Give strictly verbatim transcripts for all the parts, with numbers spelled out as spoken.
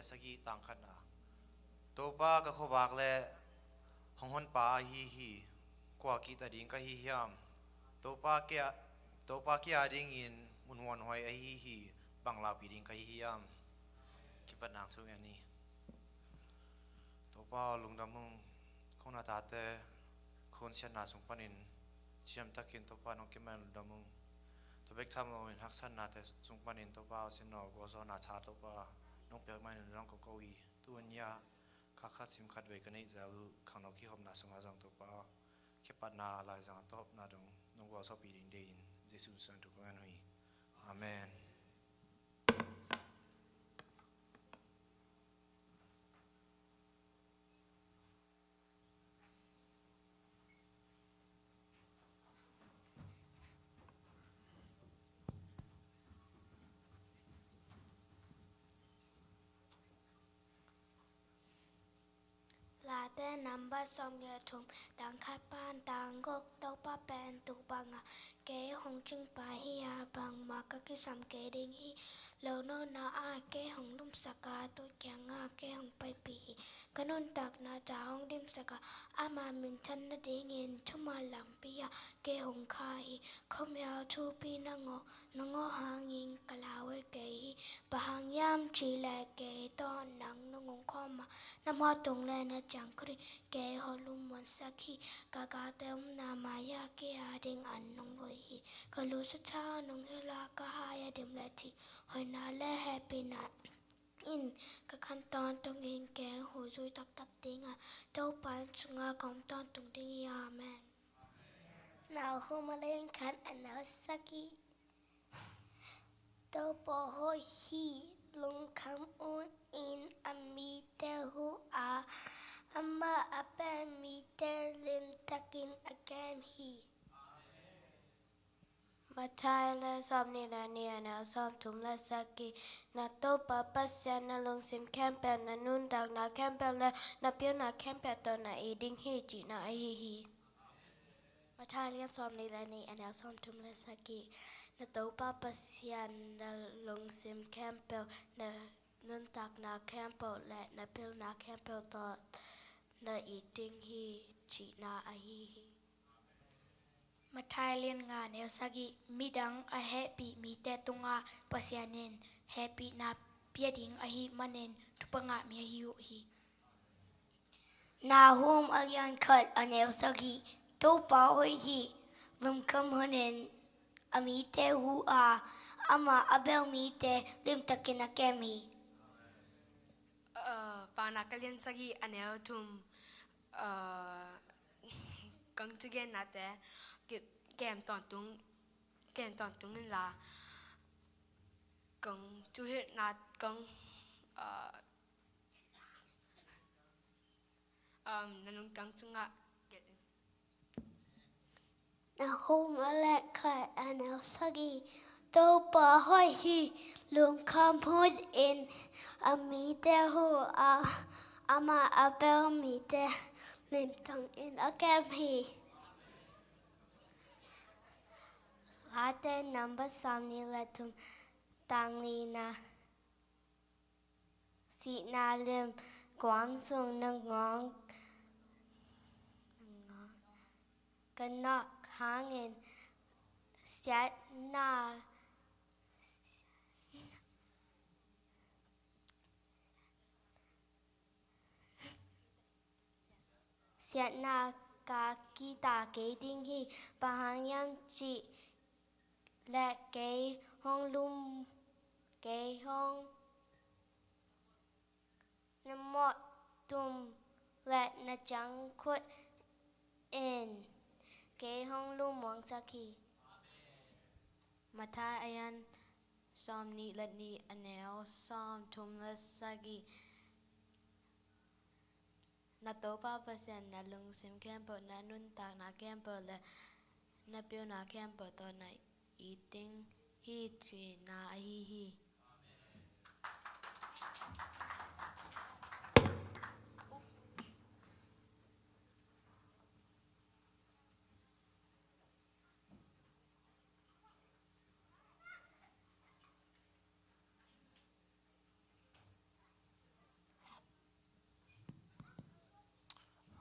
sagih, tang khatna. Topa, ka khuavak le hong honpa ahi hi. Kua kihta ding ka hi hiam? Topa kia, Topa kia dingin mun huanhuai ahi hi. Bang laupi ding ka hi hiam? Kipatna thu ngen ni. Topa aw, lungdam ung. Kong na tate khunsiatna sung panin ciamtakin Topa nong kiman lungdam ung. Tua bek tham loin haksatnate sung panin Topa aw, sin aw, gualzawhna tha Topa nong piak manin lungdam kong ko hi. Tun ya kha khat sim khat vei ka neih zel uh khangno kihopna sungah zong Topa aw, kipatna laizang a tawpna dong nong gualzawhpih ding deihin Jesuh suan tu kong ngen uh hi. Amen. Late number sawmnih le thum, tang khat pan tang guk. Topa pen tuk banga kei hong cingpa hi a, bangmah ka kisam kei ding hi. Lo nona ah kei hong lumsak a, tua kiangah kei hong paipih hi. Ka nuntakna ca hong dimsak a, ama minthan nadingin thuman lampi ah kei hong kha hi. Khuamial thupi na ngawh, na ngawh hangin ka lau kei hi. Bang hang hiam cih leh kei tawh nang nong om khawm a, na mawh tung le na ciangkhut in kei hong lungmuansak hi. Ka gate omna mai-ah kei ading an nong lui hi. Ka lusa tha nong hilh a, ka hai a dim le thih, hoihna le hehpihna in ka khan tawntungin kei hong zui taktak ding a, Topa in sungah ka om tawntung ding hi. Amen. Nahum a lian khat, a neu sagih. Topa hoih hi, lungkham un in a mite huh a, amah a bel mite limtakin a kem hi. Matthai a lian sawmnih le nih, a neu sawmthum le sagih. Na Topa Pasian na lungsim khempeuh, na nuntakna khempeuh le na pilna khempeuh tawh na it ding hi, cihna ahi hi. Matthai a lian sawmnih le nih, a neu sawmthum le sagih. Na Topa Pasian na lungsim khempeuh, na nuntakna khempeuh le na pilna khempeuh tawh na it ding hi, cihna ahi hi. Matthai a lian nga, a neu sagih. Midang a hehpih mite tungah Pasian in hehpihna pia ding ahih manin thupha ngah mi ahi uh hi. Nahum a lian khat, a neu sagih. Topa hoih hi, lungkham hunin a mite huh a, amah a bel mite limtakin a kem hi. Aa, Paunak a lian sagih, a neu thum. Aa, kong thugennate ki-, kem tawntung, kem tawntung inla, kong thuhilhna, kong, aa, um, na lungtang sungah gelh in. Nahum a lian khat, a neu sagih. Topa hoih hi, lungkham hunin a mite huh a, amah a bel mite limtakin a kem hi. Late number sawmnih le thum, tang lina. Sihna lim kuang sung na ngawng, ka nawk hangin siatna, siatna ka kihta kei ding hi. Bang hang hiam cih leh kei hong lum, kei hong, na mawh tum le na ciangkhut in kei hong lungmuansak hi. Matthai a lian sawmnih le nih, a neu sawmthum le sagih. Na Topa Pasian na lungsim khempeuh, na nuntakna khempeuh le na pilna khempeuh tawh na it ding hi, cihna ahi hi.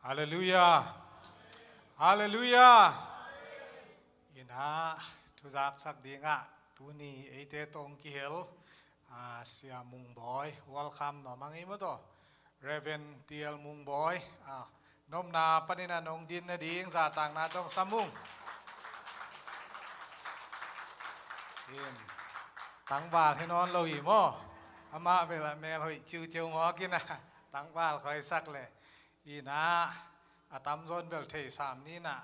Halleluiah. Halleluiah. Inah, thuzaksak dingah tuni eite tawh kihel, ah, Sia Mung Bawi, welcome nuam ing ei maw taw. Reverend T L Mung Bawi, ah, nopna panin a nong din nading zatakna tawh sam ung. In, tangval hi nawn lo hi maw. Amah bel a mel hoih ciuciu mawk inah, tangval khawisak leh. Inah, a tamzaw in bel thei sam ni inah.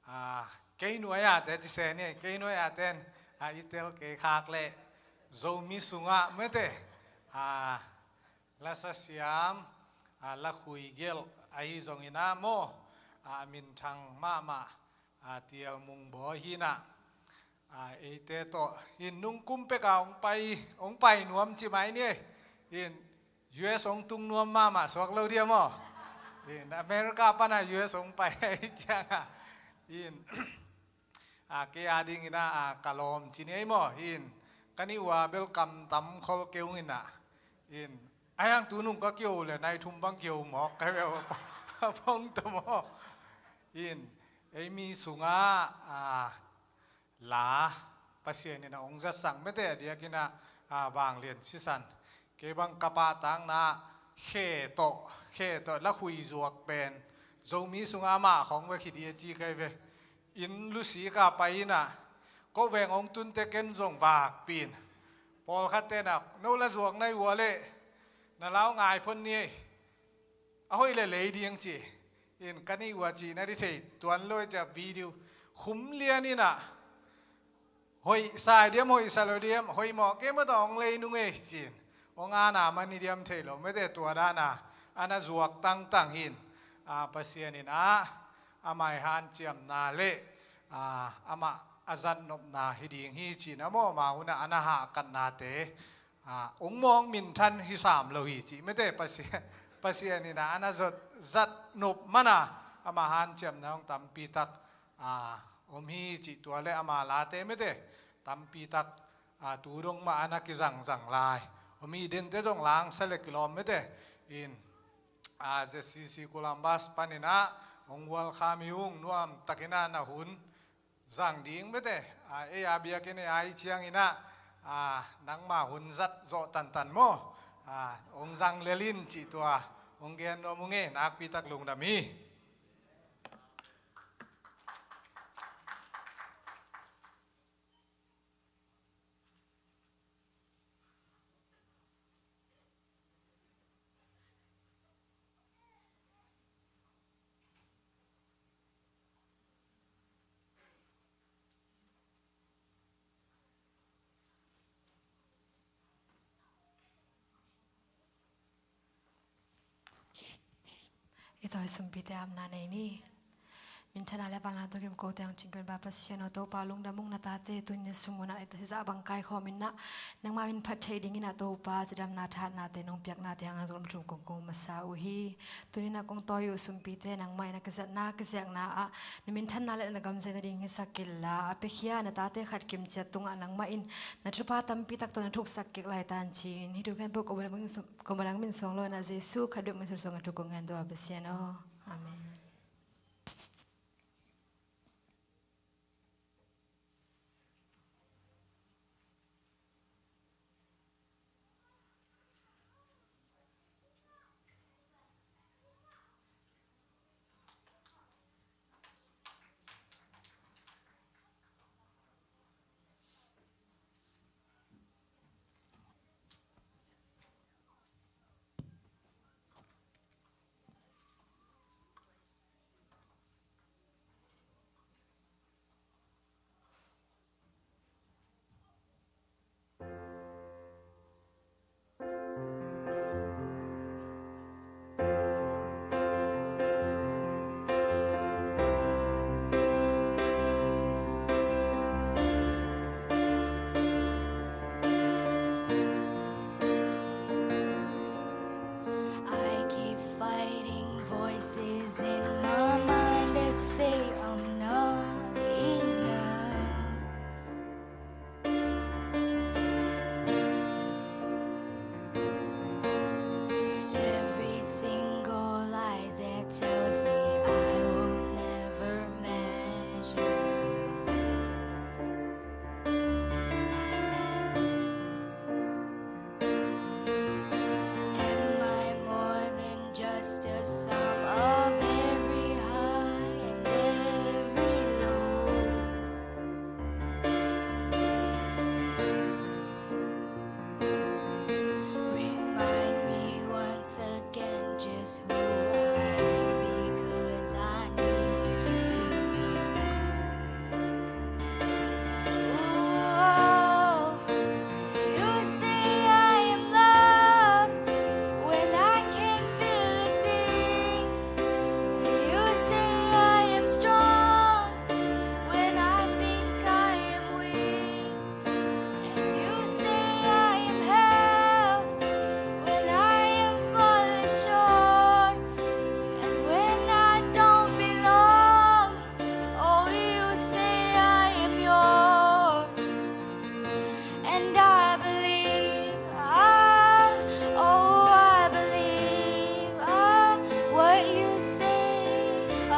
Ah, kei nuai-ah te ci se ni, kei nuai-ah ten, ah, i tel kei khak leh Zomi sungah mete, ah, lasa siam, ah, lakhui gelh ahi zongin ah maw, ah, minthang mahmah, ah, T L Mung Bawi hi inah. Ah, eite tawh in nungkum peka hong pai, hong pai nuam ci mai ni. In U S hong tung nuam mahmah suak lo diam aw. In America pana U S hong pai ahi cianga. In, ah, kei a dingin ah, ah, ka lawm ci ni ei maw. In ka nih ua bel kam tam khol kei ung inah. In a hiang tu nung ka kio le nai thum bang kio mawk ka bel a pong ta maw. In ei mi sungah, ah, la Pasian in a hong zatsak mete a diakin ah, ah, vanglian sisan. Kei bang ka pahtakna khe tawh, khe tawh lakhui zuak pen Zomi sungah amah khong ve khit hi a ci kei ve. In lusika pai inah, ko veng hong tunte ken zong vakpih in. Pawlkhat tenah no la zuak nai ua leh na lau ngai phon ni ei. A hoih le lei ding ci. In ka nih ua cihna di thei tuan lo ei cia video khum lian inah. Hoih sa diam, hoih sa lo diam, hoih mawh kei maw taw hong lei nung ei cin. Hong ana mani diam thei lo mete tua dana. Ana zuak tangtang hin. Ah, Pasian in ah, amah i hanciamna le, ah, amah a zatnopna hi ding hi cin a maw, ma hunah ana hahkatnate. Ah, hong mawk minthan hi sam lo hi cih mete Pasian, Pasian in ah ana zot, zatnop mana amah hanciamna hong tampitak, ah, om hi cih tua le amah late mete tampitak, ah, tu dong mah ana kizangzang lai om hi. Dente zong langsa le kilawm mete in, ah, Z C C Columbus panin ah hong welcome hi ung. Nuamtakin ah na hun zang ding mete, ah, ei a biakinn ei a i ciangin ah, ah, nangma hun zat zawh tantan maw, ah, hong zang lel in cih tua hong gen nuam ung ei. Nakpitak lungdam hi. I tawh i sumpite apna nei ni. Minthanna le vangliatna tawh kim kote hong cingkawm Pa Pasian aw, Topa lungdam ung, na tate tuni na sung munah i tawh hizah bang kaikhawm inah nangma min phat theih dingin ah Topa cidamna thahatnate nong piaknate hang hang zong lam thum kong ko masa uh hi. Tuni na kong tawi uh sumpite nangmah in a kizatna kiziakna ah na minthanna le na gamzatna ding hisak kei la, a piakhia na tate khat kimciat tungah nangmah in na thupha tampi tak tawh na thuksak kik lai tan ci-in hih thu khempeuh ko manang min suang lo na Jesu khat bek min suang a thu kong ngen tua Pasian aw. Amen. I keep fighting voices in my mind that say I'm not enough. Every single lie that tells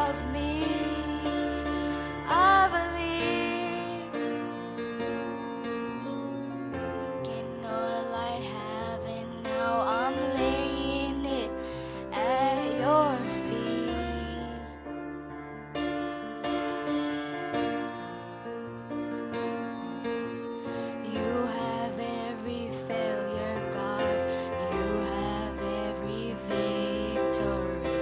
of me. I believe. Taking all I have and now I'm laying it at your feet. You have every failure, God. You have every victory.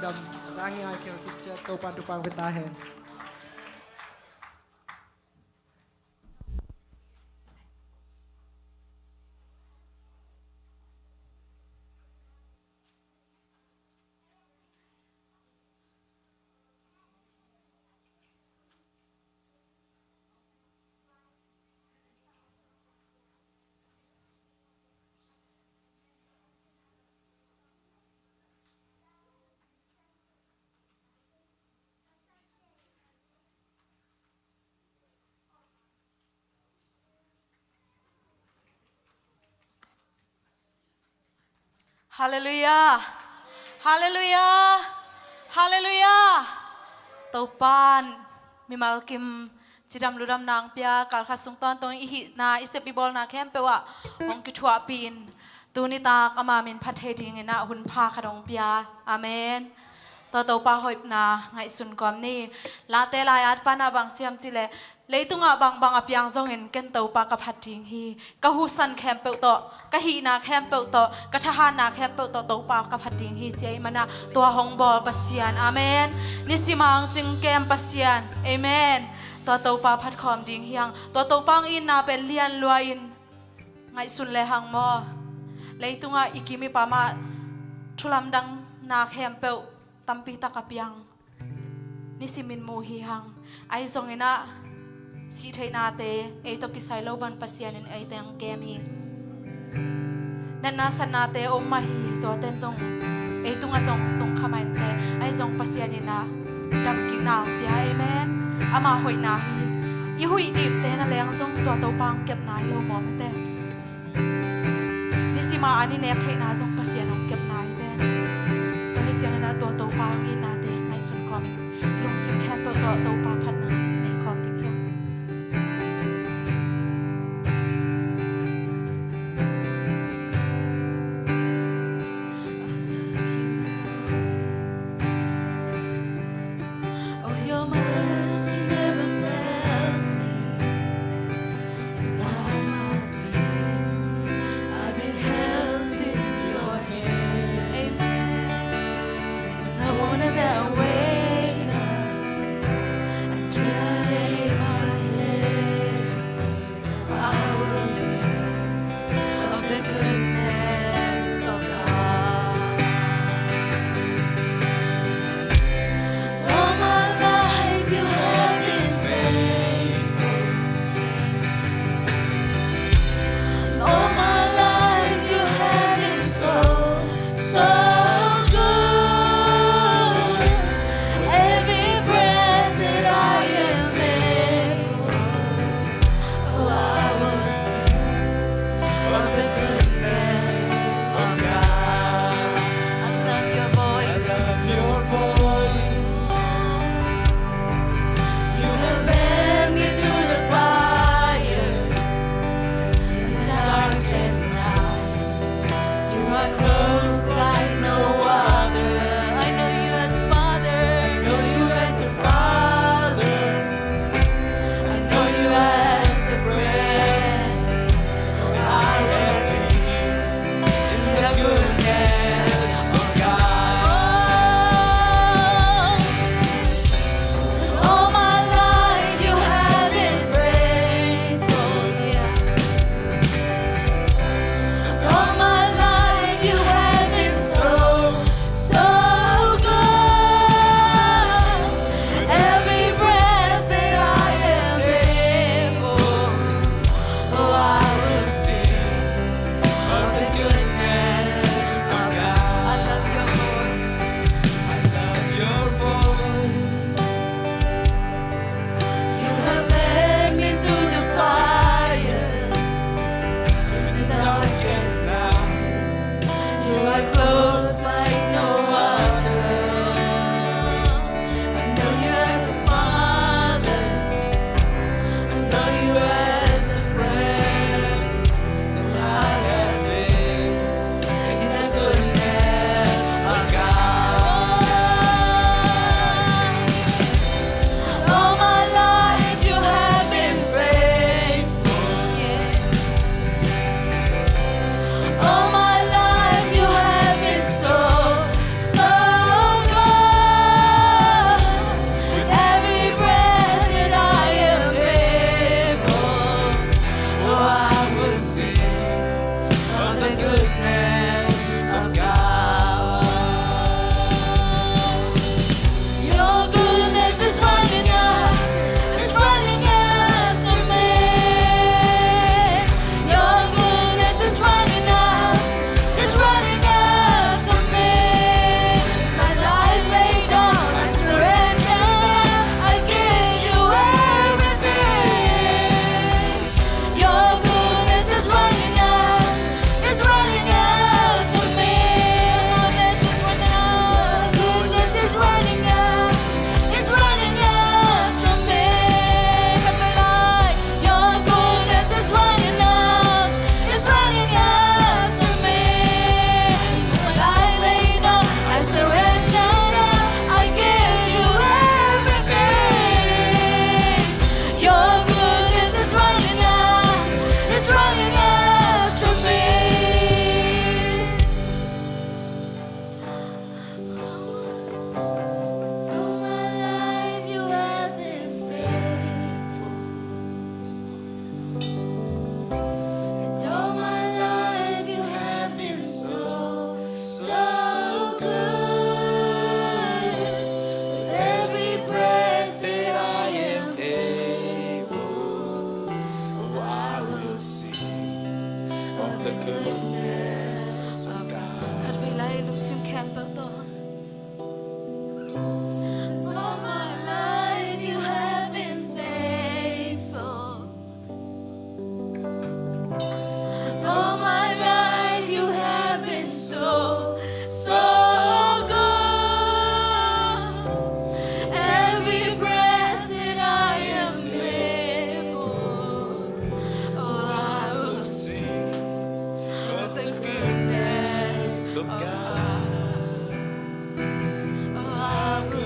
Zang hi a, khel kik ciat, Topa'n thupha pia ta hen. Halleluiah. Halleluiah. Halleluiah. Topa'n mimal kim cidam ludamna hong pia, kal khat sung tawntung i hihna, i sep i bawlna khempeuh ah hong kithuahpih in, tuni tak ama min phat thei dingin ah hun pha khat hong pia. Amen. Tua Topa hoihna ngaihsun kawm ni. Late lai-at pan ah bang ci hiam cih leh, leitungah bangbang a piang zongin ken Topa ka phat ding hi. Ka huhsan khempeuh tawh, ka hihna khempeuh tawh, ka thahatna khempeuh tawh Topa ka phat ding hi, ci ahih manin ah tua hong bawl Pasian. Amen. Nisim a hong cingkem Pasian. Amen. Tua Topa phat khawm ding hi hang. Tua Topa hong itna pen lian lua-in ngaihsun le hang maw. Leitungah i kim i pam ah thu lamdangna khempeuh tampi tak a piang, nisimin mu hi hang. Ahi zongin ah sih theihnate ei tawh kisai lo bang Pasian in eite hong kem hi. Natna satnate om mah hi, tuate in zong ei tungah zong tung kha mah inteh. Ahi zong Pasian in ah damkikna hong pia. Amen. Ama hoihna hi. I huih dikte na leng zong tua Topa hong kepna hi lo mawk inteh. Nisim a an i nek theihna zong Pasian hong kepna hi ven. Tua hi ciangin ah tua Topa hong itnate ngaihsun kawmin i lungsim khempeuh tawh Topa phatna nei kawm ding hi hang. Oh, your mercy never fails me. And all my days I've been held in your hand. Amen. From the moment that I wake up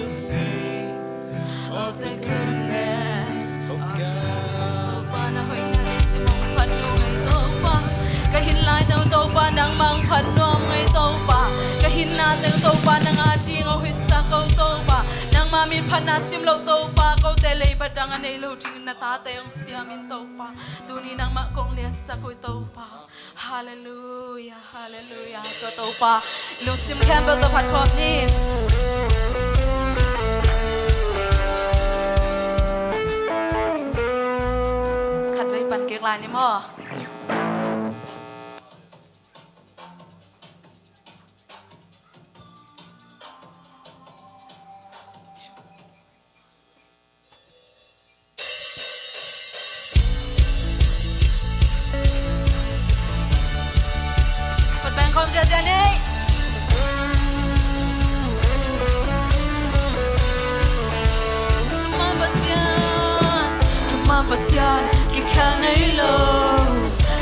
Sing of the goodness of God. Topa, na hoihna lungsim hong phat nuam ing Topa. Ka hin lai teng Topa, nangmah hong phat nuam ing Topa. Ka hinna teng Topa, nang ading hong hoihsak o Topa. Nangmah min phatna sim lo Topa, kote leiba dang a nei lo dingin na tate hong siam in Topa. Tuni nangmah kong liansak uh Topa. Halleluia, halleluia. Tua Topa lungsim khempeuh tawh phat khawm ni. Khatvei pan kik lai ni maw. Khatvei khawm ziahziah ni. Thuman Pasian, thuman Pasian, kikhen ngei lo.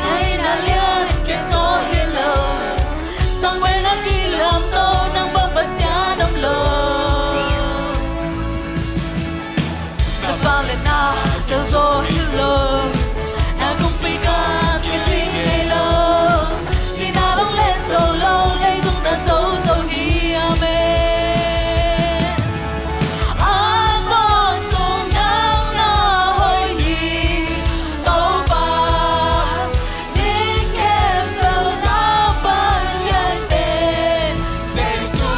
Nai na lian ken zo hi lo. Sang pen a kilam to nang bang Pasian om lo. Na vangliatna teng zo hi lo. Na kongpi gam kiling ngei lo. Sihna long len zo lo, leitung na zo zo hi. Amen. A tawntung nang na hoih hi Topa. Min khempeuh vanglian pen Jesu.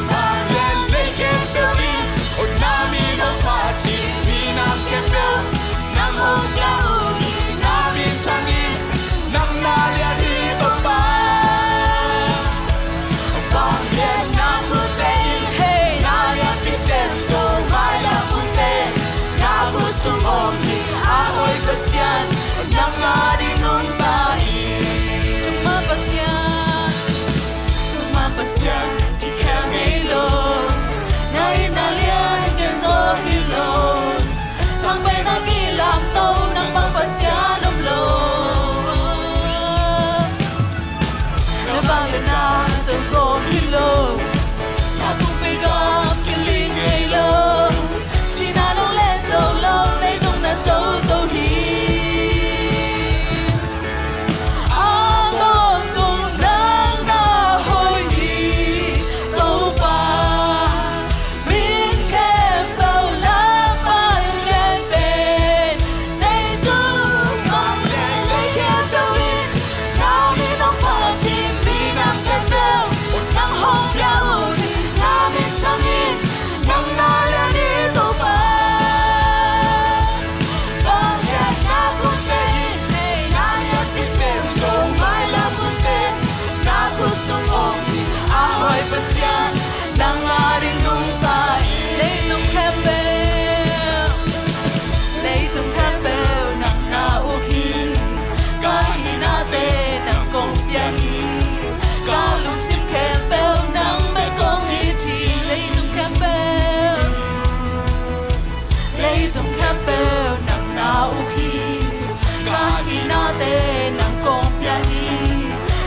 Vanglian lei khempeuh in, oh, na min hong phat hi. Minam khempeuh nang hong piak uh hi. Na min thang in, nang na lian hi Topa. Vangliatna khutte in, hei, na lianpi sem zo mailam hunte na khut sung om hi. A hoih Pasian, nang ading nungta hi. Thuman Pasian, thuman Pasian, kikhen ngei lo. Nai na lian ken zo hi lo. Sang pen a kilam to nang bang Pasian om lo. Na vangliatna teng zo hi lo. Na kongpi gam kiling ngei lo. Sihna long len zo lo, leitung na zo zo hi. A tawntung nang na hoih hi Topa. Min khempeuh lam vanglian pen Jesu. Vanglian lei khempeuh in, na min hong phat hi. Minam khempeuh nang hong piak uh hi. Na min thang in, nang na lian hi Topa. Vangliatna khutte in, na lianpi sem zo mailam hunte na khut sung om hi. A hoih Pasian, nang ading nungta hi. Leitung khempeuh, leitung khempeuh nang na uk hi. Ka hihnate nang kong pia hi. Ka lungsim khempeuh nang bek kong it hi. Leitung khempeuh, leitung khempeuh nang na uk hi. Ka hihnate nang kong pia hi.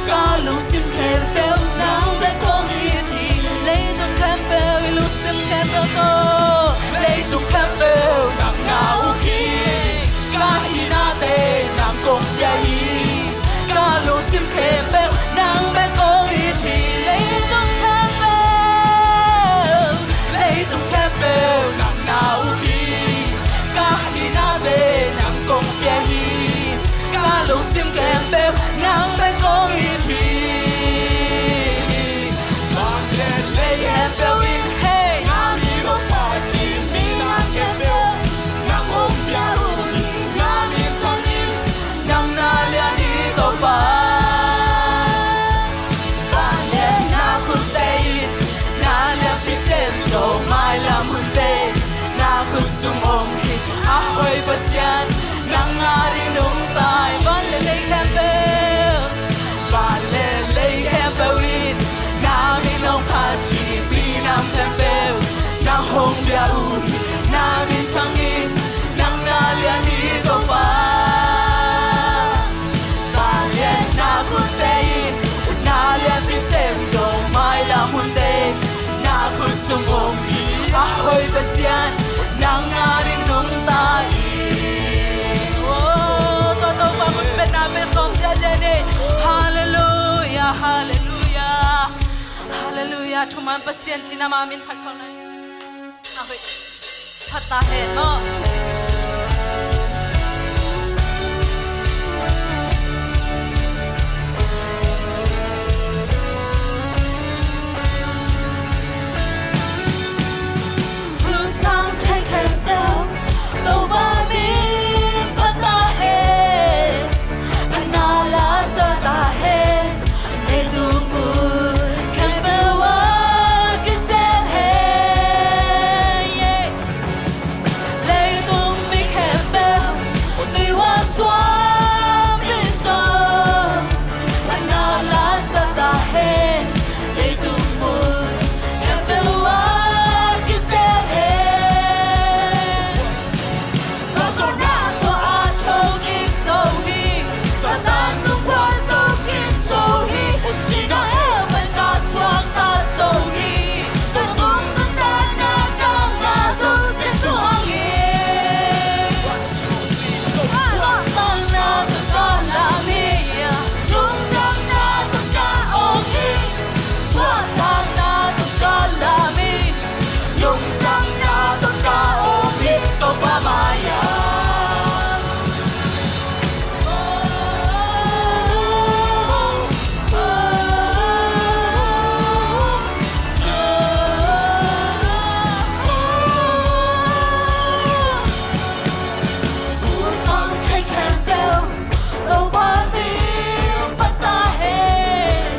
Ka lungsim khempeuh nang bek kong it hi. Leitung khempeuh, i lungsim khempeuh tawh, leitung khempeuh nang na uk hi. Ka hihnate nang kong pia hi. Ka lungsim khempeuh nang bek kong it hi. Leitung khempeuh, leitung khempeuh nang na uk hi. Ka hihnate nang kong pia hi. Ka lungsim khempeuh nang bek kong it hi. Vanglian lei khempeuh in, hei, na min hong phat hi. Minam khempeuh nang hong piak uh hi. Na min thang in, nang na lian hi Topa. Vangliatna khutte in, na lianpi sem zo mailam hunte na khut sung om hi. A hoih Pasian, nang ading nungta hi. Van le lei khempeuh, van le lei khempeuh in, na min hong phat hi. Minam khempeuh nang hong bia uh hi. Na min thang in, nang na lian hi Topa. Vangliatna khutte in, na lianpi sem zo mailam hunte na khut sung om hi. A A thuman Pasian cina ma min phat khawng na. A hoih phat ta hen maw. Sang thei khempeuh Topa min phat ta hen. Phatna la sa ta hen. Leitung mun khempeuh ah kisel hen. Leitung mi khempeuh tui huan suang in zong phatna la sa ta hen. Leitung mun khempeuh ah kisel hen. Tua zawhna tua a thokik zo hi. Satan tung khua zo khin zo hi. Sihna hell pan ka suang ta zo hi. Tua tung nuntakna ka ngah zo Jesu hang hi. Suahtakna tawh ka lam hi. Lungdamna tawh ka awng hi. Suahtakna tawh ka lam hi. Lungdamna tawh ka awng hi Topa mai-ah. Sang thei khempeuh Topa min phat ta hen.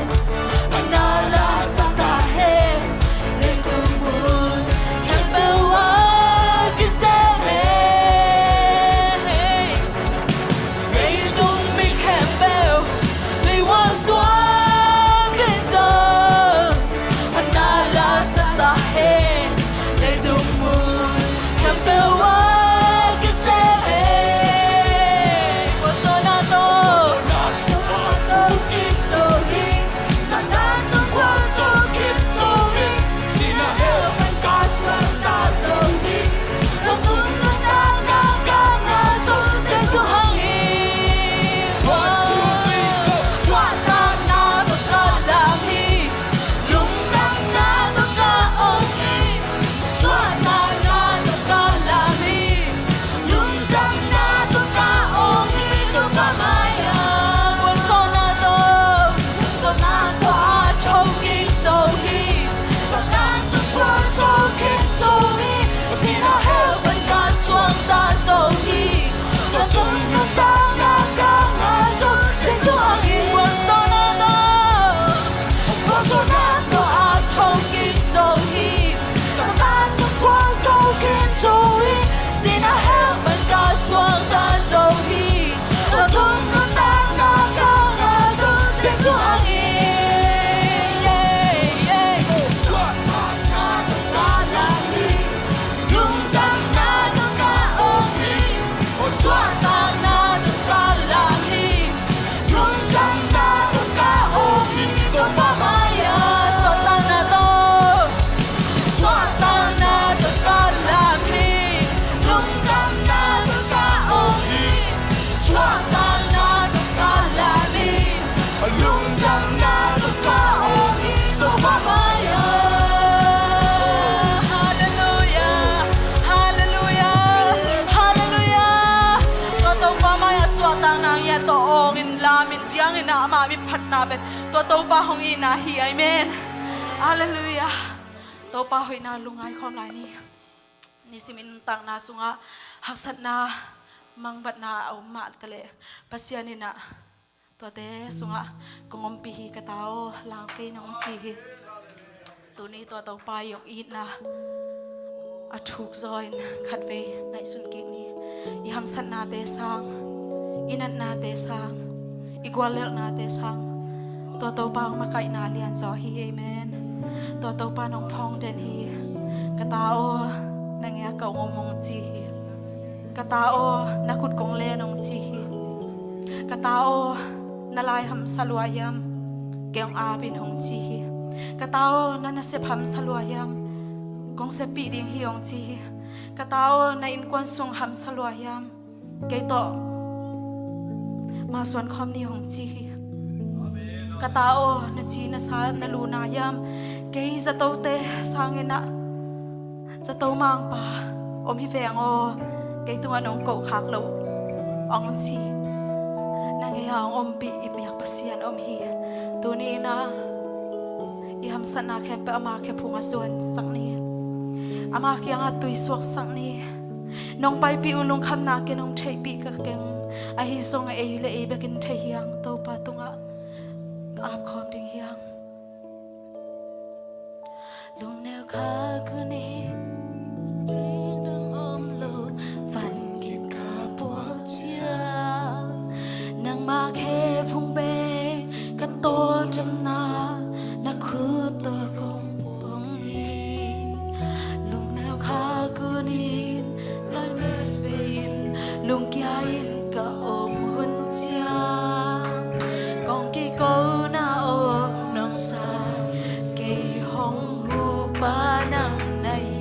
Phatna la sa ta hen. Leitung mun khempeuh ah kisel hen. Leitung mi khempeuh tui huan suang in zong phatna la sa ta hen. Leitung mun khempeuh ah kisel hen. Tua zawhna tawh. Satan tung khua zo khin zo hi. Sihna hell pan ka suang ta zo hi. Tua tung nuntakna ka ngah zo Jesu hang hi. Suahtakna tawh ka lam hi. Lungdamna tawh ka awng hi. Suahtakna tawh ka lam hi. Lungdamna tawh ka awng hi Topa mai-ah. Tua zawhna tawh, zawhna tawh a thokik zo hi. Satan tung khua zo khin zo hi. Sihna hell pan ka suang ta zo hi. Tua tung nuntakna ka ngah zo Jesu hang hi. Tua zawhna tawh, tua zawhna tawh a thokik zo hi. Satan tung khua zo khin zo hi. Sihna hell pan ka suang ta zo hi. Tua tung nuntakna ka ngah zo Jesu hang hi. Suahtakna tawh ka lam hi. Lungdamna tawh ka awng hi. Suahtakna tawh ka lam hi. Lungdamna tawh ka awng hi Topa mai-ah. Suahtakna tawh, suahtakna tawh ka lam hi. Lungdamna tawh ka awng hi. Suahtakna tawh ka lam hi. Lungdamna tawh ka awng hi Topa mai-ah. Halleluiah, halleluiah, halleluiah. Tua Topa mai-ah suahtakna ngiat tawh awngin lamin diangin ah amah min phatna pen tua Topa hong itna hi. Amen. Halleluiah. Topa hoihna lungngai khawm lai ni. Nisimin nuntakna sungah haksatna, mangbatna a om mah taleh Pasian in ah tuate sungah kong ompih hi. Ka ta aw, lau kei in hong ci hi. Tuni tua Topa i hong itna a thuk zaw in khatvei ngaihsun kik ni. I hamsatnate sang, i natnate sang, i guallelhnate sang tua Topa hong makaihna lianzaw hi. Amen. Tua Topa in hong phawng den hi. Ka ta aw, na ngiat ka hong om hong ci hi. Ka ta aw, na khut kong len hong ci hi. Ka ta aw, na lai hamsa lua hiam? Kei hong ap in hong ci hi. Ka ta aw, na nasep hamsa lua hiam? Kong seppih ding hi hong ci hi. Ka ta aw, na innkuan sung hamsa lua hiam? Kei tawh masuan khawm ni hong ci hi. Ka ta aw, na ci na sa na lu na hiam? Kei zatote sangin ah zato mangpa om hi veng aw, kei tungah nong koh khak lo, hong ci. Na ngei a hong ompih i biak Pasian om hi. Tuni in ah i hamsatna khempeuh ama khe phungah zuansak ni. Ama kiangah tui suaksak ni. Nong paipih uh lungkhamna kei nong theihpih ka keng. Ahi zongin ei le ei bekin thei hi hang. Topa tungah ka ap khawm ding hi hang. Lungneu kha kunin ding dang om lo, van gin kha puak ciang, nangma khe phung beng ka tawldamna, na khut tawh kong pong hi. Lungneu kha kunin, laimen bei-in lungkia in ka om hun ciang, kong kikona aw nong sa, kei hong hupa nang na hi.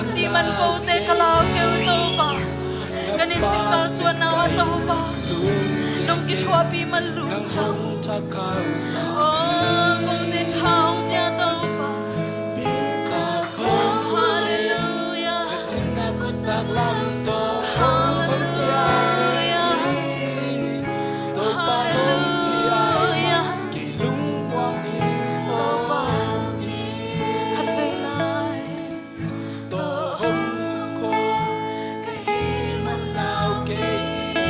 Siman kote ka lau kei uh Topa. Ka nisim kalsuan nau ah Topa, nong kithuahpih man lungdam. Oh, kote tha hong pia Topa. Halleluia. Halleluia. Halleluia. Khat vei lai tawh hong khawm ka hih man lau kei hi.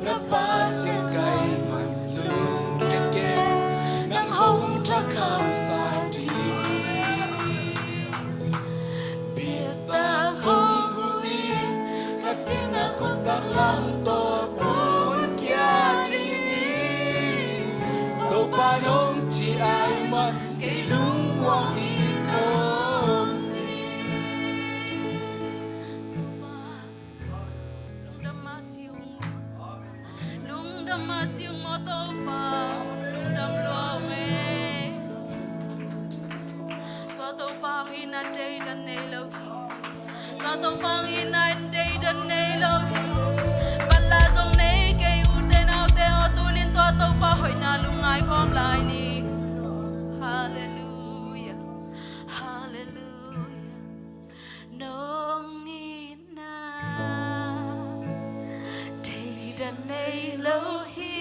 Na Pasian ka hih man lungkia kei, nang hong tha khauhsak ding. Biaktak hong huh in, ka thin a khuttak lam tawh kong kia ding hi. Topa nong ci ahih man kei lungmuang in om ing. Topa, lungdam mah si ung. Lungdam mah si ung maw Topa. Lungdam lua ung e. Tua Topa hong itna deidan nei lo hi. Tua Topa hong itna in deidan nei lo hi. Banla zong nei kei ute naute aw, tunin tua Topa hoihna lungngai khawm lai ni. Halleluia. Halleluia. Nong itna deidan nei lo hi.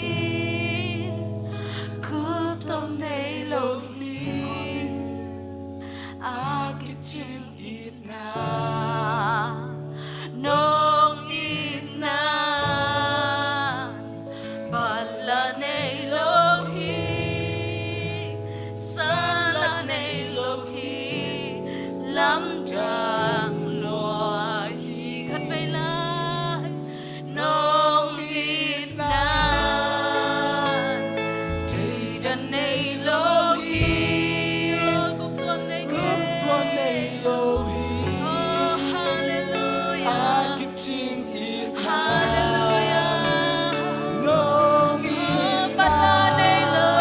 Kup tuam nei lo hi. A kicing itna nong itna banla nei lo hi. Sanla nei lo hi. Lamdang lua hi. Khat vei lai. Nong itna deidan nei lo hi. Kup tuam nei lo hi. Oh, halleluia. A kicing itna. Halleluia. Nong itna banla nei lo.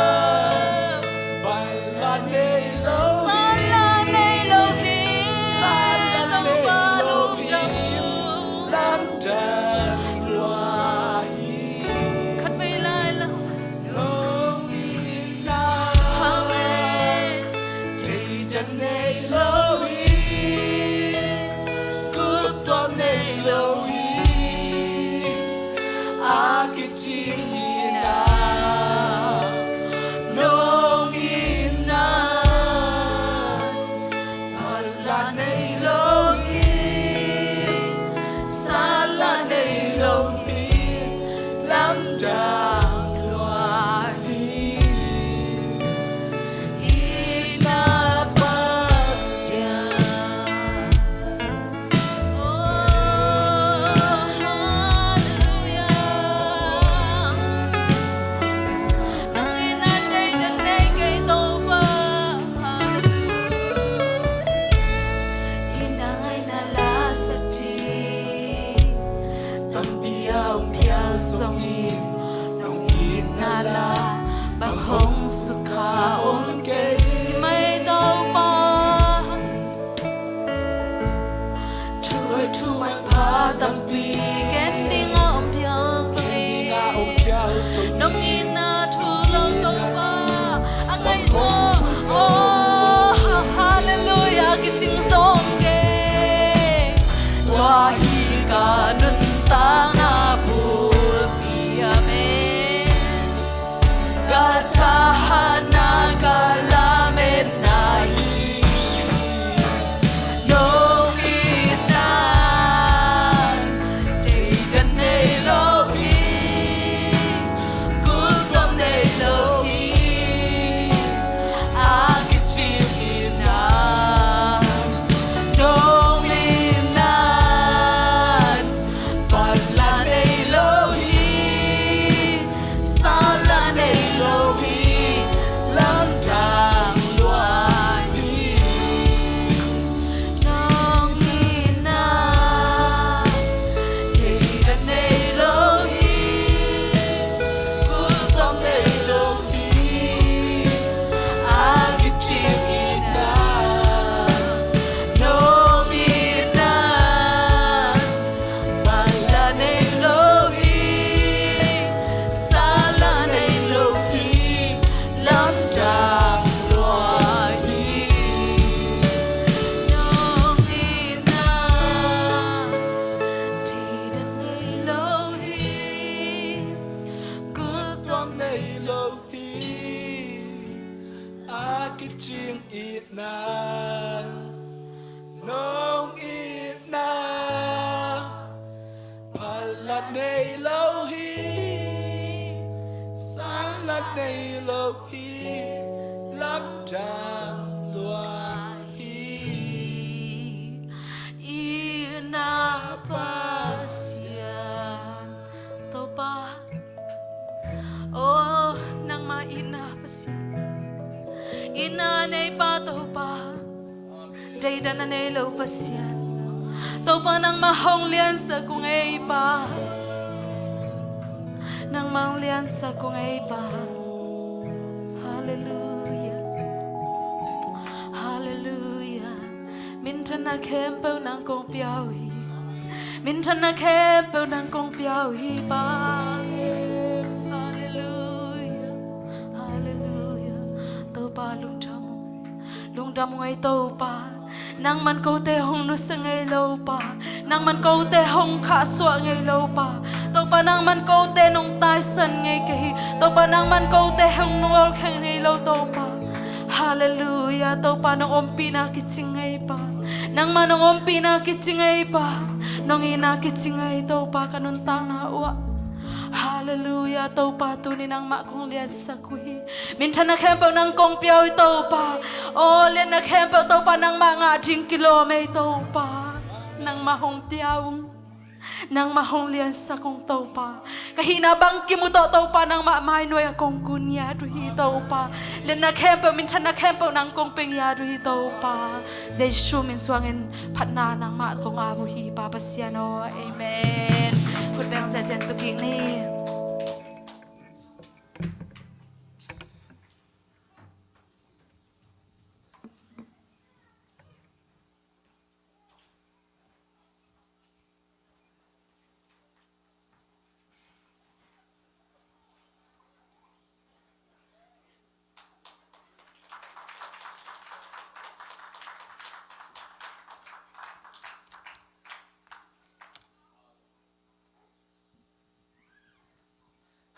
Banla nei lo hi. Sanla nei lo hi. Sanla nei lo hi. Lamdang lua hi. Khat vei lai lo. Nong itna. Amen. Deidan nei lo hi. Kup tuam nei lo hi. A kicing itna nong itna. Banla nei lo hi. Sanla nei lo hi. Lamdang lua hi. Itna Pasian. Oh, halleluia. Nang itna deidan nei kei Topa. Halleluia. Itna ngaihna la sa ding tampi a om phial zongin, nong itna la bang hong sukha om kei. Mai Topa. Thu hoih thu manpha tampi ken ding a om phial zongin, nong itna thu lo Topa a ngaih zaw. Oh, halleluia, kicing zaw kei. Tua hi ka nuntakna bulpi, amen. Ka thahatna, ka lametna hi. Nong itna deidan nei lo hi. Kup tuam nei lo hi. A kicing itna nong itna. nei lo hi, sanlat nei lo hi, lamdang lua hi. I na Pasian Topa, oh, nangmah itna Pasian, itna neipa Topa, deidan a nei lo Pasian. Topa nangmah hong liansak ung ei Pa. Nangmah hong liansak ung ei Pa. Halleluia. Halleluia. Minthanna khempeuh nang kong pia uh hi. Minthanna khempeuh nang kong pia uh hi Pa. Halleluia. Halleluia. Topa lungdam ung. Lungdam ung ei Topa. Nangman kote hong nusia ngei lo Pa. Nangman kote hong khahsuah ngei lo Pa. Topa nangman kote nong taisan ngei kei hi. Topa nangman kote hong nual khen ngei lo Topa. Halleluia. Topa nong ompihna kici ngei Pa. Nangman nong ompihna kici ngei Pa. Nong itna kici ngei Topa ka nuntakna uah. Halleluia. Topa tuni nangmah kong liansak uh hi. Minthanna khempeuh nang kong pia uh hi Topa. Aw liatna khempeuh Topa nangmah ngah ding kilawm ei Topa. Nangmah hong pia ung. Nangmah hong liansak ung Topa. Ka hihna bang kimu tawh Topa nangmah mainuai a kong kun ngiat uh hi Topa. Liatna khempeuh minthanna khempeuh nang kong pia ngiat uh hi Topa. Jesu min suangin phatna nangmah kong ap uh hi Pa Pasian aw. Amen. Khut beng ziahziah tu kik ni.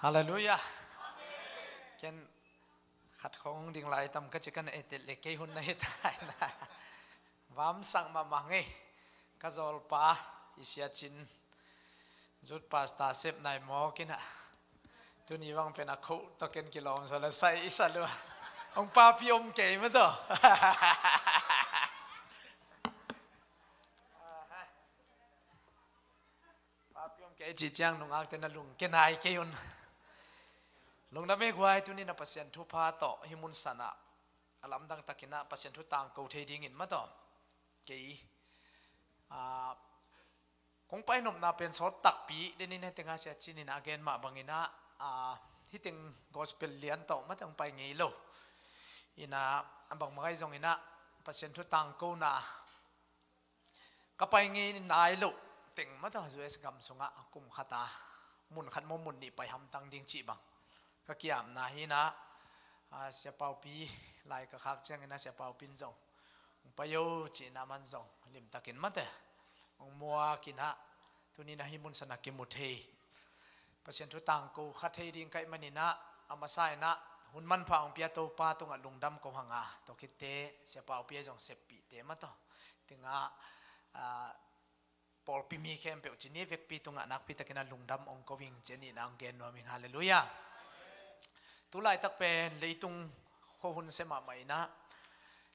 Halleluia. Ken khat khong ding lai tam ka ci kan etel le kei hun na hi tai na. Vam sang mahmah ngei. Ka zawlpa i siacin zut pasta sep nai maw kina. Tuni vang pen a khoh takin kilawm sa la sai i sa lua. Hong papi om kei ma tawh. Papi om kei ci ciang nungakte na lung ke nai kei un. Lungdam e guai tuni na Pasian thupha tawh hi mun sana a lamdang takina Pasian thu tangko thei dingin ma tawh. Kei a kong painopna pen sawt takpi denin hei tenga sia cinin a gen mah bangina a hiteng gospel lian tawh ma teng pai ngei lo. Ina a bang mangai zongina Pasian thu tangkona ka pai ngei nai loh teng ma tawh U S gam sungah kum khata mun khat maw mun nih pai hamtang ding cih bang ka kiamna hi na. A, Sia Paupi lai ka khak ciangin a Sia Paupin zong hong pai o cihna man zong limtakin mate hong muakin a tunin a hi mun sana kimu thei. Pasian thu tangko kha thei ding kaih maninah a masa inah hun manpha hong pia Topa tungah lungdam ko hanga tawh khitte Sia Paupi a zong seppihte ma tawh tingah, ah, pawlpi mi khempeuh cini vekpi tungah nakpi takin a lungdam hong ko ing ci a nihna hong gen nuam ing. Halleluiah. Tu laitak pen leitung khuahun sia mahmah inah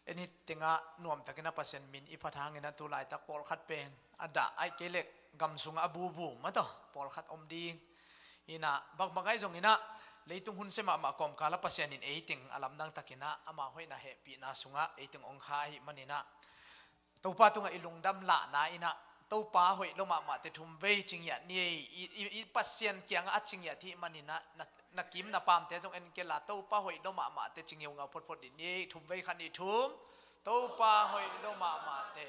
en hi tengah nuamtakin a Pasian min i phat hanginah tu laitak pawlkhat pen a dah aih kei leh gam sungah a bubu ma tawh pawlkhat om ding. Inah bangbang aih zonginah leitung hun sia mahmah kawmkala Pasian in ei teng a lamdang takinah ama hoihna hehpihna sungah ei teng hong kha ahi maninah Topa tungah i lungdam lahna inah Topa hoih lo mahmahte thum vei cingiat ni ei. I, i, i Pasian kiangah a cingiat hi maninah na, na kim na pamte zong en kei la Topa hoih lo mahmahte cingiau ngau photphot dih ni ei. Thum vei khat nih thum. Topa hoih lo mahmahte.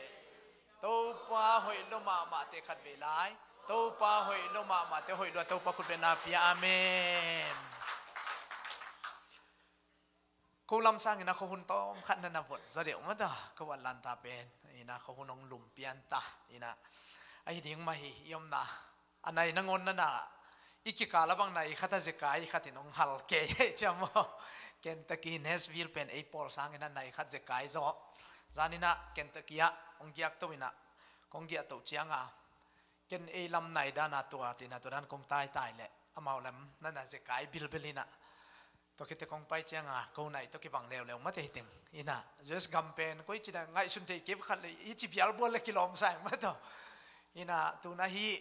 Topa hoih lo mahmahte khat vei lai. Topa hoih lo mahmahte hoih lua Topa khutbetna pia. Amen. Ko lam sangin a khuahun tawm khat na na vot zaw deuh mata ko a lanta pen ina khuahun hong lum pian ta ina ahi ding mah hi i omna a nai nangawn nana i kikal a bang nai khat a zekai khatin hong hal kei hei cia maw? Kentucky Nashville pen ei pawl sangin a nai khat zekai zaw zaninah Kentucky ah hong giak to inah kong giah to cianga Ken ei lam nai dan a tua, tina tua dan kong taitai leh amau lam nana zekai bilbil inah. Tua khit teh kong pai cianga ko nai tawh kibang leuleu mate hi teng. Inah U S gam pen koi cina ngaihsun thei kei khat le, i ci bialbual le kilawm sa ing mataw. Inah tuna hi,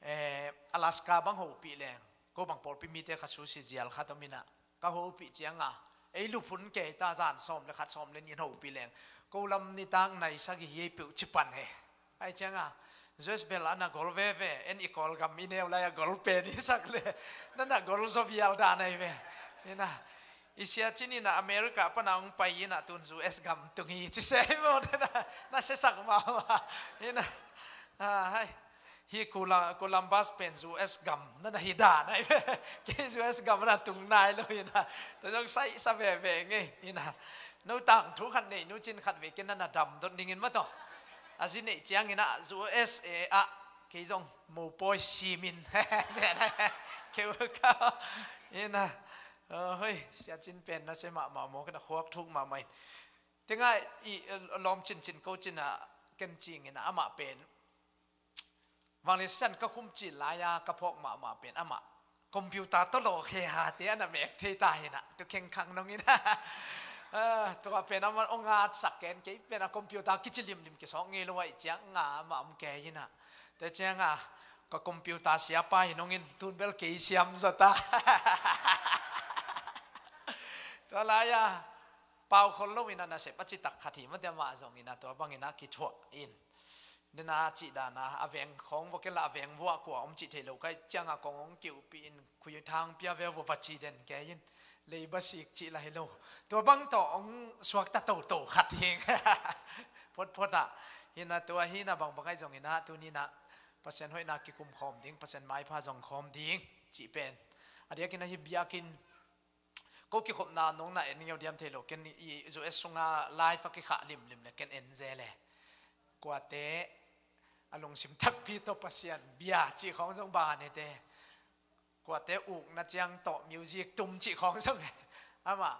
eh, Alaska bang hopih leng, ko bang pawlpi mite kha susi zial khat om inah, ka hopih cianga ei luphun kei ta, zan sawm le khat, sawm le nih in hopih leng, ko lam nitak nai sagih hi ei peuh ci pan he. Ai cianga U S bel a na gol veve, en i Kawlgam i neu lai a gol pen i sak le, na na gol zaw vial dan ai ve. Inah i siacin inah America pana hong pai inah tun U S gam tung hi ci se hi maw, na na siasak mahmah. Inah, ah, hai. Hi Colu-, Columbus pen U S gam na na hi dan ai ve. Kei U S gam na tung nai lo inah, tua zong saisa veve ngei inah. No tangthu khat nei nu cin khat ve kei na na dam dot dingin mataw. A zi neih ciang inah U S A ah kei zong mopawi simin keu ka inah. Hoi, siacin pen na se mahmah maw, ka na khuak thuk mahmah in. Tenga i, eh, lawm cincin ko cina ken cing inah amah pen Vanglian Sian ka khum cil lai-a ka phawk mahmah pen amah computer tawh lawk he hate a na mek thei ta hinah, tu khengkhang nong inah. Ah, tua pen amah ong ngatsak ken, kei pen a computer kici limlim kisawk ngei lo a i ciang nga amah om kei hinah. Te cianga ka computer siapa hi nongin tun bel kei siam zaw ta. Tua lai-a pau khol lo inah nasep a citak khat hi mate, amah zong inah tua bang inah kithuah in. Dena cih dana a veng khawng vua kei la, a veng vua kua om cih thei lo, kai cianga kong hong kiuhpih in khui thang pia veu vua va ci den kei in, lei ba sik cih la hi lo. Tua bang tawh hong suakta toto khat hi. Photphot ah hinah tua hinah bangbang ai zong inah tuninah Pasian hoihna kikum khawm ding, Pasian maipha zong khawm ding cih pen a diakin ahi biakin ko kikhopna nong na en ngeu diam thei lo, ken i U S sunga live a kikhah limlim le ken en ze le. Kuate a lungsim takpi tawh Pasian bia cih khawng zong ban hite. Kuate ukna ciang tawh music tum cih khawng zong amah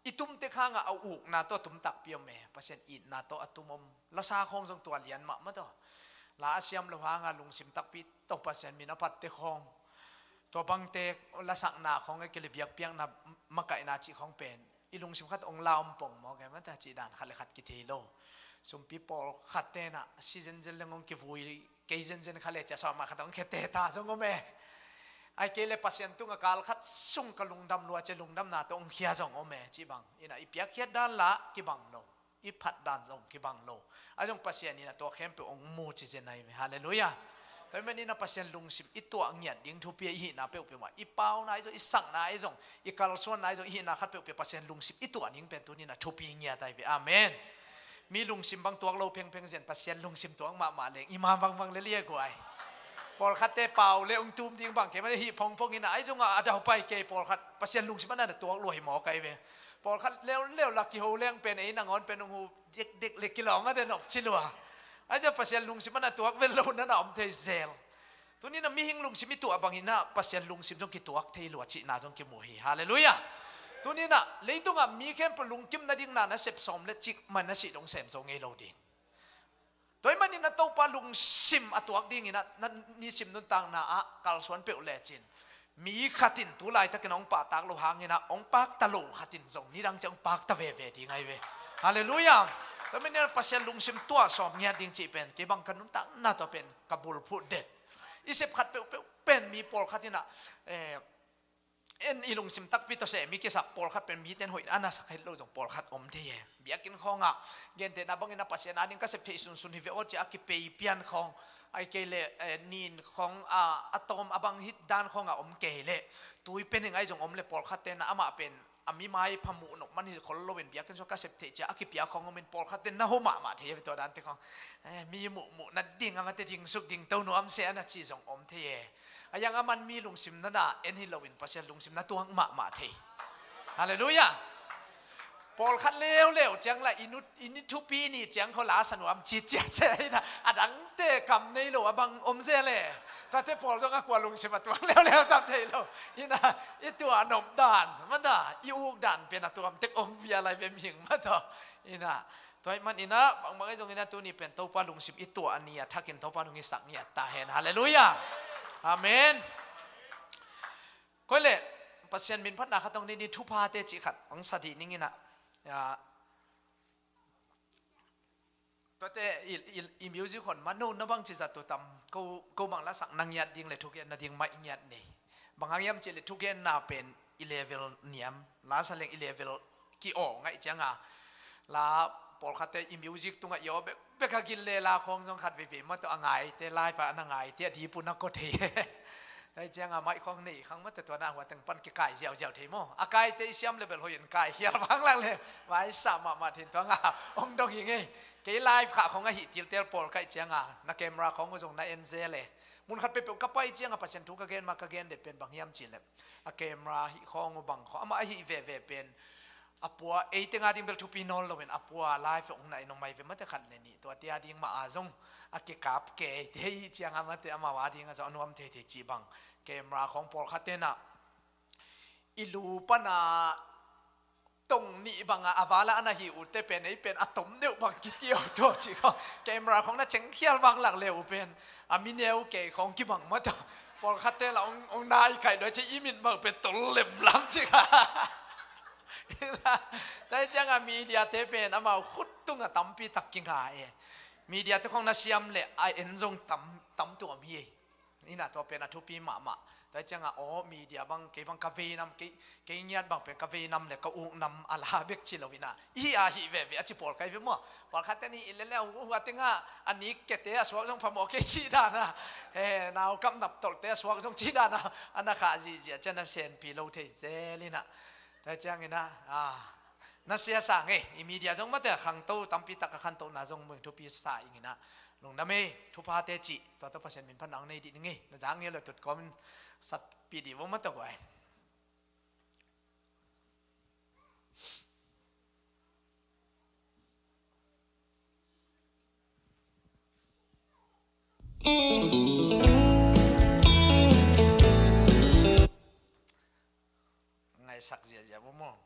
i tumte khanga a ukna tawh tum takpi om e. Pasian itna tawh a tum om lasa khawng zong tua lian mahmah tawh. La a siam lo hanga lungsim takpi tawh Pasian min a phatte khawng, tua bangte lasakna khawng a kile biakpiakna makaihna cih khawng pen i lungsim khat ong la om pong maw, kei mata cih dan khat le khat kithei lo. Sumpi pawlkhat tenah si zenzen leng ong kivui kei zenzen kha le cia sawma khat ong khete ta zong om e. Ai kei le Pasian tunga kal khat sung ka lungdam lua cia lungdamna tawh ong khia zong om e cih bang inah i piakkhiat dan la kibang lo, i phat dan zong kibang lo. Ai zong Pasian inah tua khempeuh ong mu ci zen ai ve. Halleluiah. Tua hi maninah Pasian lungsim i tuah ngiat ding thupi a i hihna peuhpeuh mah, i pauna ai zong, i sakna ai zong, i kalsuanna ai zong, i hihna khat peuhpeuh Pasian lungsim i tuah ding pen tuninah thupi ngiat ai ve. Amen. Mi lungsim bang tuak lo phengpheng zen, Pasian lungsim tuak mahmah leng i ma bangbang le liaguai. Pawlkhatte pau le ong tum ding bang kei mah hih phongphong inah ai zongah a daupai kei, pawlkhat Pasian lungsim a na na tuak lua hi mawk ai ve. Pawlkhat leuleu la kiho leng pen ei nangawn pen ong hu dekdek le kilawm a den op ci lua. Ai zong Pasian lungsim a na tuak vel lo na na om thei zel. Tuninah mihing lungsim i tuah banginah Pasian lungsim zong kituak thei lua cihna zong kimu hi. Halleluiah. Tuninah leitungah mi khempeuh lungkim nadingna nasep sawm le cik man a sih dong sem zo ngei lo ding. Tua hi maninah Topa lungsim a tuak dinginah na nisim nuntakna ah kalsuan peuh lecin mi khatin tu laitakin a hong pahtak lo hanginah hong pakta lo khatin zong nidang ciah hong pakta veve ding ai ve. Halleluiah. Tua hi maninah Pasian lungsim tuah sawm ngiat ding cih pen kei bang ka nuntakna tua pen ka bulphuh det. I sep khat peuhpeuh pen mi pawlkhat inah, eh, en i lungsim takpi tawh seh mi kisap pawlkhat pen miten hoih a na sak het lo zong pawlkhat om thei e. Biakinn khawngah gentehna bangin a Pasian ading ka sep theih sunsun hi ve aw cia a kipei pian khawng, ai kei leh, eh, nin khawng a, a tawm a bang hit dan khawngah om kei leh tui pen ing ai zong om le pawlkhat tenah amah pen a mi maipha muh nop man hi khol loin biakinn sua ka sep theih cia a kipia khawng omin pawlkhat ten na ho mahmah thei a ve tua dante khawng. Eh, mi muhmuh na ding a mate ding suk ding to nuam se a na ci zong om thei e. A yang a man mi lungsim na na en hi loin Pasian lungsim na tuang mahmah thei. Halleluiah. Pawlkhat leuleu ciang la i nu, i ni thupi ni ciang kho la sa nuam cit ciat se a ina a dangte kam nei lo a bang om zel e. Tuate pawl zong a kua lungsim a tuang leuleu tam thei lo. Ina i tuah nop dan mata i uk dan pen a tuam tek om via lai ve mihing mata. Ina Tua ahih manin ah, bangbang ahi zongin ah tuni pen Topa lungsim i tuah ni a thakin Topa hong hisak ngiat ta hen. Halleluiah. Amen. Koi leh, Pasian min phatna khat hong nei ni, thuphate cih khat hong sa dih ning in ah. Ya. Tuate i, i, i music hon mah no, na bang ci zat uh tam, ko, ko bang lasak na ngiat ding le thugen nading mah i ngiat nei. Bang hang hiam cih leh thugenna pen i level niam, la sa leng i level ki-aw ngaih cianga. La pawlkhatte i music tungah i aw bek, bek a gil le la khawng zong khat veivei mah tawh a ngaite, live a na ngaite a dipun a ko thei. Tua hi cianga mic khawng nei khang mah tawh tua na hua teng pan kikai ziauziau thei maw. A kaite i siam le bel hoih in kai khial vang lak le. Vai sa mahmah thin tua nga hong dong hi ngei. Kei live khah khawng ahi tiltel pawl kaih cianga na camera khawng uh zong na en zel e. Mun khat peuhpeuh ka pai cianga Pasian thu ka gen mah ka gen det pen bang hiam cih leh, a camera hih khawng uh bang khawng amah ahi veve pen a pua, ei teng a ding bel thupi nawn loin a pua live hong na in hong mai ve mate khat le nih, tuate a ding mah a zong a kikap kei te hi cianga mate amau a ding a zong a nuam theithei cih bang. Camera khawng pawlkhat tenah i lu pana tong nih banga a vala ana hi ute pen ei pen a tom deuh bang kitiau tua cih khawng. Camera khawng na cengkhial vang lak le uh pen a mi neu kei khawng kibang mah tawh. Pawlkhatte la hong, hong nai kaih dua ci i min bang pen tol lem lam cih kha. Tua hi cianga media te pen amau khut tunga tampi tak kinga e. Media te khawng na siam le a en zong tam, tam tuam hi e. Ina tua pen a thupi mahmah. Tua hi cianga aw media bang kei bang ka veinam, kei, kei ngiat bang pen ka veinam le ka uknam a la bek ci lo ina. Ihi a hih veve a ci pawl kai ve maw. Pawlkhatte ni i lele a hu, hu a tenga a nik kete a suak zong phamawh kei ci dana. He, nau kap nap tolhte a suak zong ci dana. A na khah zihziah cian a senpi lo thei zel ina. Tua hi ciangina, a, na sia sang e, i media zong mate khangto tampi tak a khantohna zong muing thupi sa ingina. Lungdam e, thuphate cih, tua tawh Pasian min phatna hong nei dih ning e, na zang ngei lo tut kawmin satpih dih vo mate guai. Ngaisak ziazia vo maw.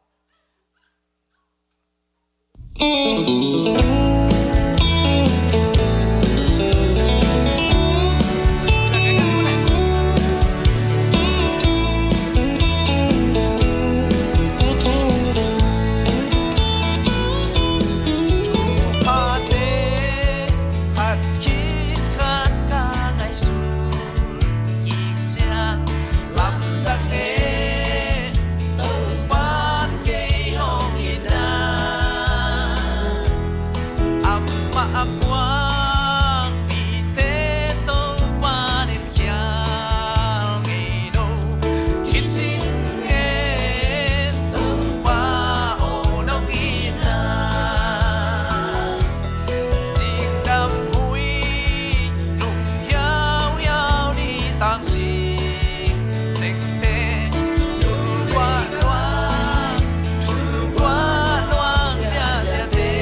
Khat khit khat ka ngaihsut kik ciang lamdang e, Topa'n kei hong it a, amah a puang mite Topa'n khial ngei lo, kicing e Topa aw nong it a. Zingdam hui nung hiauhiau ni tang sing sengte, thulkuan luang, thulkuan luang ziaziate.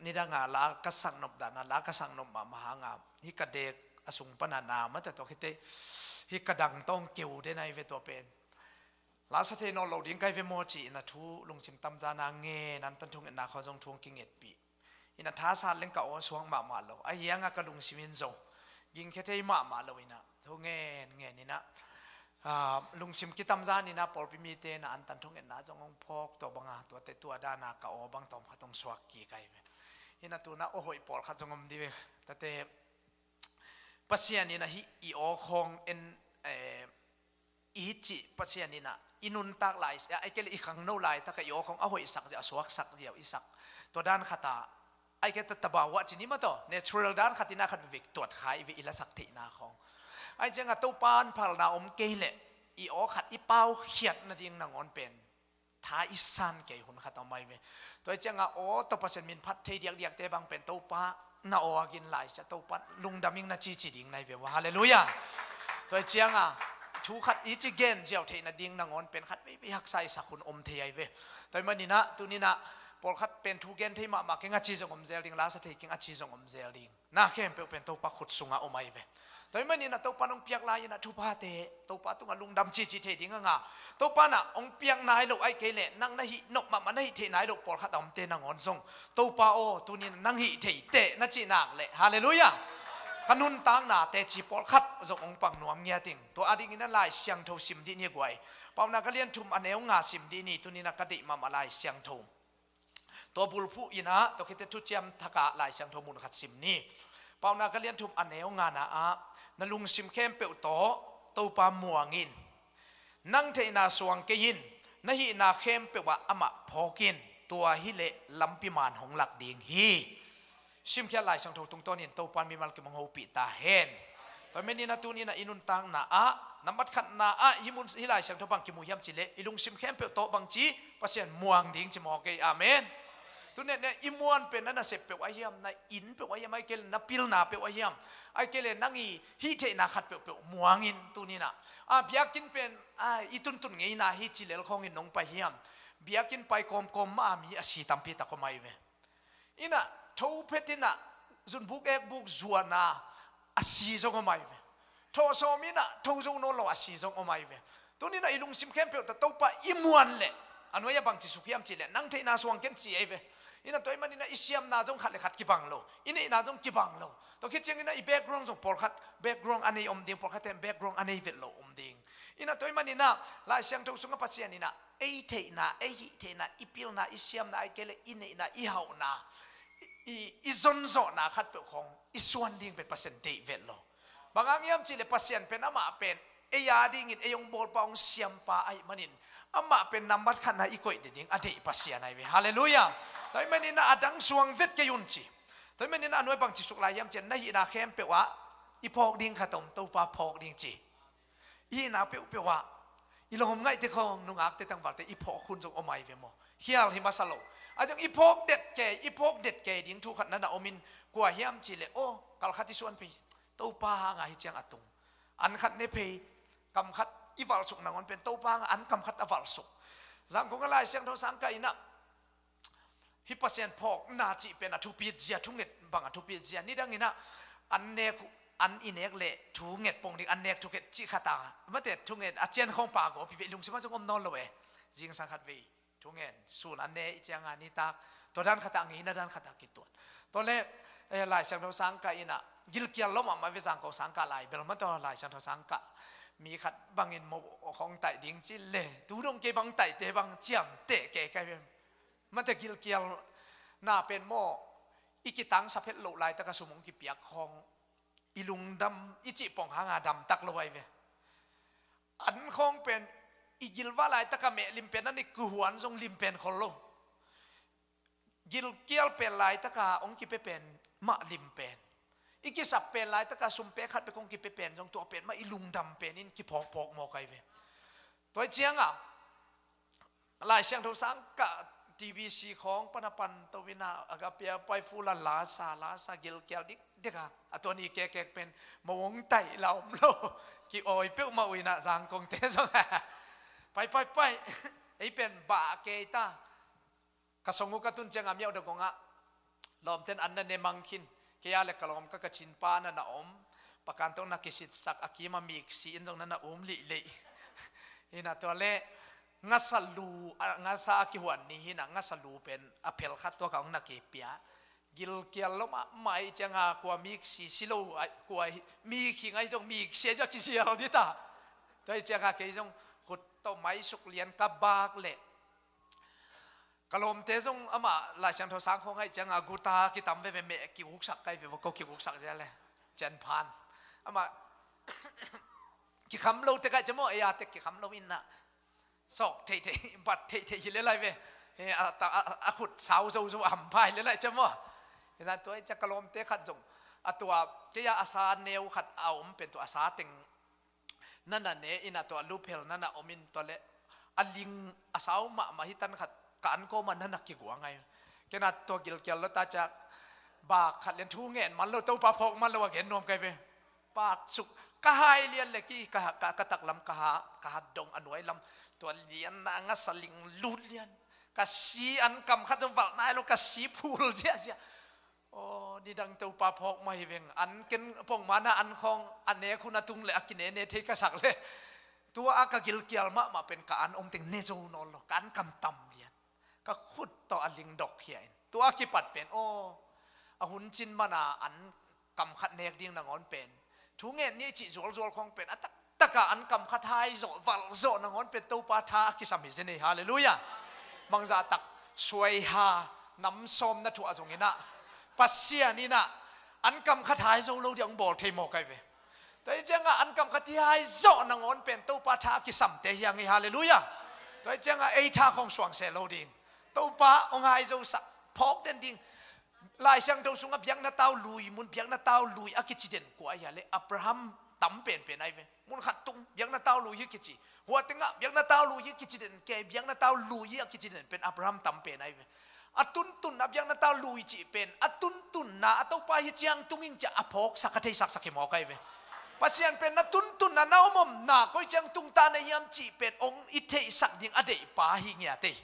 Nidanga la ka sak nop dana, la ka sak nop mahmah hanga, hi ka dek a sung pana na mata tawh khite, hi ka dang tawng keu den ai ve tua pen. La sa thei nawn lo ding kai ve maw ci ina thu lungsim tamzana ngen an tan thung etna khaw zong thu hong kingetpih. Ina tha sa leng ka aw suak mahmah lo. A hianga ka lungsim in zong gingkhia thei mahmah lo ina thu ngen ngen ina, ah, lungsim kitamzan ina pawlpi mite na an tan thung etna zong hong phawk tua banga tuate tua dana ka aw bang tawm khat hong suak kik ai ve. Ina tuna aw hoih pawlkhat zong om di ve. Tate Pasian ina hi i aw khawng en, eh, i hi cih Pasian ina i nuntak lai, ai kei le i khangno laitaka i aw khawng a hoihsak ziau, a suaksak ziau i sak. Tua dan khata ai kei ta tabawa ci ni mataw, natural dan khat ina khat vivik tuat kha i ve i lasak theihna khawng. Ai cianga Topa an phalna om kei le i aw khat i pau khiat nading nangawn pen tha i san kei hun khat a om ai ve. Tua i cianga aw tawh Pasian min phat thei diakdiakte bang pen Topa na aw a gin lai sia Topa lungdam ing na cici ding nai ve ua. Halleluia. Tua i cianga thu khat i ci gen ziau theih nading nangawn pen khat veivei haksa i sak hun om thei ai ve. Tua i manina tunina pawlkhat pen thu gen thei mahmah keng a ci zong om zel ding, la sa thei keng a ci zong om zel ding. Na khempeuh pen Topa khut sungah om ai ve. Tua i manina Topa nong piak lai ina thuphate Topa tungah lungdam cici thei ding anga. Topa na hong piak nai lo ai kei le nang na hih nop mahmah na hih theih nai lo pawlkhat a omte nangawn zong Topa aw tunin nang hih theite na cih nak le halleluia. Ka nuntakna teci pawlkhat zong hong pang nuam ngiating. Tua adingin a Lai Siangtho sim dih ni guai. Paunak a lian thum a neu nga sim dih ni tunina ka deih mahmah Lai Siangtho. Tua bulphuh ina tua khite thuciam thaka Lai Siangtho mun khat sim ni. Paunak a lian thum a neu ngana ah na lungsim khempeuh tawh Topa muangin. Nang theihna suang kei in na hihna khempeuh ah amah phawkin tua hileh lampi man hong lak ding hi. Simkhiat Lai Siangtho tungtawnin Topa mimal kimong hopih ta hen. Tua menina tunina i nuntakna ah nambat khatna ah hi mun hi Lai Siangtho bang kimu hiam cileh i lungsim khempeuh tawh bang ci Pasian muang ding ci mawk ei. Amen. Tunetne i muan pen na nasep peuh a hiam, na inn peuh a hiam, ai kei le na pilna peuh a hiam, ai kei le nang i hih theihna khat peuhpeuh muangin tunina a biakinn pen a i tuntun ngeina hi cilel khawngin nong pai hiam. Biakinn pai kawmkawm ma a mi a si tampi tak om ai ve. Ina tho phet ina zunbuk ekbuk zuana a si zong om ai ve. Tho sawm ina tho zo nawn lo a si zong om ai ve. Tunina i lungsim khempeuh ta Topa i muan le a nuai a bang ci suk hiam cileh nang theihna suang ken ci ai ve. Ina tua i manina i siamna zong khat le khat kibang lo, i neihna zong kibang lo. Tua khit ciangina i background zong pawlkhat background a nei om ding, pawlkhat ten background a nei vet lo om ding. Ina tua i manina Lai Siangtho sungah Pasian ina ei theihna, ei hih theihna, i pilna, i siamna, ai kei le i neihna, i hauhna, i, i, i zonzawhna khat peuh khawng i suan ding pen Pasian deih vet lo. Bang hang hiam cileh Pasian pen amah pen ei a dingin ei hong bawlpa hong siampa ahi manin amah pen nambat khatna i koih ding a deih Pasian ahi ve. Halleluia. Tua i manina a dang suang vet kei un ci. Tua i manina a nuai bang ci suk lai hiam cian na hihna khempeuh ah i phawk ding khat om Topa phawk ding ci. I hihna peuhpeuh ah i lawm ngaihte khawng nungakte tangvalte i phawk hun zong om ai ve maw? Khial hi masa lo. A zong i phawk det kei, i phawk det kei ding thu khat na na omin kua hiam cileh aw kalkhat i suan phei Topa hanga hi ciang a tung. An khat ne phei, kam khat i valhsuk nangawn pen Topa hanga an kam khat a valhsuk. Zangkong a Lai Siangtho sang ka ina hi Pasian phawkna cih pen a thupit zia, thunget bang a thupit zia. Nidangina an nek, an i nek le thunget pong ding, an nek thunget cih khata mate thunget a cian khawng pa gawpi ve i lungsim a zong om nawn lo e. Zingsang khat vei thungen sun an ne i cianga nitak tua dan khata ngeina dan khata kituat. Tua le, eh, Lai Siangtho sang ka ina gilkial lo mahmah ve Zangkong sang ka lai bel ma tua Lai Siangtho sang ka mi khat bangin mo khawng taih ding ci le tu dong kei bang taihte bang ciamteh kei kai ve. Mate gilkial na pen maw i kitangsa phet loh laitaka sum hong kipiak khawng i lungdam i cih pong hanga damtak lo ai ve. An khawng pen i gilvah laitaka meh lim pen a ni kuhuan zong lim pen khol lo. Gilkial pen laitaka hong kipia pen mah lim pen, i kisap pen laitaka sum pek khat pek hong kipia pen zong tua pen mah i lungdam pen in kiphawkphawk mawk ai ve. Tua i cianga Lai Siangtho sang ka T B C khawng pana pan to ina a ka pia pai fu la lasa lasa gilkial dikdika a tua ni kekek pen mo hong taih la om lo. Ki awi peuhmah uh ina Zangkongte zong pai pai pai ei pen bah kei ta. Ka song uh ka tun cianga miauh dagongah Lawmten an na ne mang khin. Kei a le ka lawm ka, ka cin pa na na om. Pakan tawh na kisitsak a kim a miksi in zong na na um lihlih. Hi na tua le ngasa lu, a, ngasa a kihuan ni hi na, ngasa lu pen a phel khat tua ka hong na kipia. Gilkial lo mahmah ahih cianga kua miksi si lo, ai, kua hi, mikhing ahi zong miksi ahi zong kisial dita. Tua ahih cianga kei zong khut tawh maisuk lian ka bak leh ka lawmte zong amah Lai Siangtho sang khawng ahih cianga guta kitam veve, meh kiguksak kai ve, ko kiguksak zia le cian phan. Amah kikham lo tek ahih ciang maw, ei a tek kikham lo in na sawk theihtheih, bat theihtheih hi le lai ve. He, a, ta, a, a khut sau zozo a hampha hi le lai ciang maw. Hi na tua ahih ciang ka lawmte khat zong a tua kei a, a sa neu khat a om pen tua a sa teng na na ne in a, tua luphel na na om in tua le a ling a sau mahmah hi tan khat ka an kawma na na kiguang ai. Kei na tua gilkial lo ta ciang bak khat lian thu ngen man lo, Topa phawk man lo a gen nuam kai ve. Pak suk ka hai lian le ki ka, ka, ka taklam ka ha, ka hat dong a nuai lam tua lian na ngasa ling lut lian. Ka si an kam khat zong valh nai lo, ka si phul ziahziah. Aw, nidang Topa phawk mah hi veng. An ken pongmana an khawng a nek hun a tung le a kinene thei ka sak le. Tua a ka gilkial mahmah pen ka an om teng ne zo nawn lo, ka an kam tam lian. Ka khut tawh a ling dok khia in. Tua a kipat pen, aw, a hun cin mana an kam khat nek ding nangawn pen thu ngen ni cih zualzual khawng pen a taktaka an kam khat hai zawh, valh zawh nangawn pen Topa tha a kisam hi zen ei. Halleluiah. Bangzah tak suaiha nam sawm na thuah zong in a, Pasian in a an kam khat hai zo lo ding hong bawl thei maw kai ve. Tua ahih cianga an kam khat hi hai zawh nangawn pen Topa tha a kisamte hi hang ei. Halleluiah. Tua ahih cianga ei tha khawng suang seh lo ding. Topa hong hai zosak phawk den ding. Lai Siangtho sungah biakna tau lui mun, biakna tau lui a kici den kua ahi a le Abraham tam penpen ahi ve. Mun khat tung biakna tau lui hi kici. Hua tengah biakna tau lui hi kici den ke, biakna tau lui hi a kici den pen Abraham tam pen ahi ve. A tuntunna biakna tau lui cih pen a tuntunna a Topa hi ciang tung ing ciah a phawksak a theisaksak hi mawk ahi ve. Pasian pen na tuntunna na om omna koi ciang tung ta na hiam cih pen hong i theihsak ding a deihpa hi ngiat ei.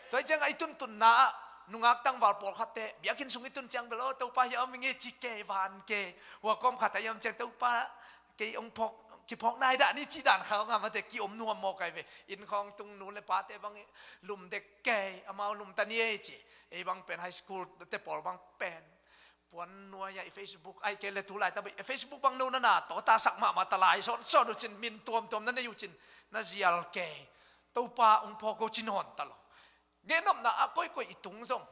Tua hi ciangah i tuntunna ah nungak tangval pawlkhatte biakinn sung i tun ciang bel, aw, Topa hiah om i ngei ci kei van kei. Hua kawm khat ah i om ciang Topa kei hong phawk, kiphawk nai dah ni cih dan kha hong a mate ki-om nuam mawk ahi ve. Inn khawng tung nu le pate bang i lum dek kei, amau lum ta ni ei ci. Ei bang pen high school te pawl bang pen puan nuai ah i Facebook ai kei le tu lai ta bang i Facebook bang no na na tawh ta sak mahmah ta lai sawn sawn uh cin min tuamtuam na nei uh cin na zial kei. Topa hong phawk ko ci nawn ta lo. Genopna a koikoi i tung zong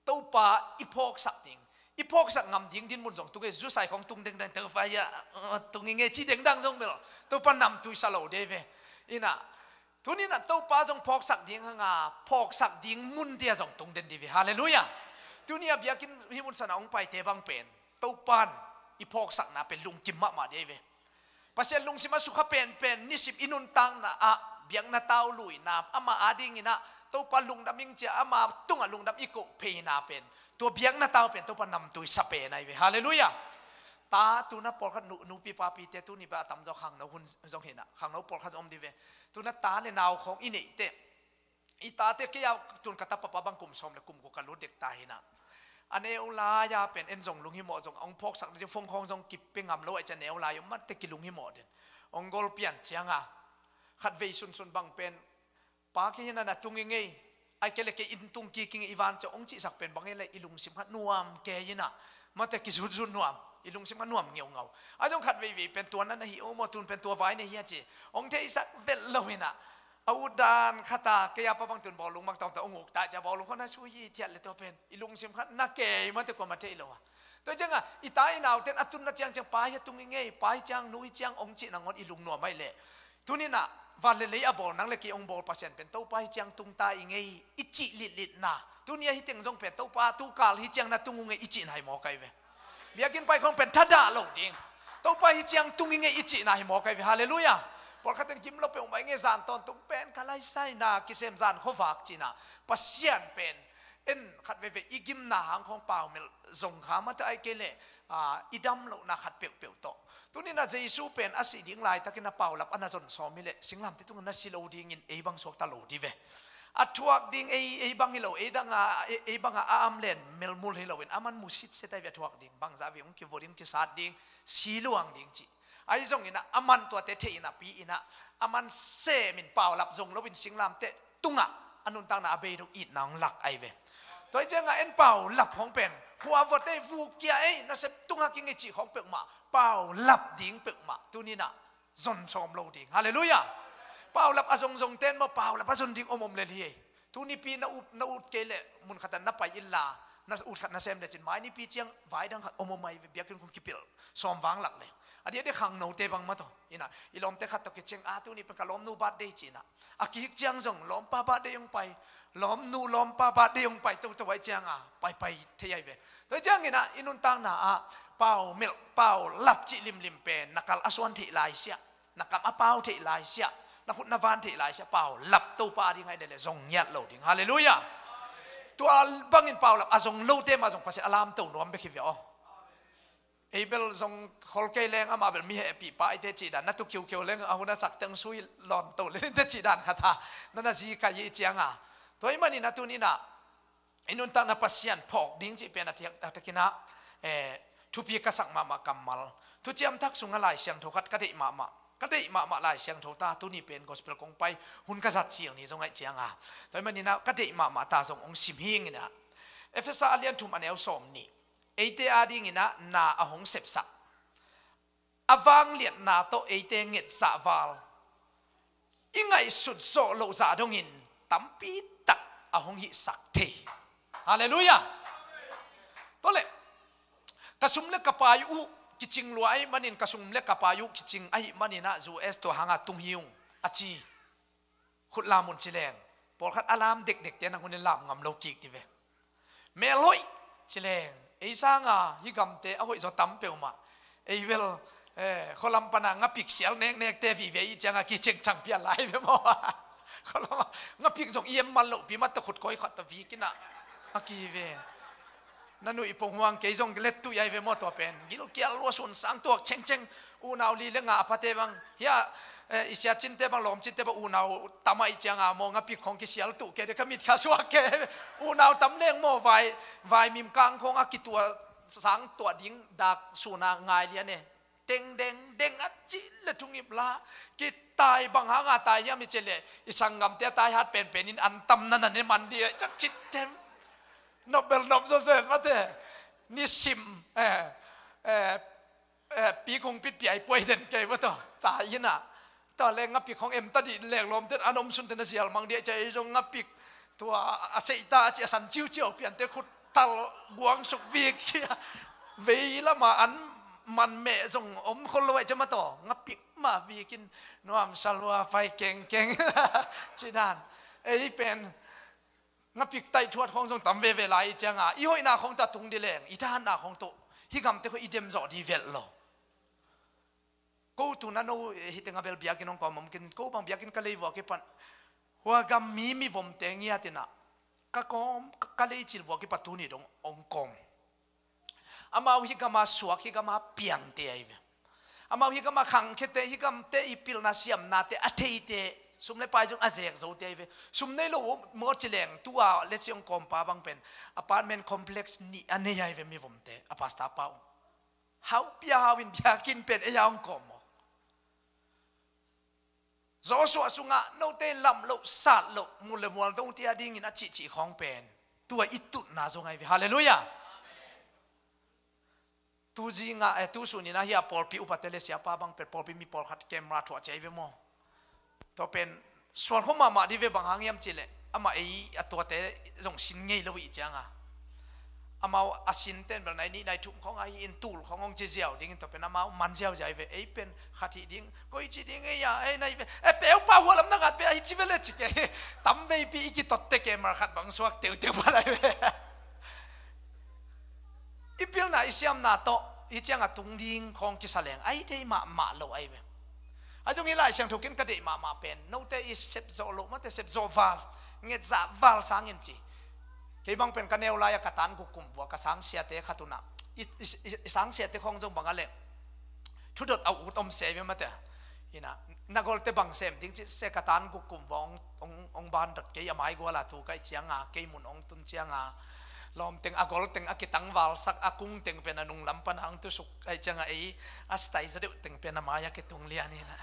Topa i phawksak ding, i phawksak ngam ding dinmun zong tung ei. Zusai khawng tung dengdang Topa ia, uh, tung i ngei ci dengdang zong bel Topa namtui sa lo dei ve. Ina, tuni na Topa zong phawksak ding hanga phawksak ding mun dia zong tung den di ve. Halleluiah. Tuni a biakinn hi mun sana hong paite bang pen Topan i phawksakna pen lungkim mahmah dei ve. Pasian lungsim a sukha penpen nisim i nuntakna ah biakna tau luina ama adingin ah Topa lungdam ing cia ama tungah lungdam i koh pheina pen tua biakna tau pen Topa namtui sa pen ahi ve. Halleluiah. Ta tuna pawlkhat nu, nupi papite tuni ba a tamzaw khangno hun zong hinah khangno pawlkhat zong om di ve. Tuna ta le nau khawng i neihte i tate kei a tun ka tapa pa bang kum sawm le kum guk ka lut dek ta hinah. A neu lai-a pen en zong lunghimawh zong a hong phawksak ding phone khawng zong kipe ngam lo ai cia neu lai-a mate kilunghimawh den. Hong gol pian cianga khatvei sunsun bang pen pa kei hinah na tung i ngei. Ai kei le kei in tung kik i ngei i van ciah hong cihsak pen bang ei le i lungsim khat nuam kei hinah. Mate kizutzu nuam, i lungsim khat nuam ngeungau. A zong khatveivei pen tua na na hi o maw tun pen tua vai na hi a ci. Hong theisak velh lo hinah. A ut dan khata kei a pa bang tun bawlung bang tawngta ong uk ta cia bawlung khaw na sui hi thiat le tua pen i lungsim khat na kei mate kua ma thei lo a. Tua cianga i ta i nauten a tunna ciangciang pa hi a tung i ngei, pa hi ciang nu hi ciang ong cih nangawn i lungnuam aih leh tuninah van le lei a bawl nang le kei ong bawl Pasian pen Topa hi ciang tung ta i ngei i cih litlitna. Tuni a hi teng zong pen Topa tukal hi ciang na tung uh ngei i cihna hi mawk ahi ve. Biakinn pai khawng pen thadah lo ding. Topa hi ciang tung i ngei i cihna hi mawk ahi ve. Halleluiah. Pawlkhat in gim lo peuhmah i ngei zan tawntung pen ka laisaina kisem zan khuavak cihna. Pasian pen en khat veve i gimna hang khawng paumelh zong kha mate ai kei leh, ah, i dam lohna khat peuhpeuh tawh. Tuninah Jesu pen a sih ding laitakin a paulap a na zon sawm hi leh singlamte tungah na si lo dingin ei bang suakta lo di ve. A thuak ding ei, ei bang hi lo, ei dang a, ei, ei bang a, a am len melmul hi lo in, aman mu sitset ai ve a thuak ding, bangzah ve hong kivua ding, kisat ding, si luang ding cih. Ahi zongin ah, aman tuate thei in ah, pi in ah, aman sem in paulap zong lo in singlamteh tungah a nuntakna a bei dong itna hong lak ai ve. Tua hi ciangah en paulap hong pen, khua vuate vuk kia ei, nasep tungah kingei cih khong peuhmah, paulap ding peuhmah, tuni in ah, zon sawm lo ding. Halleluiah. Paulap a zongzong ten maw, paulap a zon ding om om lel hi ei. Tunipi na ut, na ut kei leh mun khatah na pai inla, na ut khat na sem lecin, mai nipi ciang vai dang khat om om ai ve, biakinn kong kipilh sawm vang lak leh. A diakdiak khangnote bang mah tawh in ah, i lawmte khat tawh kiciang, a tuni pen ka lawmnu birthday ci in ah, a kihik ciang zong lawmpa birthday hong pai, lawmnu lawmpa birthday hong pai toto ai ciangah, paipai thei ai ve. Tua ciangin ah i nuntakna ah pau melh, paulap cih limlim pen na kal a suan theih lai siah, na kam a pau theih lai siah, na khut na van theih lai siah, paulap Topa a ding hai lele zong ngiat lo ding. Halleluiah. Tua bangin paulap a zong lote mah zong Pasian a lamto nuam bek hi ve aw. Ei bel zong khol kei leng amah bel mi hehpih pa i te cih dan, na tu kiukiu leng a hun a sak teng sui lawn to le te cih dan khat ha, na na zi kai i ciangah. Tua i manin a tuni in ah i nuntakna Pasian phawk ding cih pen a thiak, a takin ah, eh, thupi ka sak mahmah kammal. Thuciam Thak sungah Lai Siangtho khat ka deih mahmah, ka deih mahmah Lai Siangtho ta, tuni pen gospel kong pai, hun ka zat cil ni zong aih ciangah. Tua i manin ah ka deih mahmah ta zong hong sim hing in ah. Efesa a lian thum a neu sawm nih. Eite a dingin ah na a hong sepsak, a vangliatna tawh eite nget zahval, i ngaihsut zawh loh zah dongin tampi tak a hong hihsak thei. Halleluiah. Tua leh, ka sum le ka pai uh kicing lua ahih manin, ka sum le ka pai uh kicing ahih manin ah U S tua hangah tung hi ung a ci. Khut lam un ci leng, pawlkhat a lam dekdekte nang hun in lam ngam lo kik ti ve. Mel hoih ci leng, ei sanga hih gamte a hoih zaw tam peuhmah. Ei bel, eh, khualam pana ngapik sial neknekte vive i cianga kicengcang pian lai ve maw. Khualam ngapik zong i em man lohpi mah tawh khut kawi khat tawh vik in ah a kive. Na nuih ponghuang kei zong lettuih ai ve maw tua pen. Gilkial lua sunsang tuak cengceng. Unau li le nga a pate bang hia, eh, i siacinte bang lawmcinte bang unau tam ai cianga maw ngapik khong kisial tuh ke de ka mit kha suak ke. Unau tam leng maw vai, vai mim kang khong a kituah sang tuah ding dak suna ngai lian e. Deng deng deng a cih le thungip la kitai bang hanga tai hiam i cih leh i sanggamte a tai hat penpen in an tam na na ne man dih a cak cit tem. Nop bel nop zawzen mate. Nisim, eh, eh, eh, pi kung pit pi ai puai den kei va tawh tai in ah. Tua le ngapik khong em ta dih lek lawmte an om sunte na zial mang dih a cih ei zong ngapik tua a seihta a cih a san ciuciau piante khut tal guang suk bik hi a. Vei lama an man meh zong om khol lo ai cih mah tawh ngapik mah bikin nuam salua pai kengkeng. Ci dan ei pen ngapik taih thuat khong zong tam veve lai i cianga i hoihna khong ta tung dih leng i thahatna khong tawh hih gamte khong i dem zawh dih velh lo. Ko tuna no, eh, hih tengah bel biakinn hong kawm om kin, ko bang biakinn ka lei vua kipan hua gam mi mivomte ngiat in ah ka kawm, ka, ka lei cil vua kipan tuni dong hong kawm. Amau hih gama suak, hih gama piangte ai ve. Amau hih gama khangkhete, hih gamte i pilna siamnate a theite, sum le pai zong a zek zote ai ve. Sum nei lo maw ci leng tua le siang kawmpa bang pen apartment complex nih a nei ai ve mivomte, a pastor pa uh. Hau pia hau in biakinn pen ei a hong kawm maw. Joshua sungah note in lam loh sat loh mul le mual dongte a dingin a cihcih khawng pen tua i tutna zong ai ve. Halleluiah. Tu zingah, eh, tu suninah hih a pawlpi upate le siapa bang pen pawlpi mi pawlkhat camera thuah ciai ve maw? Tua pen sual khawm mahmah dih ve, bang hang hiam cihleh amah ei a tuate zong sin ngei lo ih cianga amau a sin ten bel nai nih nai thum khawng ahi in tul khawng hong ci ziau dingin tua pen amau man ziauziau hi ve. Ei pen khat hih ding, koi ci ding ei a, ei nai ve, e peupa hualam na ngat ve ahi ci ve le ci ke. Tam veipi i kitotte ke mar khat bang suak teuteu pa lai ve. I pilna i siamna tawh hih cianga tung ding khawng kisa leng ahi thei mahmah lo ahi ve. A zong hi Lai Siangtho kin ka deih mahmah pen note i sepzawh loh mate sepzawh val, ngetzah val sangin ci. Kei bang pen ka neu lai-a ka tan guk kum vua ka sang siate khat unah i, i, i, i sang siate khawng zong bang a leh thudot a ut om sia hi ve mate. Hinah Na golte bang sem ding ci se, ka tan guk kum vawng ong, ong ban dot kei a mai guala tu kai cianga, kei mun ong tun cianga, lawm teng a gol teng a kitangval sak, a kung teng pen a nung lam pan ang tu suk kai cianga ei, a stai za deuh teng pen a mai a kitung lian ina.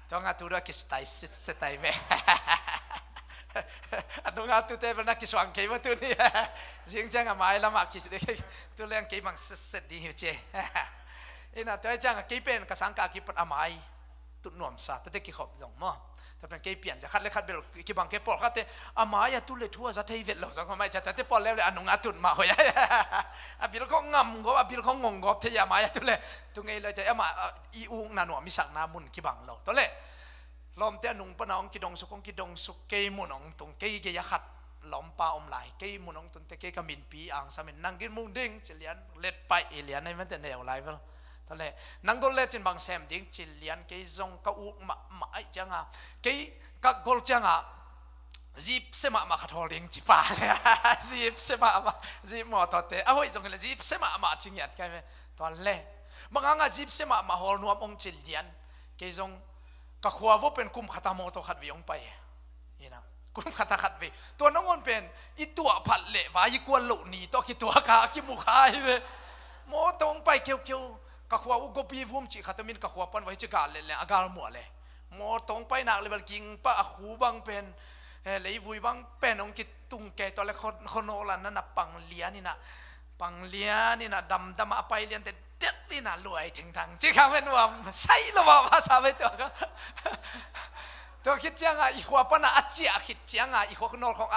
Tuanga tu dua ki stai sit se tai ve. A nunga tu te pen a kisuang kei va tu ni. Zing cianga mai lama ki, tu leng kei mang sit sit ding hiu ce. Ina tua cianga kei pen ka sangka kipat a mai tut nuamsa, tate kikhop zong maw. Tua pen kei pian cia khat le khat bel kibang kei pawl khatte a mai a tut le thu a za thei vet lo zong a mai cia tate pawl leu le a nung a tut mah hoih a. A bil khong ngam gawp, a bil khong ngong gawp thei a mai a tut le tu ngei lo cia ama i ukna nuam i sakna mun kibang lo. Tua le lawmte a nung pana hong kidongsuk, hong kidongsuk kei mun hong tung kei gei a khat lawmpa om lai. Kei mun hong tunte kei ka minpi angsamin nang gin mung ding ci lian let paih i lian a i mante neu lai vel. Tale nang gol le cin bang sem ding ci lian kei zong ka uk mahmah aih cianga kei ka gol cianga zip se mahmah khat hawl ding ci pa le zip se mahmah zip mawtawte a hoih zong le zip se mahmah ci ngiat kai ve. Tua le banganga zip se mahmah hawl nuam ong ci lian kei zong ka khua vo pen kum khata mawtaw khat vei ong pai. Ina kum khata khat vei tua nangawn pen i tuah phat leh vai i kual loh ni tawh kituah ka a kimu kha hi ve. Mawtaw ong pai keukeu ka khua uh gopi vum cih khat min ka khua pan vai ci gal leh leh a gal muah leh mawtaw ong pai nak leh bel ging pah a khu bang pen leivui bang pen ong kitung kei tawh le khonawl an na na pang lian ina pang lian ina damdam a pai lian te dek ina luai thengthang ci kha ve nuam sai lo mah masa ve tua ka. Tua khit cianga i khua pana a ciah khit cianga i khua nawl khong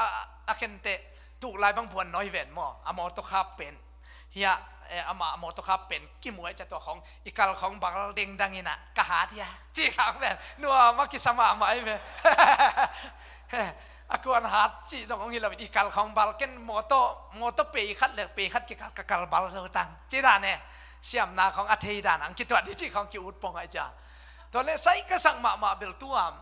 a khente tuk lai bang buan nawi ven maw a mawtaw khap pen hia ama a mawtaw khap pen kimuai ca tua khong i kal khong bal dengdang ina ka hat hia ci khang ven nuam a kisa mahmah i ve. A kuan hat cih zong ong hi lo i kal khong bal ken mawtaw mawtaw pei khat le pei khat kikal ka kal bal zo tang ci dan e. Siamna khong a thei dan ang kituat di cih khong ki ut pong ai ca. Tua le sai ka sak mahmah bel tuam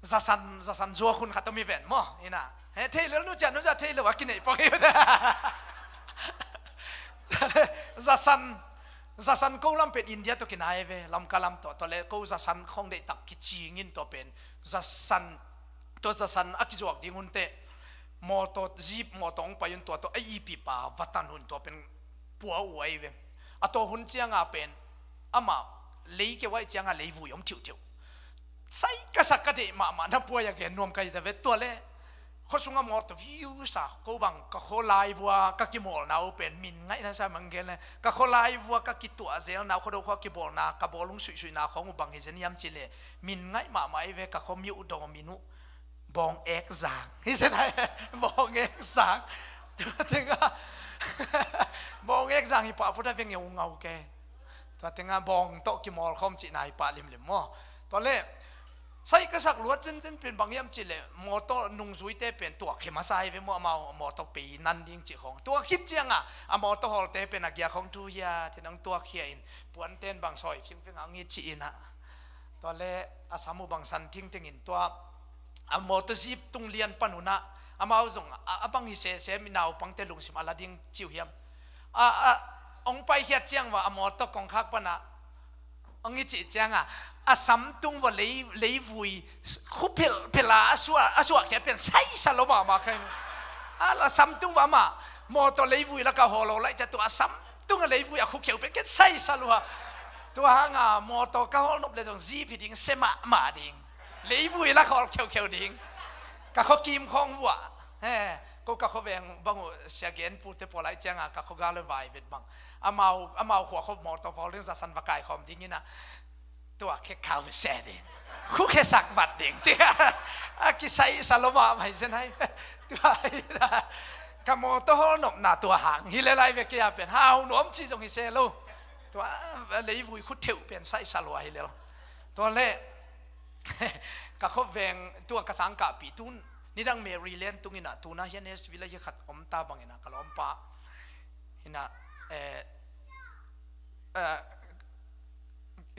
zasan zasan zuak hun khat om i ven maw ina he thei lel nu cia nu cia thei lo a kinei pong hi. Zasan zasan ko lam pen India tawh kinai ve Lamka lam tawh tua le ko zasan khong deihtak kicingin tua pen zasan tua zasan a kizuak ding hunte mawtaw zip mawtaw ong pai un tua tawh a ipipa vatan hun tua pen pua uh ai ve. A tua hun cianga pen ama lei keu ai cianga leivui om thiuhthiuh. Sai ka sak ka deih mahmah na puai a gen nuam ka hi ta ve tua le khuasunga mawtaw viu sa ko bang ka khaw laivua ka kimawlna uh pen min ngaihna sa mang gen le ka khaw laivua ka kituah zelna uh khuado khua kibawlna ka bawlung suihsuihna khawng uh bang hi zen hiam ci le min ngaih mahmah i ve ka khaw miuh daw min uh bawng ek zang hi zen ai bawng ek zang. Tua tenga bawng ek zang hi pah puta ve ngeu ngau ke. Tua tenga bawng tawh kimawl khawm cihna hi pah limlim maw. Tua le sai ka sak luat zenzen pen bang hiam cih leh mawtaw nungzuite pen tuak hi masa hi ve maw amau mawtaw pei nan ding cih khawng tuak khit cianga a mawtaw hawlte pen a gia khawng thu hia thin ang tuak hia in puanten bang sawi fingfing ang hi cih ina. Tua le a sam uh bang san thingthingin tua a mawtaw zip tung lian pan unah amau zong a bang hi sese mi naupangte lungsim a la ding ciu hiam. A ong paikhiat ciangva a mawtaw kongkhak pana ong i cih cianga a samtung va leivui khuphelphela a suahkhiat pian saisa lo mahmah kha. A la samtung va amah mawtaw leivui laka hawl lo laih ca tua a samtung a leivui a khukheu pian ken saisa lua. Tua hanga mawtaw ka hawl nop le zong zip hi ding se mahmah ding. Leivui lak hawl kheukheu ding. Ka khuakim khawng vuah he ko ka khuaveng bang uh siagen pute pawlai cianga ka khuagal le vai vet bang amau amau khua khop mawtaw hawl ding zasan va kaikhawm ding ina. Tua khe kau se ding khu khe sak vat ding ci a kisai sa lo mah mai zen hai. Tua ina ka mawtaw hawl nopna tua hang hi le lai ve kei a pen hau nuam ci zong hi se lo. Tua leivui khu theuh pen sai sa lua hi le lo. Tua le ka khuaveng tua ka sangkahpih tun nidang Maryland tungina tuna hian Nashville hi khat om ta bangina ka lawmpa ina eh, eh,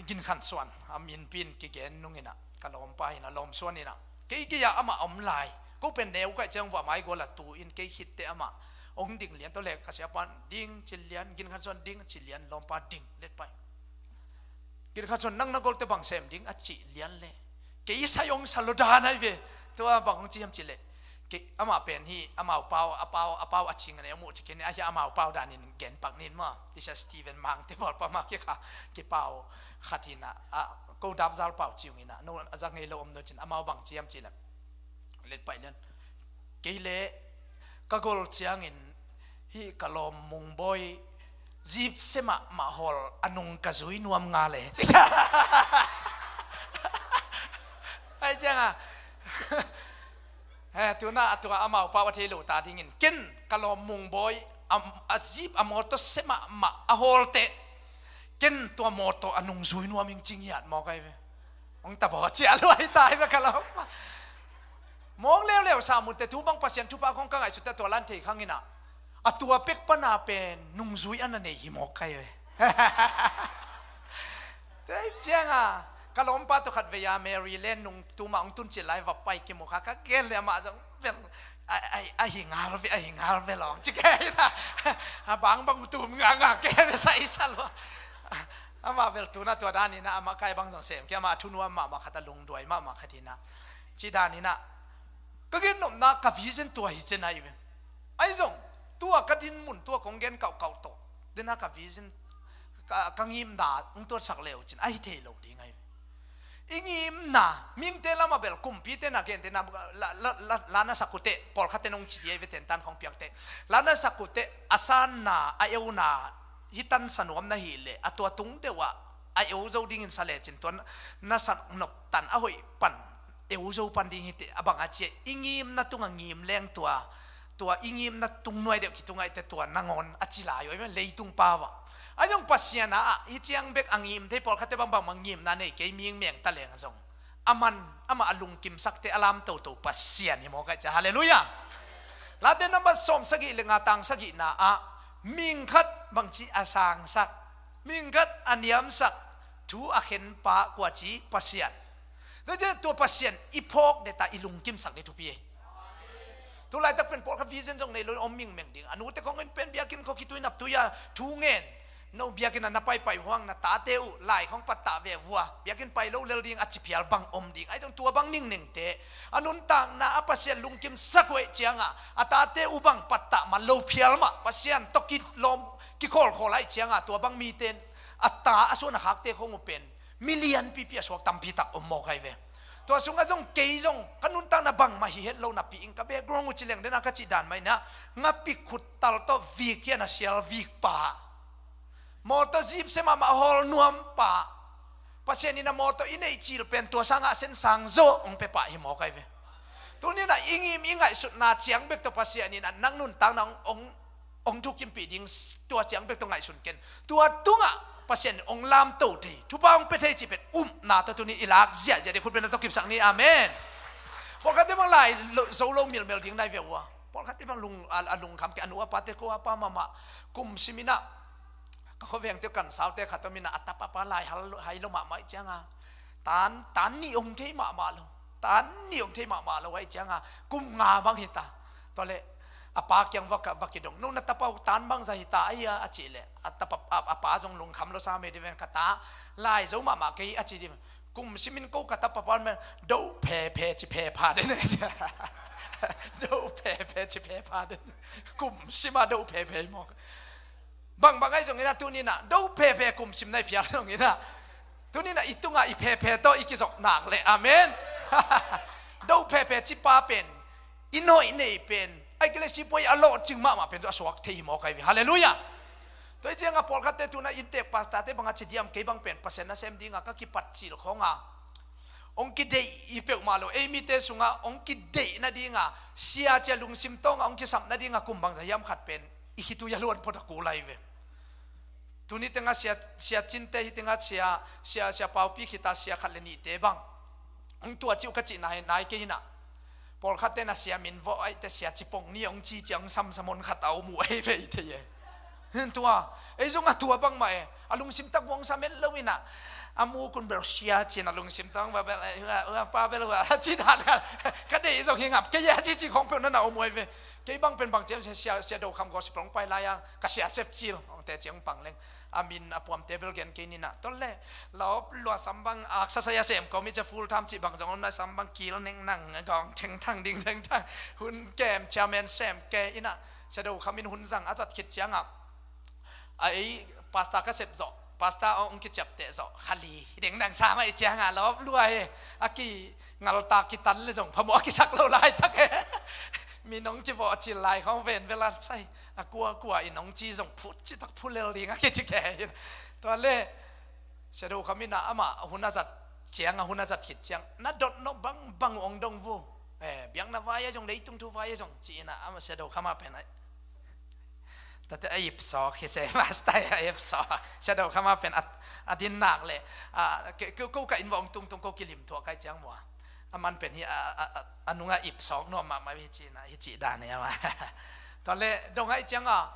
Ginkhansuan a minpin kigen nungina ka lawmpa ina lawmsuan ina kei kei a ama om lai ko pen neu kaih ciang vua mai guala tu in kei khitte ama ong ding lian to le ka siapan ding cilian Ginkhansuan ding cilian lawmpa ding let pai. Kei khat zong nang na golte bang sem ding a cih lian le. Kei i sai hong sa lo dan ai ve. Tua bang hong ci hiam cih leh, kei amah pen hi, amau pau, a pau, a pau a cing a nei a muh ci kei ni, a hi amau pau danin gen pak nin maw. I Sia Steven Mangte bawl pa mah kei kha, kei pau khat hi na, a, ko dap zal pau ci ung hi na, no a za ngei lo om no cin, amau bang ci hiam cih leh, let paih lian. Kei le ka gol ciangin hih ka lawm Mungbawi zipse mahmah hawl a nung ka zui nuam nga le. Ai cianga, eh, tuna a tua amau pau a thei lo ta dingin ken ka lawm Mungbawi a, a zip a mawtaw se mahmah a hawl teh ken tua mawtaw a nung zui nuam ing cing hiat mawk ai ve. Hong ta baw a ciah luai ta ai ve ka lawm pa. Mawng leuleu sa mun teh tu bang Pasian thupha khong ka ngaihsut teh tua lan thei khang ina. A tua pek pana pen nungzui a na nei hi mawk kai ve. Tei cianga ka lawmpa tu khat vei a Mary len nung tuma hong tun cil lai va pai kimu kha ka gel le amah zong vel a, a, a hi ngal ve, a hi ngal ve lawng ci kei na. A bang bang tum nga nga kei ve sa i sa lo. Amah vel tuna tua dan ina amah kai bang zong sem kei amah thunuam mahmah khat a lungduai mahmah khat ina. Ci dan ina ka gen nopna ka vision tua hi zen ai ve. Ai zong tua ka din mun tua kong gen kauhkauh tawh dena ka vision ka, ka ngimna hong tuatsak leu cin a hi thei lo ding ai ve. I ngimna mingte lama bel kumpite na gente na la, la, la, la na sakute pawlkhatte nong ci di ai ve tentan khong piakte. La na sakute a sanna a euna hi tan sanuam na hi le a tua tung deuh ah a eu zo dingin sa lecin tua na sak nop tan a hoih pan eu zo pan ding hi te a bang a cia i ngimna tunga ngim leng tua tua i ngimna tung nuai deuh kitunga i te tua nangawn a ci lai oi leitung pau ah. A zong Pasian ah hi ciang bek a ngim thei pawlkhatte bang bang ma ngimna nei kei ming meng ta leng zong. Aman amah a lungkimsakte a lam toto Pasian hi mawk ai cia. Halleluiah. Late nambat sawm sagih le nga tang sagihna ah mingkhat bangci a sangsak, mingkhat a niamsak, thu a khenpa kuaci Pasian. Tua cia tua Pasian i phawk deta i lungkimsak ni thupi ei. Tulaitak pen pawlkhat vision zong nei lo om mingmeng ding a nute khongin pen biakinn khawkitui naptui a thu ngen. No biakinn a na paipai huang na tate uh lai khong pattah ve vua biakinn pai lo lel ding a ci phial bang om ding ai zong tua bang ningnengte a nuntakna a Pasian lungkim sakuaih cianga a tate uh bang pattah man lo phial mah Pasian tawh kilawm kikhawlkhawl ai cianga tua bang miten a ta a suan a khakte khong uh pen milian pipi a suak tampi tak om mawk ai ve. Tua sungah zong kei zong ka nuntakna bangmah hi het lo napi in ka background uh ci leng dena ka cih dan mah inah ngapi khuttal tawh vik hian a sial vik pa mawtaw zipse mahmah hawl nuam pa Pasian in a mawtaw i neih cil pen tua sangah a sen sang zawh hong pia pah hi mawk ai ve. Tuninah i ngim i ngaihsutna ciang bek tawh Pasian in a nang nuntakna hong hong thukimpih ding tua ciang bek tawh ngaihsun ken. Tua tungah Pasian in hong lamto thei thupha hong pia thei cih pen upna tawh tuni i lak ziahziah ding khutbetna tawh kipsak ni. Amen. Pawlkhatte bang lai zo lo milmel ding nai ve ua. Pawlkhatte bang a lungkham kei a nu a pate ko a pa mahmah kum siminah ka khuavengte kan saute khat om inah a tapa pa lai hai lo mahmah ih cianga tan tan nih hong thei mahmah lo. Tan nih hong thei mahmah lo aih cianga kum nga bang hita. Tuale a pa kiang va kidong no na tapa uh tan bang za hita aia a cih leh a tapa a pa zong lungkham lo sa mei diven ka ta lai zo mahmah kei a cih diven kum simin ko ka tapa pan men do phephe ci phepha den do phephe ci phepha den kum sima do phephe maw. Bangbang ahi zongin a tuninah do phephe kum sim nai phial zongin a tuninah i tungah i phephe tawh i kizop nak le amen. Do phephe cipa pen i nawih nei pen ai kile sipuai a lawhcing mahmah pen cu a suak thei hi mawk ahi ve. Halleluiah. Tua i cianga pawlkhatte tunah inntek pastate banga ci diam kei bang pen Pasian nasem dinga ka kipat cil khawnga hong kideih hi peuhmah lo ei mite sungah hong kideih nadinga sia cia lungsim tawnga hong kisap nadinga kum bangza hiam khat pen i khitui a luan phot a kul ahi ve. Tuni tengah sia, sia cinte hi tengah sia, sia, sia paupi khita sia khat le nihte bang hong tua ciu ka cih nai nai kei inah pawlkhatte na sia min vawh aihte sia cipong ni hong ci cia hong samsamon khat a om uh ahi ve i thei e. Hin tua ei zong a tua bangmah e a lungsim tak vuang sam et lo inah A mukun bel sia cin a lungsim tawng va bel, eh, hua, hua pa bel hua, ci dan ka, ka deih zong hi ngap, kei a ci ci khong peuh na na om uh ai ve. Kei bang pen bang ciam sia, sia, sia do kham gospel hong pai lai a, ka sia sep cil, hong te ciang pang leng. A min a puamte bel gen kei ni na. Tawh le, lawp lua sam bang, a, exercise a sem ko mi cia full time ci bang zong om na sam bang kil neng nang, gawng theng thang ding theng thang. Hun kem, chairman sem ke, ina, sia do kham in hun zang, a zat khit ciang a. A ei, pastor ka sep zawh, pastor a hong kiciapteh zawh, khali, ding nang sa mai ciang a lawp lua he, a ki ngalta kitan le zong, phamawh a kisak lo laitak he. Mi nong ci vawh cil lai khong ven vel a sai, a kua kua i nong ci zong phut citak phulel ding a kici ke. Tua le, sia do kham ina amah, hun a zat ciang a, hun a zat khit ciang, na dot no bang bang hong dong vu. Eh, biakna vai a zong, leitung thu vai a zong, ci ina amah sia do kham a pen ai. Tate a ipsawk hi se, pastor a ipsawk. Sia do kham a pen a, a din nak le, a, ke, ke, ko ka inn vawng tungtung ko kilim thuah kai ciang mua. A man pen hi a, a, a, a nunga ipsawk nuam mahmah hi ci na, hi ci dan hi ama. Tua le, dong hai ciang a,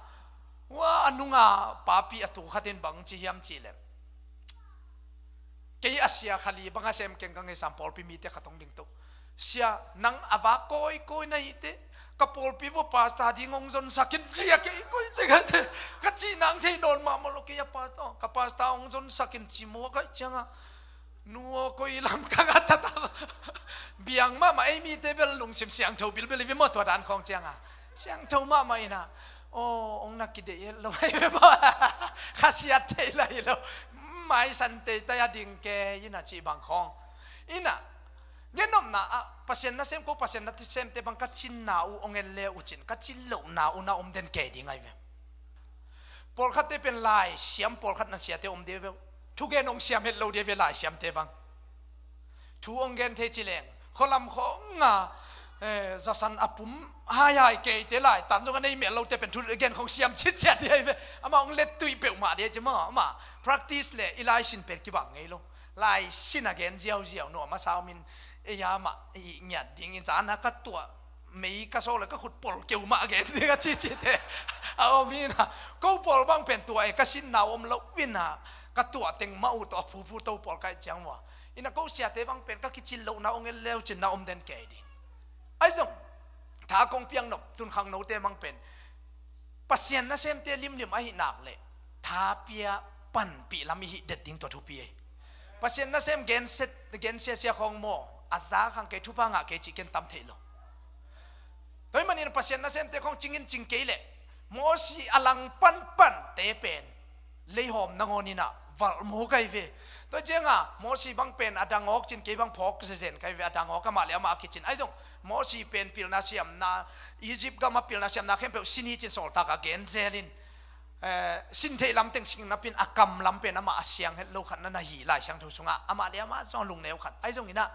hua a nunga papi a tu khatin bang ci hiam ci le. Kei a sia khali bang a sem keng ka ngei sam pawlpi mite khat hong ding to. Sia, nang a vak kawikawi na hi te, ka pawlpi vua pastor ding hong zonsak in ci a kei koi te ka te, ka ci nang thei nawn mahmah lo kei a pastor, ka pastor hong zonsak in ci maw kai ciang a, nu aw koi lam ka nga ta ta. Biang mahmah ei mite bel lungsim siangtho bilbel i vi maw tua dan khawng ciang a. Siangtho mahmah ina, aw, hong na kideih het lo ai ve maw. Khasiat thei lai lo. Maisan tei tai a ding ke ina ci bang khawng. Ina, genopna ah, Pasian nasem ko, Pasian nasemte bang ka cinna uh hong en le uh cin, ka cin lohna uh na om den kei ding ai ve. Pawlkhatte pen lai siam, pawlkhat na siate om de ve uh. Thugen hong siam het lo de ve lai siamte bang. Thu hong gen thei ci leng, khualam khawng a, eh, zasan a pum hai hai keite lai tan zong a nei mel lote pen thu gen khawng siam citciat hi ai ve. Amah hong let tuih peuhmah de ci maw, amah practice le i lai sin pen kibang ngei lo. Lai sin a gen ziauziau nuam a sa om in, ei amah i ngiat ding in zan a ka tuah mei ka sawk le ka khut pawl keu mah gen ding a cicite a om hi na. Ko pawl bang pen tua e ka sinna om lo in a, ka tuah teng mah uh tawh a phuphu to pawl kai ciang mua. Ina ko siate bang pen ka kicin lohna hong en leu cinna om den kei ding. Ai zong, tha kong piang nop, tunkhang note bang pen Pasian nasemte limlim ahi nak le, tha pia panpih lam i hih det ding tua thupi ei. Pasian nasem genset, gensia sia khawng maw, a za khang kei thupha ngah kei cih ken tam thei lo. Tua hi manin Pasian nasemte khawng cingin cing kei le, Mosi a lang panpan te pen leihawm nangawn ina valh maw kai ve. Tua cianga Mosi bang pen a dang awk cin kei bang phawk zezen kai ve, a dang awk amah le amah a kicin. Ai zong Mosi pen pilna siamna, Egypt gama pilna siamna khempeuh sin hi cin sawltak a gen zelin, eh, sin theih lam teng sing napin a kam lam pen amah a siang het lo khat na na hi Lai Siangtho sungah amah le amah zong lungneu khat. Ai zong ina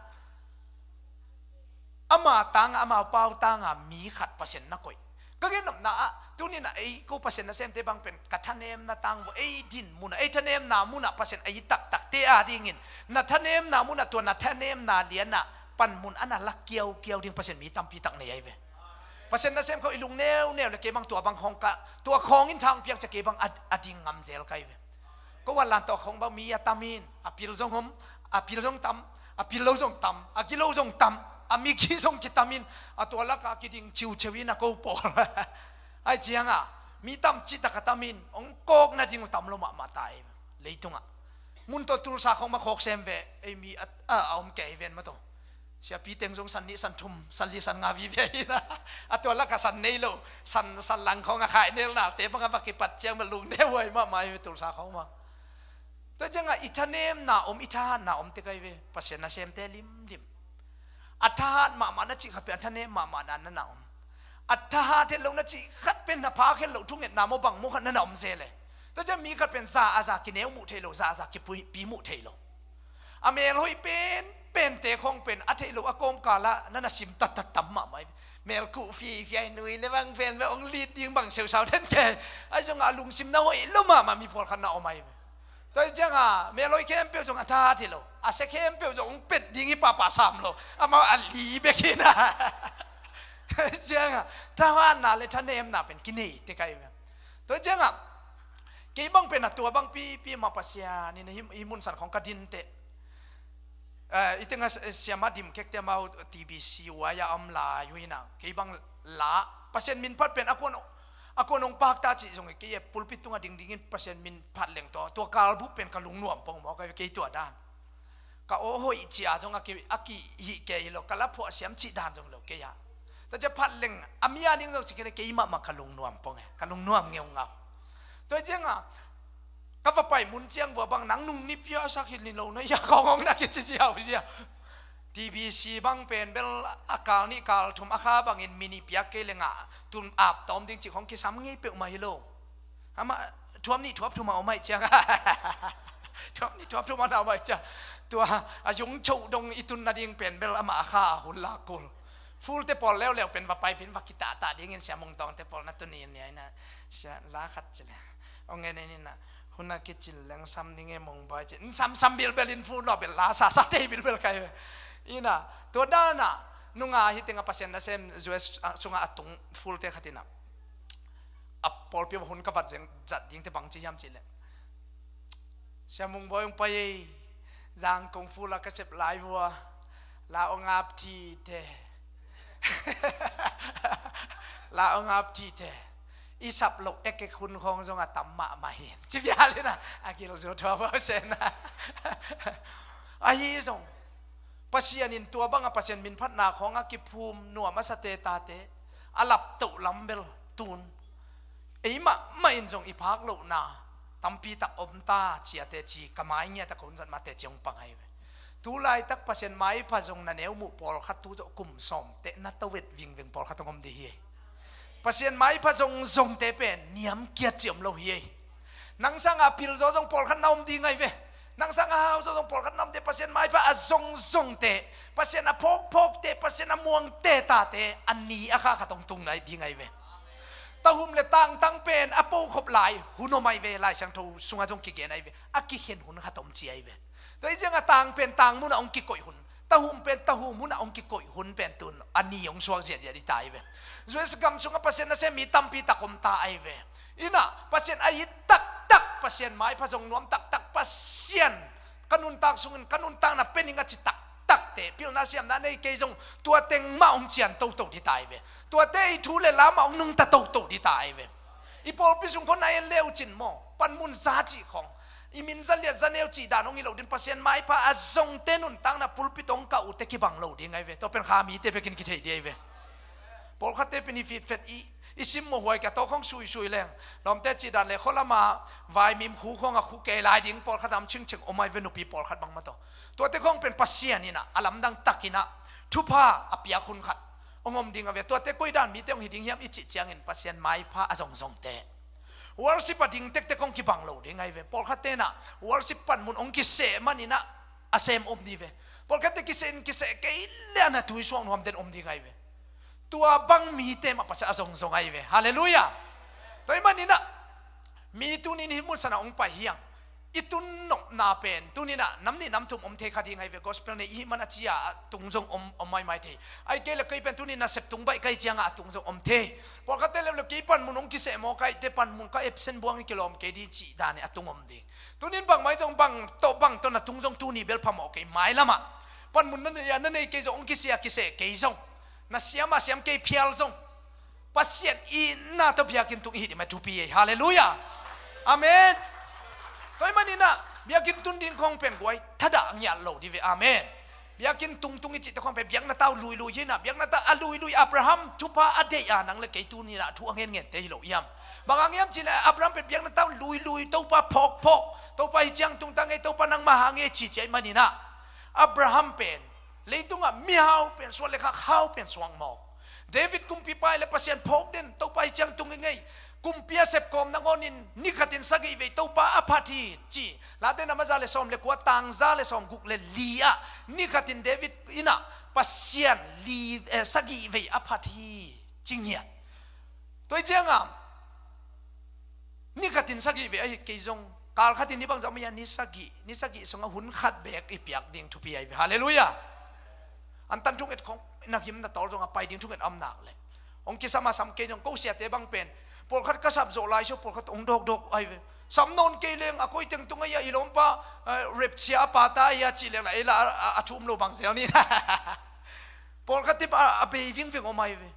ama tanga, ama pau tanga mi khat Pasian na koih. Ka gennopna ah tunin a ei ko Pasian nasemte bang pen ka thanemna tang vua ei din muna, ei thanemna muna Pasian ei taktakte a dingin na thanemna muna tua na thanemna liana panmun ana lak kiaukiau ding Pasian mi tampi tak nei ai ve. Pasian nasem khawng i lung neuneu le kei bang tua bang khawng ka, tua khawngin thang piak cia kei bang a, a ding ngam zel kai ve. Ko a lan tawh khawng bang mi a tamin, a pil zong hom, a pil zong tam, a pil lo zong tam, a gilo zong tam, a miki zong kitamin, a tua laka kiding ciuciu in a ko pawl. Ai cianga mi tam citak a tamin hong kawk nading uh tam lo mahmah ta ei leitungah. Mun tawh tulsa khawng ma khawk sem ve, ei mi a, a, a om kei ven ma tawh. Siapi teng zong san nih san thum, san li san nga vive hi na. A tua laka san nei lo, san, san lang khawng a khai nel nalte bang a va kipat ciang ma lung neu huai mahmah hi ve tulsa khawng ma. Tua cianga i thanemna om, i thahatna om te kai ve, Pasian nasemte limlim. A thahat mahmah na cih khat pen a thanem mahmah na na om. A thahat het lo na cih khat pen na phak het lo thungetna maw bang maw khat na na om zel e. Tua ciang mi khat pen za a za kineu muh thei lo, za a za kipi muh thei lo. A melhoih pen pente khawng pen a theih loh a kawmkal ah na na sim tattat tam mahmah hi. Mel kuh fifiai nui le bang pen ve hong lit ding bang seusau den ke. Ai zong a lungsim na hoih lo mahmah mi pawlkhat na om ai ve. Tua hi cianga melhoih khempeuh zong a tha thei lo, a sia khempeuh zong hong pet ding hi pahpah sam lo. Amau a li bek hi na. Tua hi cianga thahatna le thanemna pen kinei te kai ve. Tua hi cianga Kei bang pen a tua bang pipi mah Pasian in hih, hih munsan khawng ka dinteh. Eh, i tengah siama dim kekte amau T B C uai a om lai uh hi na. Kei bang la Pasian min phat pen a kuan, a kuan hong pakta cih zong hi kei e, pulpit tungah dingdingin Pasian min phat leng tua, tua kalbup pen ka lungnuam pong mawk a, kei tua dan. Ka aw hoih cia zong a ki, a kihih kei hi lo, ka la phuah siam cih dan zong lo kei a. Tua cia phat leng a mi a ding zong cih kei le kei mahmah ka lungnuam pong e, ka lungnuam ngeungau. Tua cianga ka va pai mun ciang vua bang nang nung ni pia sak hi ni lo na ia kong hong na kici cia uh cia. T B C bang pen bel a kal nih kal thum a kha bangin mi nih piak kei le ngah tun ap tawm ding cih khong kisam ngei peuhmah hi lo. Amah thuam nih thuap thum a om aih ciang. Thuam nih thuap thum a na om aih ciang. Tua a yung cho dong i tun nading pen bel amah a kha a hun la kul. Full te pawl leuleu pen va pai pin va kitahta dingin sia mung tawng te pawl na tuni in nia ina sia la khat ci le. Ong ngen in ina hun a kicil leng sam ding e mung bai ci. Sam sam bilbel in full no bel la sa sa te bilbel kai. Ina tua dana nunga hi tenga Pasian na sem U S sunga a tung full te khat ina. A pawlpi hun ka vat zeng zat ding te bang ci hiam cih leh, Sia Mung Bawi hong pai ei, Zangkong full a ka sep lai vua, la ong ap thi te. La ong ap thi te. I sap loh ekek hun khawng zong a tam mahmah hin ci vial ina a gil zo thua vua sena. Ahi zong Pasian in tua banga Pasian min phatna khawng a kiphum nuam a sate tate a laptoh lam bel tun ei mahmah in zong i phak lohna tampi tak om ta ciate ci ka mai ngiat a ka hun zat mate ci hong pang ahi ve. Tu laitak Pasian maipha zong na neu muh pawlkhat tu zawh kum sawm teh na to vet vingveng pawlkhat hong om dih hi ei. Pasian maipha zongzongte pen niam kiat ci om lo hi ei. Nang sanga pil zaw zong pawlkhat na om ding ahi ve. Nang sanga hau zaw zong pawlkhat na omte Pasian maipha a zongzongte, Pasian a phawkphawkte, Pasian a muangte tate a ni a kha khat hong tung nai ding ahi ve. Tahum le tangtang pen a pokhop lai hun om ahi ve, Lai Siangtho sunga zong kigen ahi ve. A kikhen hun khat om ci ahi ve. Tua hi cianga tang pen tang munah hong kikoih hun, tahum pen tahum munah hong kikoih hun pen tun a ni hong suak ziahziah dih ta ahi ve. U S gam sungah Pasian nasem mi tampi tak om ta ahi ve. Ina Pasian a it taktak, Pasian maipha zong nuam taktak, Pasian ka nuntak sungin ka nuntakna pe ning a ci taktakte pilna siamna nei kei zong tua teng mah hong cian toto dih ta ahi ve. Tuate i thu le la mah hong nungta toto dih ta ahi ve. I pawlpi sung khong na en leu cin maw, panmun za cih khong, i min za liat za neu cih dan hong hi lo din Pasian maipha a zongte nuntakna pulpit hong kah uhte kibang lo ding ahi ve. Tua pen kha mite bekin kithei dih ahi ve. Pawlkhatte pen i fitfet i, i simmawh huai kia tawk hong suisui leng lawmte cih dan le khualama vaimim khu khong a khu kei lai ding pawlkhat am chingching om ahi ve, nupi pawlkhat bangmah tawh. Tuate khong pen Pasian inah a lamdang takinah thupha a piak hun khat hong om ding a ve. Tuate koidan mite hong hi ding hiam i cih ciangin Pasian maipha a zongzongte. Worship a ding tektek hong kibang lo ding ahi ve. Pawlkhatte nah worship panmun hong kiseh maninah a sem om dih ve. Pawlkhatte kiseh in kiseh kei le a na tui suak nuam den om ding ahi ve. Tua bang mite mah Pasian a zongzong ahi ve. Halleluiah. Tua hi maninah mi tunin hih munsanah hong pai hiang. I tun nopna pen tuninah nam nih nam thum om thei kha ding ahi ve. Gospel nei ihi man a cia a tung zong om, om maimai thei. Ai kei le kei pen tunin nasep tung baih kai cianga a tung zong om thei. Pawlkhatte leu le kei panmun hong kiseh maw, kaite panmun ka absent buang i kilawm kei ding cih dani a tung om ding. Tunin bangmai zong bang tawh bang tawh na tung zong tuni bel phamawh kei mailamah. Panmun na nei a na nei kei zong hong kisia kiseh kei zong, na siama siam kei phial zong Pasian itna tawh biakinn tung i hih dih mai thupi ei. Halleluiah. Amen. Tua hi maninah biakinn tun ding khong pen guai thadah ngiat lo dih ve. Amen. Biakinn tungtung i cihte khong pen biakna tau luilui hinah, biakna tau a luilui Abraham thupha a deih a nang le kei tuninah thu a ngenngente hi lo hiam? Bang hang hiam cihleh Abraham pen biakna tau luilui, Topa phawkphawk, Topa hi ciang tungta ngei, Topa nangmah hang ngei cihcia hi maninah Abraham pen leitungah mihau pen suak le khak hau pen suak mawk. David kumpipa le Pasian phawk den, Topa hi ciang tung i ngei. Kumpi a sepkawm nangawnin nikhatin sagih vei Topa a phat hi ci. Late na maza le sawm le kua tangza le sawm guk le li ah nikhatin David inah Pasian li, eh, sagih vei a phat hi ci ngiat. Tua hi cianga nikhatin sagih vei ahi kei zong kalkhatin ni bangzah om ahi a ni sagih, ni sagih sungah hun khat beek i piak ding thupi ahi ve. Halleluiah. Antan thunget khong na him na tawl zong a pai ding thunget a om nak le hong kisam a sam kei zong ko siate bang pen pawlkhat ka sap zawh lai sio pawlkhat hong dawkdawk ahi ve. Sam nawn kei leng a koi teng tung ahi a, i lawmpa, eh, rep cia a pata ahi a cih leng la ei la a, a, a thum lo bang zel ni. Pawlkhat tip a, a bei vingving om ahi ve.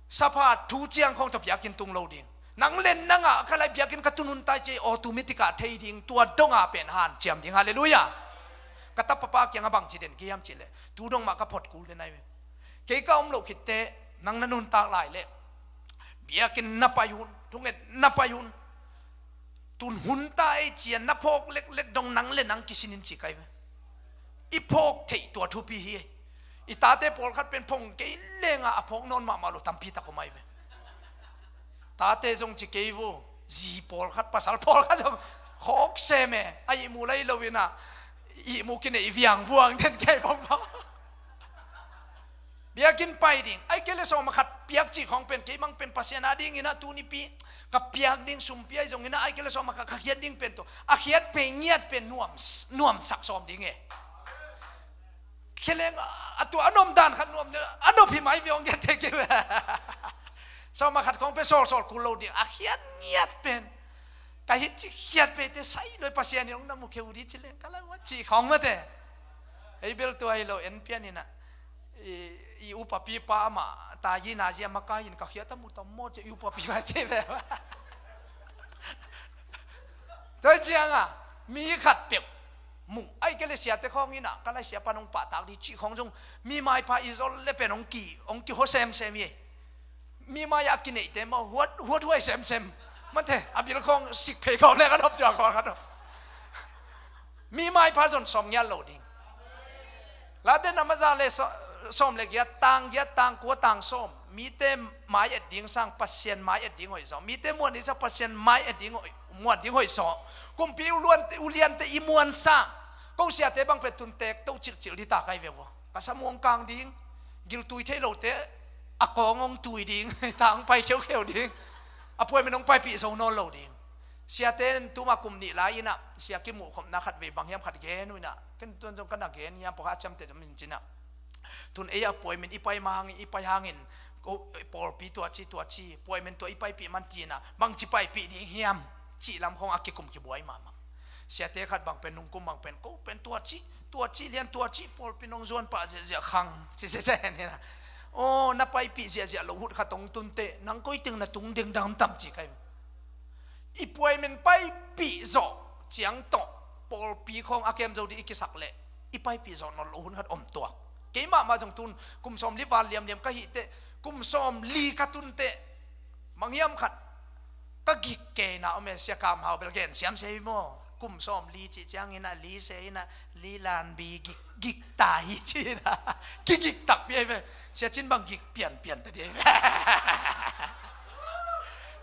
Sapha thu ciang khawng tawh biakinn tung lo ding. Nang len nangah ka lai biakinn ka tun hun tai ci ei, automatic ah thei ding, tua dongah pen hanciam ding. Halleluiah. Ka tapa pa kiangah bangci den kei hiam cih leh, tu dong mah ka phot kul den ahi ve. Kei ka om loh khitteh nang na nuntak lai leh biakinn na pai hun, thunget na pai hun, tun hun ta ei ci-a na phawk leklek dong nang le nang kisinin ci kai ve. I phawk theih tua thupi hi. I tate pawlkhat pen phong kei lenga a phawk nawn mahmah lo tampi tak om ahi ve. Tate zong ci kei vo, zi pawlkhat, pasal pawlkhat zong khawk sem e, a ihmu lai lo inah, ihmu kinei viangvuang den kei bawmah. Biakinn pai ding, ai kei le sawm a khat piak cih khawng pen, kei mang pen Pasian a ding inah tunipi ka piak ding sumpi ai zong inah, ai kei le sawm a khat ka khiat ding pen tawh, a khiat pei ngiat pen nuam, nuamsak sawm ding e. Kheleng a tua a nuam dan khat nuam, a nuam hi mai viong ngiat te kei. Sawm a khat khawng pen sawlsawl kul lo ding, a khiat ngiat pen. Ka hit ci khiat pe te sai loi Pasian i ong na mu kheu di ci leng ka la wa ci khawng mate. Ei bel tua hi lo en pian inah. I, i upapi pa amah ta yi na zia maka in ka khiat a mu tam maw ci i upapi pa ci ve. Tua hi cianga mi khat peuh mu ai kei le siate khawng inah ka lai sia pan ong pahtak di ci khawng zong mi maipha i zol le pen ong ki, ong ki ho semsem i. Mi mai a kineihte maw huat, huat huai semsem. Mate, a bil khawng sik phei khawng le ka dop tua khawng ka dop. Mi maipha zon sawm ngiat lo ding. Late na maza le sa-, sawm le giat tang, giat tang kua tang sawm. Mite mai et ding sang Pasian mai et ding hoih zaw. Mite muan ding sang Pasian mai et ding hoih, muan ding hoih zaw. Kumpi u luan, u liante i muan sang. Ko siate bang pe tun tek to cilcil di ta kai ve vua. Ka samuang kang ding. Giltui thei lote a kawng hong tui ding, ta hong pai kheukheu ding, a puai min hong paipih zo nawn lo ding. Siate in tuma kum nih lai inah sia kimuh khopna khat vei bang hiam khat gen uh inah, ken tuan zong ka na gen hiam pawkha a ciamteh zong min cinah. Tun ei a puai min i pai ma hangin, i pai hangin, ko, pawlpi tua ci, tua ci, puai min tua i paipih man cinah, bang ci paipih ding hiam? Cih lam khawng a kikum kibuai mahmah. Siate khat bang pen nungkum bang pen ko pen tua ci, tua ci lian tua ci pawlpi nong zuan pah ziahziah khang ci sese ni na. Aw, na paipih ziahziah lo hut khat hong tunte nang koi teng na tung dengdang tam ci kai. I puai min paipih zawh ciang tawh pawlpi khawng a kem zo dih i kisak leh i paipih zawh nawn lo hun khat om tuak. Keimah mah zong tun kum sawm li val liamliam ka hih teh, kum sawm li ka tun teh, manghiam khat ka gik keina om e, Sia Kam Hau bel gen siam se hi maw? Kum sawm li cih ciangin a li se in a li lanbi gik, gik ta hi ci in a kigik takpi ahi ve. Sia Cin bang gik pianpian ta dih ahi ve.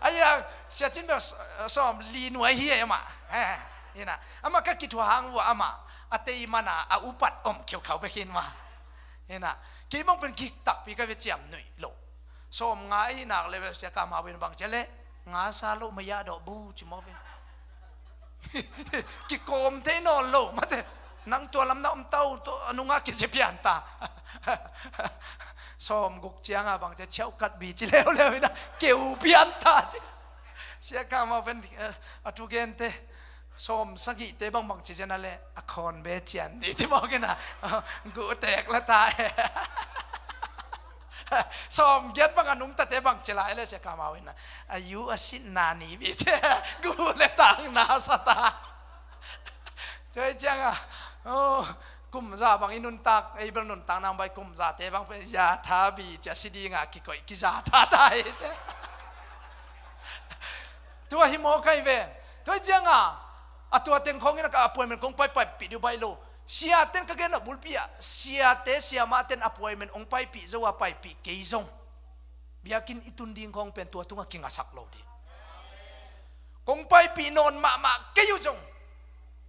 Ahi a, Sia Cin bel s-, sawm li nuai hi e amah. He, in a, amah ka kithuah hang vua amah a tei man a, a upat om kheukhau bek hi in mah. In a, kei bang pen gik takpi ka ve, ciam nuih lo. Sawm nga ahi nak le ve, Sia Kam Hau in bang cia le nga sa lo maya dawh bu ci mawk ve. Kikawm thei nawn lo mate. Nang tua lam na om tau, tua nungah kici pian ta. Sawm guk cianga bang cia ciauh kat bi ci leuleu in a keu pian ta ci. Sia Kam Hau pen, eh, a thugente sawm sagihte bangbang ci cian a le a khawn be cian dih ci mawk in a, guh tek la ta e. Sawm giat bang a nungtate bang ci lai le Sia Kam Hau in a, a yu a sitna ni bi ci, guh le tangna sa ta. Tua hi cianga, oh, kum za bang i nuntak, ei bel nuntak nang bai kum zate bang pen za tha bi cia si dinga kikoih kiza tha ta hi cia. Tua hi mawk ahi ve. Tua hi cianga a tua teng khawngin a ka appointment kong paipaipih dih baih lo. Siaten ka gen a bulpi ah siate siamahten appointment hong paipih zo a paipih kei zong biakinn i tun ding khawng pen tua tungah kingasak lo dih. Kong paipih nawn mahmah kei uh zong,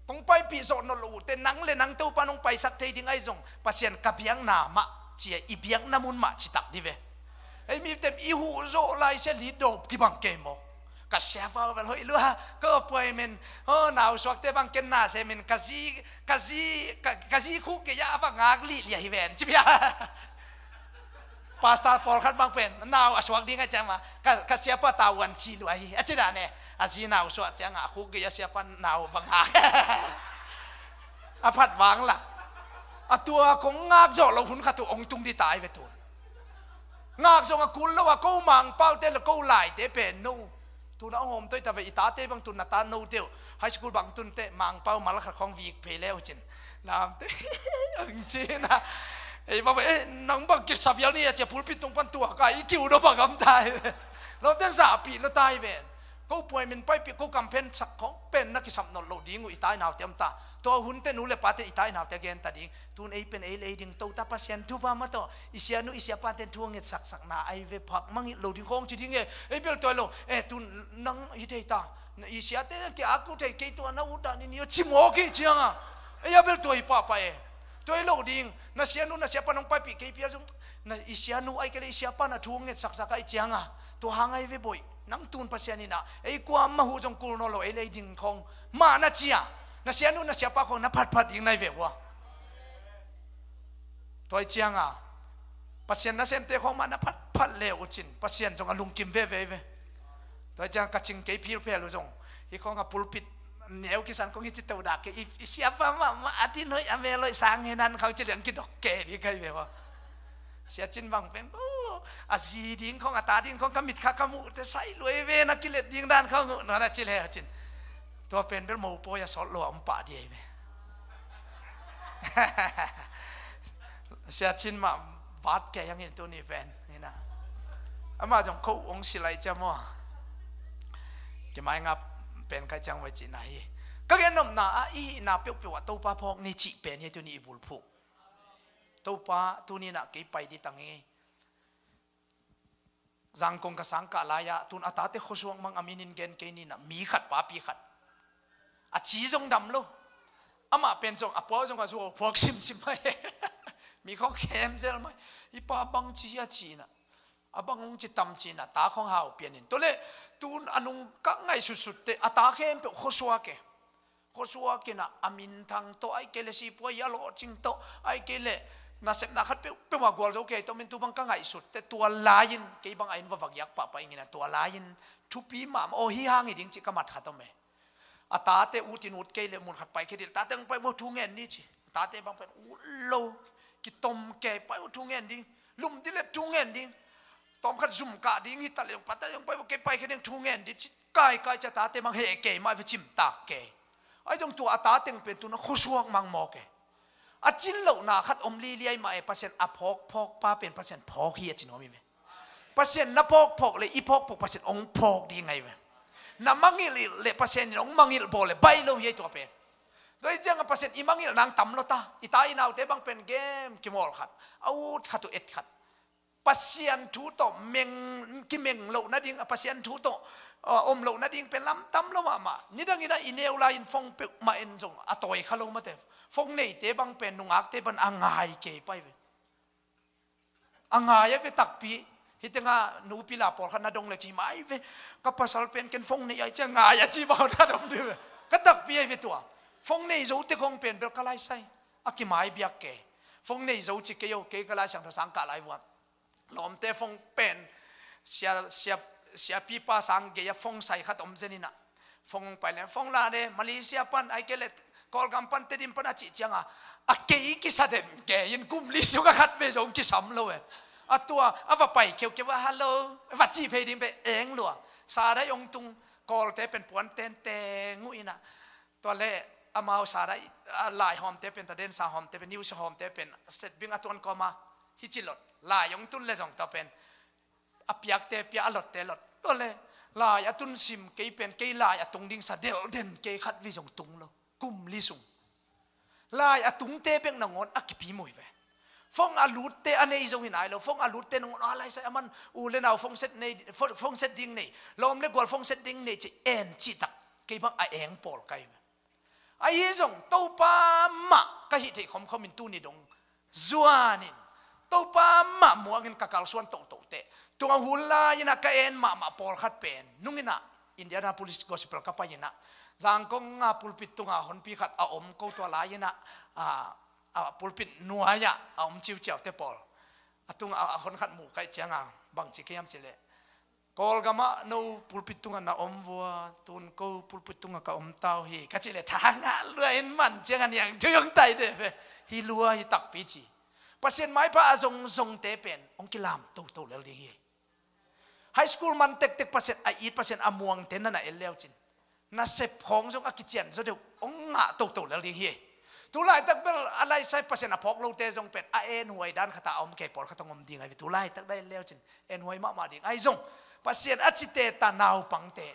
kong paipih zawh nawn lo uh teh nang le nang Topa nong paisak thei ding ahi zong Pasian ka biakna mah cia i biakna mun mah citak dih ve. Ei miten i huh zawh lai sia li dawp kibang kei mawk. Ka siapa uh bel hoih lua, ka appointment, oh, nausuakte bang ken na semin ka zi, ka zi, ka, ka zi khuk kei ah a va ngak lihliah hi ven ci bia. Pastor pawlkhat bang pen nau a suak ding a ciang ma, ka, ka siapa tau an ci lua hi a ci dan e. A zi nau suak ciangah a khuk gei a siapa nau va ngak. A phat vang la. A tua kong ngak zawh lo hun khat uh hong tung dih tai ve tun. Ngak zong a kul lo a, ko Mangpaute le ko Laite pen no. Tun a hong hawm toi ta ve, i tate bang tun na ta no teuh. High school bang tun teh Mangpau mal khat khawng vik phei leu cin. Namte ang cina. Ei bang eh nang bang kisa vial ni a cia pulpit tung pan tua ka i kiu do bang am tai. Lo ten sa pi lo tai ven. Ko puai min pai pi ko kam pen sak khawng pen na kisam nol lo ding uh i tai nau tiam ta. Tua hun te nu le pa te i tai nau te gen ta ding. Tun ei pen ei lei ding to ta Pasian thu pa ma to. I sia nu i sia pa ten thu nget sak sak na ai ve phak mangit lo ding khawng ci ding e. Ei bel toi lo. Eh tun nang i thei ta. Na i sia te ki aku thei kei tua na u da ni ni o ci mo ki ciang a. Ei a bel toi pa pa e. Toi lo ding. Na sia nu na sia pa nong pai pi kei pial zung. Na i sia nu ai ke le i sia pa na thu nget sak sak ai ciang a. Tua hang ai ve boi. Nang tun Pasian ina. Ei kua ma hu zong kul no lo ei lei ding khawng. Ma na cia. Na sia nu na sia pa khawng na phat phat ding nai ve ua. Tua i ciang a Pasian na semte khawng mah na phat phat le uh cin Pasian zong a lungkim veve ve. Tua i ciang ka cing kei phil phel uh zong hi khawng a pulpit neu kisan khawng hi ci to dah ke i, i siapa mah mah a tin hoih a mel hoih sang he nan khawng ci liang kidok ke di kai ve uh a. Sia cin bang pen uh, a zi ding khawng a ta ding khawng ka mit kha ka muh te sai luai ve na kilet ding dan khawng uh na na ci le uh cin. Tua pen bel mopawi a sawt lo a om pah di ei ve. Sia cin mah vat kei hangin tuni pen hina. Ama zong ko ong silai cia maw. Kimai ngap pen kai ciang vai cina hi. Ka gen nopna a i hihna peuhpeuh a Topa phawk ni cih pen hi tuni i bulphuh. Topa tuni na kei pai di tang hi. Zangkong ka sangkah lai-ah tun a tate khuasuak mang a minin gen kei nina mi khat papi khat. A ci zong dam lo. Amah pen zong a pua zong a zuau phuak simsim mai. Mi khawng khem zel mai. I pa bang ci hi a cina. A bang hong ci tam cina ta khawng hau pianin. Tule tun a nung ka ngaihsutsut te a ta khempeuh khuasuak e. Khuasuak inah a minthang tawh ai kei le sipuai a lawhcing tawh ai kei le nasepna khat peuhpeuh a gualzo kei tawh min tu bang ka ngaihsut te tua lai-in kei bang a in va vagiak pahpah ingina tua lai-in thupi mahmah aw hi hang hi ding cih ka mat khat om e. A tate utin ut kei le mun khat pai khe dil tate hong pai vo thu ngen ni ci. A tate bang pen ut lo kitom kei pai vo thu ngen ding lum dilet thu ngen ding. Tawm khat zum kah ding hi ta le hong pa tate hong pai vo kei pai khe ding thu ngen ding ci kai kai ci a tate bang heh kei mah ve cimtak kei. Ai zong tua a ta teng pen tuna khuasuak mang mawk e. A cin lohna khat om liliai mah e Pasian a phawk phawk pa pen Pasian phawk hi a cin om hi ve. Pasian na phawk phawk le i phawk phawk Pasian ong phawk ding ngai ve. Na mangilh ilh le Pasian in ong mangilh bawl le bai lo hi ei tua pen. Tua hi cianga Pasian i mangilh nang tam lo ta i ta i naute bang pen game kimawl khat a ut khat uh et khat. Pasian thu tawh meng kimeng loh nading a Pasian thu tawh uh, om loh nading pen lam tam lo mahmah nidang ina i neu lai in fong peuh mah en zong a tawi kha lo mate. Fong neite bang pen nungakte ban a ngai kei pai ve. A ngai a ve takpi. Hitenga nupi la pawlkhat na dong le ci mai ve. Ka pasal pen ken fong nei ai cia ngai a ci bau na dong de ve. Ka takpi ai ve tua. Fong nei zo te kong pen bel ka lai sai a kimai biak kei. Fong nei zo ci kei o kei ka lai siang tho sang ka lai vuam. Lawmte fong pen sia, sia, siapipa sang gei a fong sai khat om zenina. Fong pai le fong la de Malaysia pan ai ke le Kawlgam pan Tedim pan a cih cianga a kei kisa dem kei in kum li sung a khat ve zong kisam lo e. A tua a va pai keukeu a hallo va cih phei ding ve eng lua. Sa dai ong tung Kawlte pen puan tenteng uh ina. Tua le amau sa dai a lai hawmte pen ta den sa hawmte pen niu sa hawmte pen set bing a tuan kawma hi ci lot lai ong tun le zong ta pen a piakte pia a lotte lot tua le lai a tun sim kei pen kei lai a tung ding sa del den kei khat vi zong tung lo kum li sung. Lai a tungte bek nangawn a kipi mui ve. Fong a lutte a nei zo hi nai lo fong a lutte nangawn a lai sa a man u le nau fong set nei fong set ding nei lawm le gual fong set ding nei ci en ci tak kei bang a eng pawl kai ve. Ahi zong Topa mah ka hih theih khomkhom in tuni dong zuanin Topa mah muangin ka kalsuan tohtoh teh tua hun lai-inah ka en mahmah pawlkhat pen nunginah Indianapolis Gospel ka pai-inah Zangkong a pulpit tungah honpi khat a om ko tua lai-inah a, a pulpit nuai-ah a om ciuciaute pawl A tung a, a hon khat mu kaih cianga bangci kei hiam cileh, Kawlgamah no pulpit tungah na om vua, tun ko pulpit tungah ka om tau hi ka cileh, tha ngah lua in man cianga niang thui hong tai de ve. Hi lua hi takpi ci. Pasian maipha a zongzongte pen hong kilam toto lel ding hi. High school man tektek Pasian a it, Pasian a muangte na na en leucin, nasep khawng zong a kician zaw deuh hong ngah toto lel ding hi. Tu laitak bel a laisai Pasian a phawk lote zong pen a enhuai dan khata a om kei pawlkhat hong om ding ahi ve. Tu laitak dah en leucin enhuai mahmah ding ahi zong, Pasian a cite ta naupangte,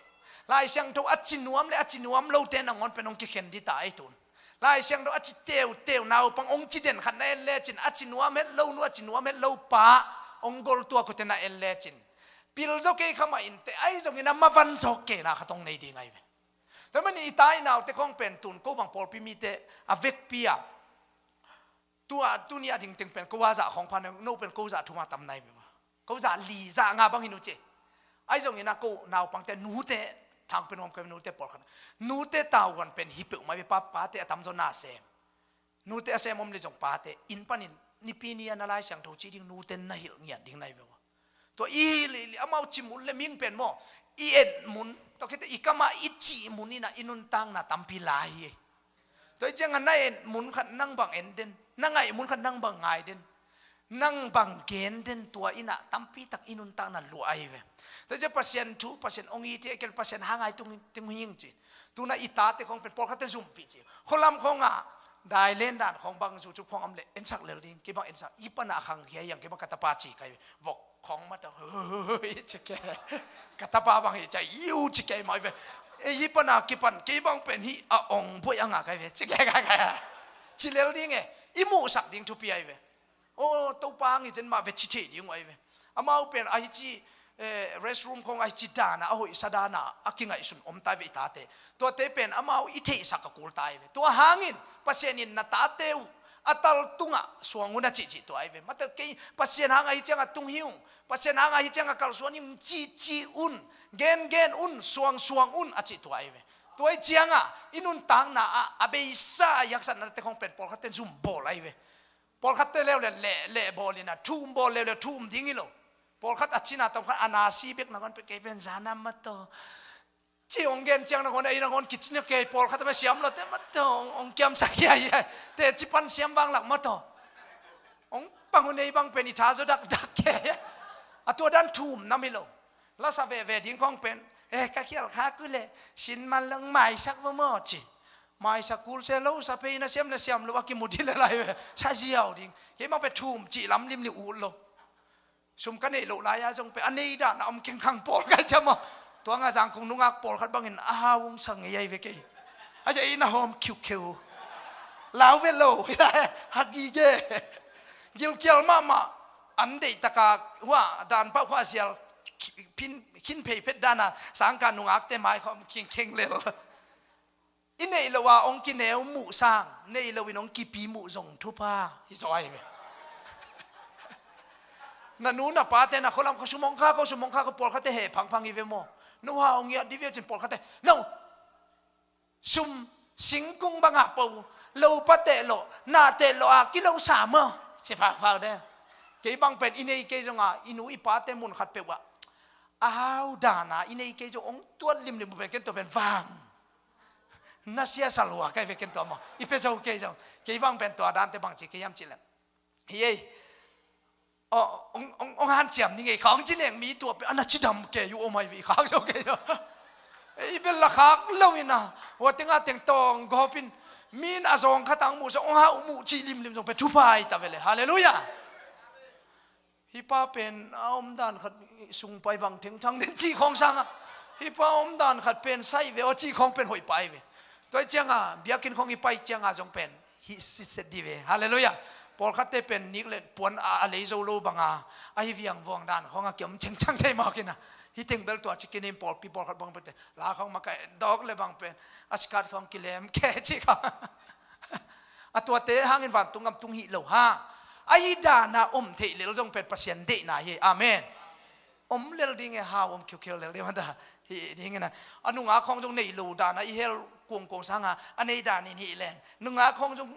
Lai Siangtho a ci nuam le a ci nuam lote nangawn pen hong kikhen dita ahi tun. Lai Siangtho a ci teuteu naupang hong ci den khat na en lecin, a ci nuam het lo nu, a ci nuam het lo pa hong gol tuak uh te na en lecin, pil zaw kei kha mah in te ahi zongin a mavan zawk kei na khat hong nei ding ahi ve. Tua manin i ta i naute khawng pen tun ko bang pawlpi mite a vekpi a, tua tuni a dingteng pen ko a zah khawng pha, no pen ko zah thum a tam nai ve. Ko zah li zah nga bang hi nu ci. Ahi zongin a ko naupangte, nute, thang pen om ka nute pawlkhat, nute tauhuan pen hi peuhmah ve. Pa, pate a tamzaw na sem. Nute a sem om le zong pate inn panin nipi ni a na Lai Siangtho ci ding nute na hilh ngiat ding nai ve. Tua i hilh hilh amau cimul le ming pen maw, i et mun, tua khite i kamah i cih mun inah i nuntakna tampi lai hi. Tua i ciangah na et mun khat nang bang en den, na ngaih mun khat nang bang ngai den, nang bang gen den, tua inah tampitak i nuntakna luah ahi ve. Tua i ciah Pasian thu, Pasian hong it hi a kel, Pasian hang ahi tung, tung hing ci. Tuna i tate khawng pen pawlkhatte zumpih ci. Khualam khawngah dailen dan khawng bang zucup khawng om le ensak lel ding, kei bang ensak, i pana a khang hiai hiang, kei bang ka tapa ci kai vok khawng mata, hoi ci ke. Ka tapa bang hi cai iu ci kei mai ve. E, hi pana kipan kei bang pen hi a ong buai a nga kai ve ci ke kai kai. Ci lel ding e, i muhsak ding thupi ai ve. Aw, Topa hang hi cen mah ve ci thei ding uh ai ve. Amau pen ahi ci, eh, restroom khawng ahi ci dana, a hoihsa dana a kingaihsun om tai ve i tate. Tuate pen amau i theihsak a kul tai ve. Tua hangin Pasian in na tate uh a tal tungah suang un a cihcih tua ai ve. Mate kei Pasian hang ahi ciangah tung hi ung, Pasian hang ahi ciangah kalsuan hi ung, cihcih un, gengen un, suangsuang un a cih tua ai ve. Tua i ciangah i nuntakna ah a beisa i haksatnate khawng pen pawlkhatte zumbawl ai ve. Pawlkhatte leu le leh, leh bawl ina, thum bawl leu le thum ding hi lo. Pawlkhat a cina tawm khat a nasi bek nangawn pe kei pen zana mataw. Ci hong gen ciang nangawn, ei nangawn kicina kei, pawlkhat a pe siam lote mataw, hong, hong kiamsak hiai hiai. Te ci pan siam bang lak mataw. Hong pang hun ei bang pen i tha zaw dakdak kei. A tua dan thum nam hi lo. Lasa veve ding khawng pen, eh, ka khial kha kul le, sin man long maisak va maw ci. Maisak kul se lo, sa phei na siam na siam lo a kimu dih le lai ve. Sa ziau ding. Kei mang pe thum cih lam limlim ut lo. Sum ka neih loh lai-a zong pe a nei dan a om kengkhang pawl kai ciam maw. Tuanga Zangkong nungak pawlkhat bangin a hau ung sang ngei ai ve kei. A zia ina hawm khiukheu. Lau ve lo. Ha gige. Gilkial mahmah. An deih taka hua dan pah hua zial phin, khin phei phet dana sangka nungakte mai khawm khingkheng lel. I neih loh a hong kineu muh sang, neih lohin hong kipi muh zong thupha hi zaw ahi ve. Na nu na pate na khualam kho sum hong kha kho, sum hong kha kho, pawlkhatte heh phangphang hi ve maw. No ha hong ngiat dih ve cin pawlkhatte, no. Sum singkung banga po, lo pa teh loh, na teh loh a kilo sa maw. Si fangfang de. Kei bang pen i nei kei zonga, i nu i pate mun khat peuh ah a hau dana i nei kei zong hong tuat limlim uh pen ken tua pen vang. Na sia sa lua kai ve ken tua maw. I pe zo kei zong. Kei bang pen tua dante bang ci kei hiam cih leh, hi ei. Aw, hong, hong, hong hanciam ni ngei khang ci leng mi tua pe, a na cidam kei uh om ai ve i khak zo kei uh. I bel la khak lo ina, hua tenga teng tawng gawpin, min a zawng khatang muh zong, hong hau muh cih limlim zong pe thupha ai ta ve le. Halleluiah. Hi pa pen a omdan khat sung pai bang thengthang den cih khawng sangah, hi pa a omdan khat pen sai ve aw cih khawng pen hoih pai ve. Tua i cianga biakinn khawng i pai cianga zong pen hih sitset dih ve. Halleluiah. Pawlkhatte pen nik le puan a, a lei zo lo banga, a hi viangvuang dan khawng a kiom chengchang thei mawk ina. Hi teng bel tua ci kinin pawlpi pawlkhat bang pete la khawng makaih dawk le bang pen a sikat khawng kilem khe cih khawng. A tuate hangin vantung gam tung hih lo hang. Ahi dana om theih lel zong pen Pasian deihna hi. Amen. Om lel ding e, hau om khiukheu lel ding mata. Hih ding ina. A nungak khawng zong nei lo dana i hel kuangkuang sanga a nei danin hih leng, nungak khawng zong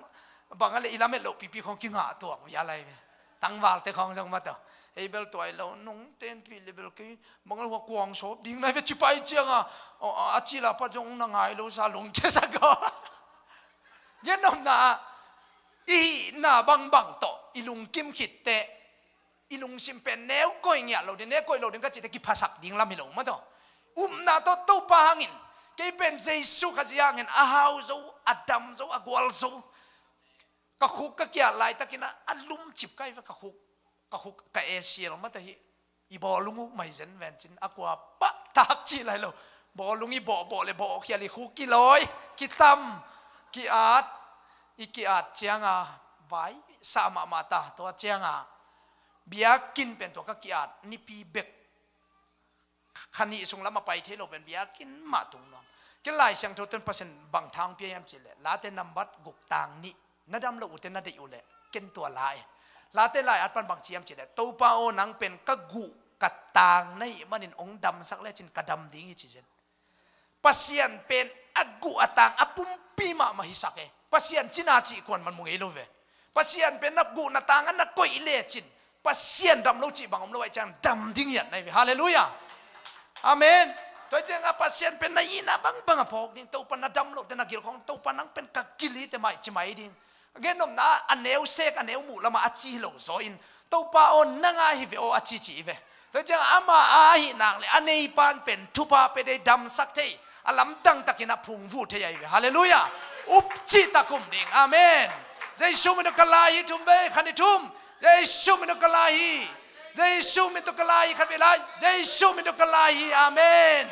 banga le i lamet loh pipi khawng kingah tuak via lai ve. Tangvalte khawng zong mataw. Ei bel tua hi lo, nong tenpih le bel kei bang lo, hua kuang sawp ding na hi ve, ci pai cianga, a, a, a cil a pat zong na ngai lo sa lungcia sa ko. Gen nopna ah, i hihna bangbang tawh i lungkim khit teh, i lungsim pen neu koih ngiat lo ding, neu koih lo ding ka cih teh kiphasak ding lam hi lo mataw. Upna tawh Topa hangin, kei pen Jesu Khazih hangin a hau zo, a dam zo, a gual zo. Ka khuk ka kiat laitakin a, a lumcip ka hi ve, ka khuk, ka khuk ka A C L mata hi. I bawlung uk mai zen ven cin, a kua pah tak cih lai lo. Bawlung i bawhbawh le bawhkhial i khuk kilawi, kitam, ki-at, i ki-at cianga vai sa mahmah ta, tua cianga biakinn pen tua ka ki-at nipi bek, kha nih sung lam a pai thei lo pen biakinn mah tung nuam. Ken Lai Siangtho ten Pasian bang tha hong pia hiam cih leh, Late nambat guk tang nih, na dam lo uh teh na deih uh leh ken tua la e. Late lai-at pan bang ci hiam cih leh, Topa aw, nang pen ka guh ka tang na hih manin hong damsak lecin ka dam ding hi, ci zen. Pasian pen a guh a tang a pumpi mahmah hisak e. Pasian cina cih kuan man mu ngei lo ve. Pasian pen na guh na tang a na koih lecin Pasian dam lo cih bang om lo, ahih ciang dam ding hiat na hi ve. Halleluiah. Amen. Tua hi cianga Pasian pen na itna bangbang a phawk ding, Topa na dam loh teh na gil khawng, Topa nang pen ka gil hi teh mai ci mai ding. Gen nopna ah, a neu sek, a neu muh lamah a ci hi lo zaw in, Topa aw, nang a hi ve aw, a ci ci hi ve. Tua hi ciang ama a hi nak le a neipan pen thupha pia thei, damsak thei, a lamdang takin a phungvuh thei ahi ve. Halleluiah. Up cih tak um ding. Amen. Jesu min tawh ka la hi, thum vei, khat nih thum. Jesu min tawh ka la hi. Jesu min tawh ka la hi, khat vei lai. Jesu min tawh ka la hi. Amen.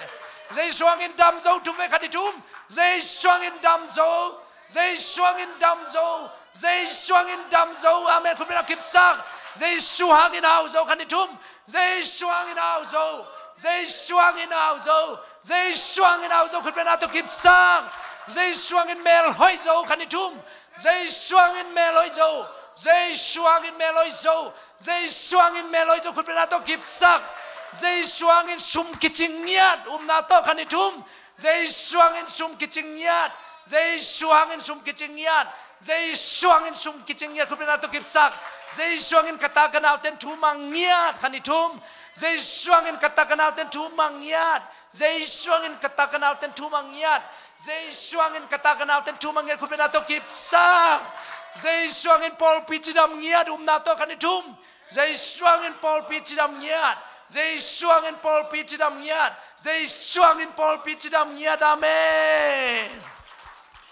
Jesu hangin dam zo, thum vei, khat nih thum. Jesu hangin dam zo. Jesu hangin dam zo. Jesu hangin dam zo. Amen. Khut beng a kipsak. Jesu hangin hau zo, khat nih thum. Jesu hangin hau zo. Jesu hangin hau zo. Jesu hangin hau zo. Khut beng a tawh kipsak. Jesu hangin melhoih zo, khat nih thum. Jesu hangin melhoih zo. Jesu hangin melhoih zo. Jesu hangin melhoih zo. Khut beng a tawh kipsak. Jesu hangin sum kicing ngiat. Upna tawh, khat nih thum. Jesu hangin sum kicing ngiat. Jesu hangin sum kicing ngiat. Jesu hangin sum kicing ngiat. Khut beng a tawh kipsak. Jesu hangin ka ta ka nau ten thu mang ngiat. Khat nih thum. Jesu hangin ka ta ka nau ten thu mang ngiat. Jesu hangin ka ta ka nau ten thu mang ngiat. Jesu hangin ka ta ka nau ten thu mang ngiat. Khut beng a tawh kipsak. Jesu hangin pawlpi cidam ngiat. Upna tawh, khat nih thum. Jesu hangin pawlpi cidam ngiat. Jesu hangin pawlpi cidam ngiat. Jesu hangin pawlpi cidam ngiat. Amen.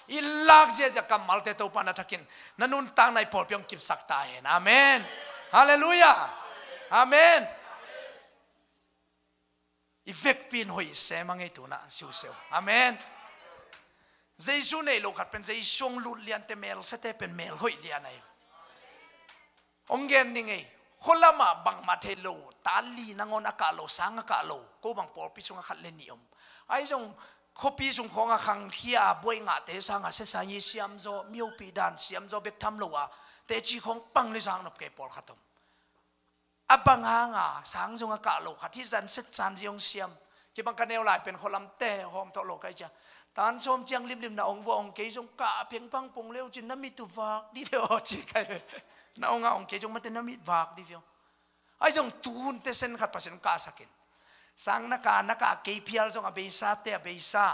I lak ziahziah kammalte Topa na thakin, na nuntakna i pawlpi hong kipsak ta hen. Amen. Halleluiah. Amen. I vekpi in hoih sem a ngei tuna siuseu. Amen. Jesu neih loh khat pen Jesu hong lut liante, melsiate pen melhoih lian ahi. Hong gen ni ngei. Khualamah bangmah thei lo, ta li nangawn a kah lo, sang a kah lo, ko bang pawlpi sungah khat le nih om. Ahi zong khuapi sung khawngah khangkhia a buai ngahte sangah sesai siamzaw, mihopih dan siamzaw bek tham lo a, teci khawng pang le zak nop kei pawlkhat om. A bang hanga sang zong a kah lo khat, hih zan set san zong siam. Kibang ka neu lai pen khualamte hawm thawh lo ka hi cia. Tan sawm ciang limlim na ong vua ong, kei zong kah pengpang pong leu cin na mit uh vak di ve aw ci ka hi ve. Na ong a ong, kei zong mate na mit vak di ve aw. Ahi zong tunte sen khat Pasian kahsakin, sang na kah, na kah kei phial zong a beisate a beisa.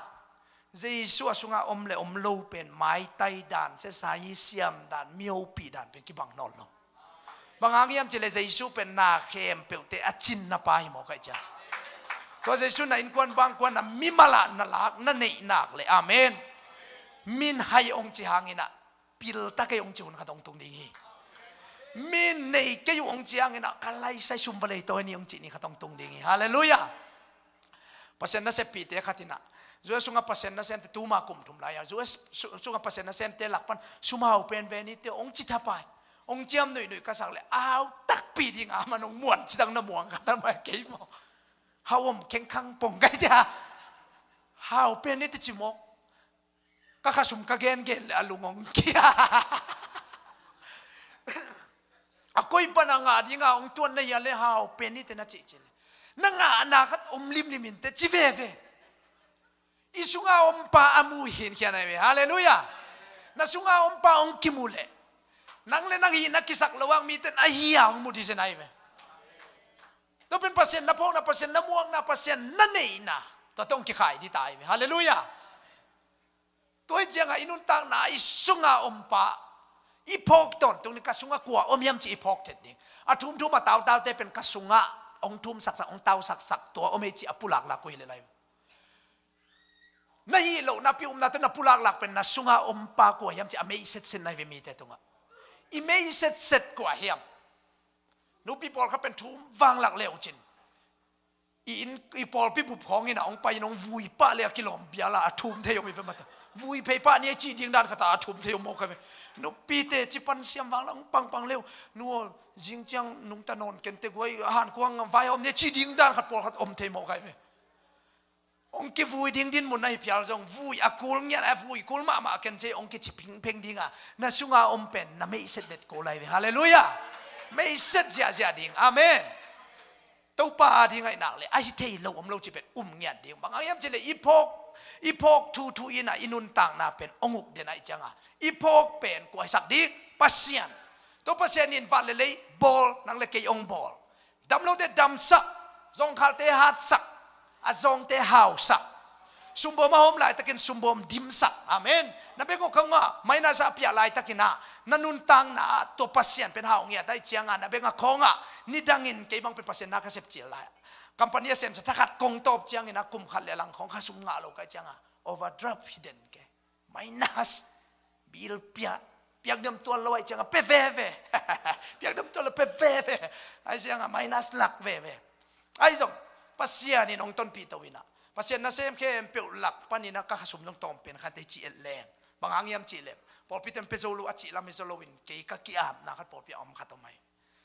Jesu a sungah om le om lo pen maitai dan, sesai siam dan, mihopih dan pen kibang nawn lo. Bang hang hiam cih leh Jesu pen na khempeuhte a cinna pa hi maw, ka hi cia. Tua Jesu na innkuan bangkuan, na mimal ah na lak, na neih nak le, amen, min hai ong ci hangin ah, pil ta kei ong ci hun khat ong tung ding hi. Min nei kei ong ci hangin ah, ka laisai sum va lei tawi ni ong ci ni khat ong tung ding hi. Halleluiah. Pasian naseppihte khat in ah, U S sungah Pasian nasemte tuma kum thum lai-a, U S su-, sungah Pasian nasemte lak pan sum hau pen ve ni teh ong ci thapai. Ong ciam nuihnuih ka sak leh, a hau takpi ding a man ong muan ci dang na muang khat a mai kei maw. Hau om khengkhang pong ka hi cia. Hau pen ni teh ci mawk. Ka khasum ka gengen le a lung ong kia. A koi pan a ngah dinga ong tuan na hia le hau pen ni teh na cihcih le, na ngahna khat om limlim in teh ci veve. I sunga ompa a mu hinkhian ahi ve. Halleluiah. Na sunga ompa ong kimu le, Nang le nang hihna kisak lo ang mite na hia hong mu dih zen ahi ve. Tua pen Pasian na phawkna, Pasian na muakna, Pasian na neihna, tua tawh hong kikhai dih ta ahi ve. Halleluiah. Tua hi ciangah i nuntakna i sunga om pa i phawk tawntung ding, ka sungah kua om hiam ci i phawk thet ding. A thumthum a tautaute pen ka sungah hong thum saksak, hong tau saksak, tua om hi ci a pulaklak uh hi le lai. Na hih lohna pi upna tawh na pulaklak pen na sunga om pa kua hiam ci a mei setset na hi ve mite tungah. I mei setset kua hiam? Nupi pawlkhat pen thum vanglak le uh cin i inn, i pawlpi bup khawngin a hong pai in hong vui pah le a kilawm biala a thum thei om hi ve mata. Vui phei pah ni a cih ding dan khat a thum thei om mawk hi ve. Nupite ci pan siam vang la hong pangpang le uh. Nu aw, zing ciang nungta nawn kente guai, hankuang vai a om ni a cih ding dan khat pawlkhat om thei mawk hi ve. Hong kivui ding dinmun na hi phial zong vui a kul ngiat a vui kul mahmah ken ci hong kici phingpheng dinga na sunga om pen na mei set det ko lai ve. Halleluiah. Mei set ziahziah ding. Amen. Topa a ding aih nak le ahi thei lo om lo ci pen um ngiat ding. Bang hang hiam ci le i phawk, i phawk thuthu in a i nuntakna pen hong uk den aih cianga i phawk pen kua hi sak ding? Pasian. Tua Pasian in van le lei bawl, nang le kei hong bawl. Dam lote damsak, zawngkhalte hatsak, a zawngte hausak. Sumbawm a hawm laitakin sumbawm dimsak. Amen. Na bek aw khawngah minus a piah laitakin ah na nuntakna ah tua Pasian pen hau ngiat aih cianga na bek a khawngah nidangin kei bang pen Pasian na ka sepcil lai. Company a semsa thakhat kong tawp ciangin a kum khat le lang khawng kha sum ngah lo kai cianga overdraft hidden ke. Minus. Bill piak. Piak diam tuan lo aih cianga pe veve. Piak diam tuan lo pe veve. Aih cianga minus lak veve. Aih zong Pasian in hong tonpih to inah Pasian nasem khempeuh lak paninah ka khasum zong tawm pen khat ei ci et leng bang hang hiam cih lem pawlpiten pe zo lo a cih lam hi zo loin kei ka ki-apna khat pawlpi a om khat om ahi.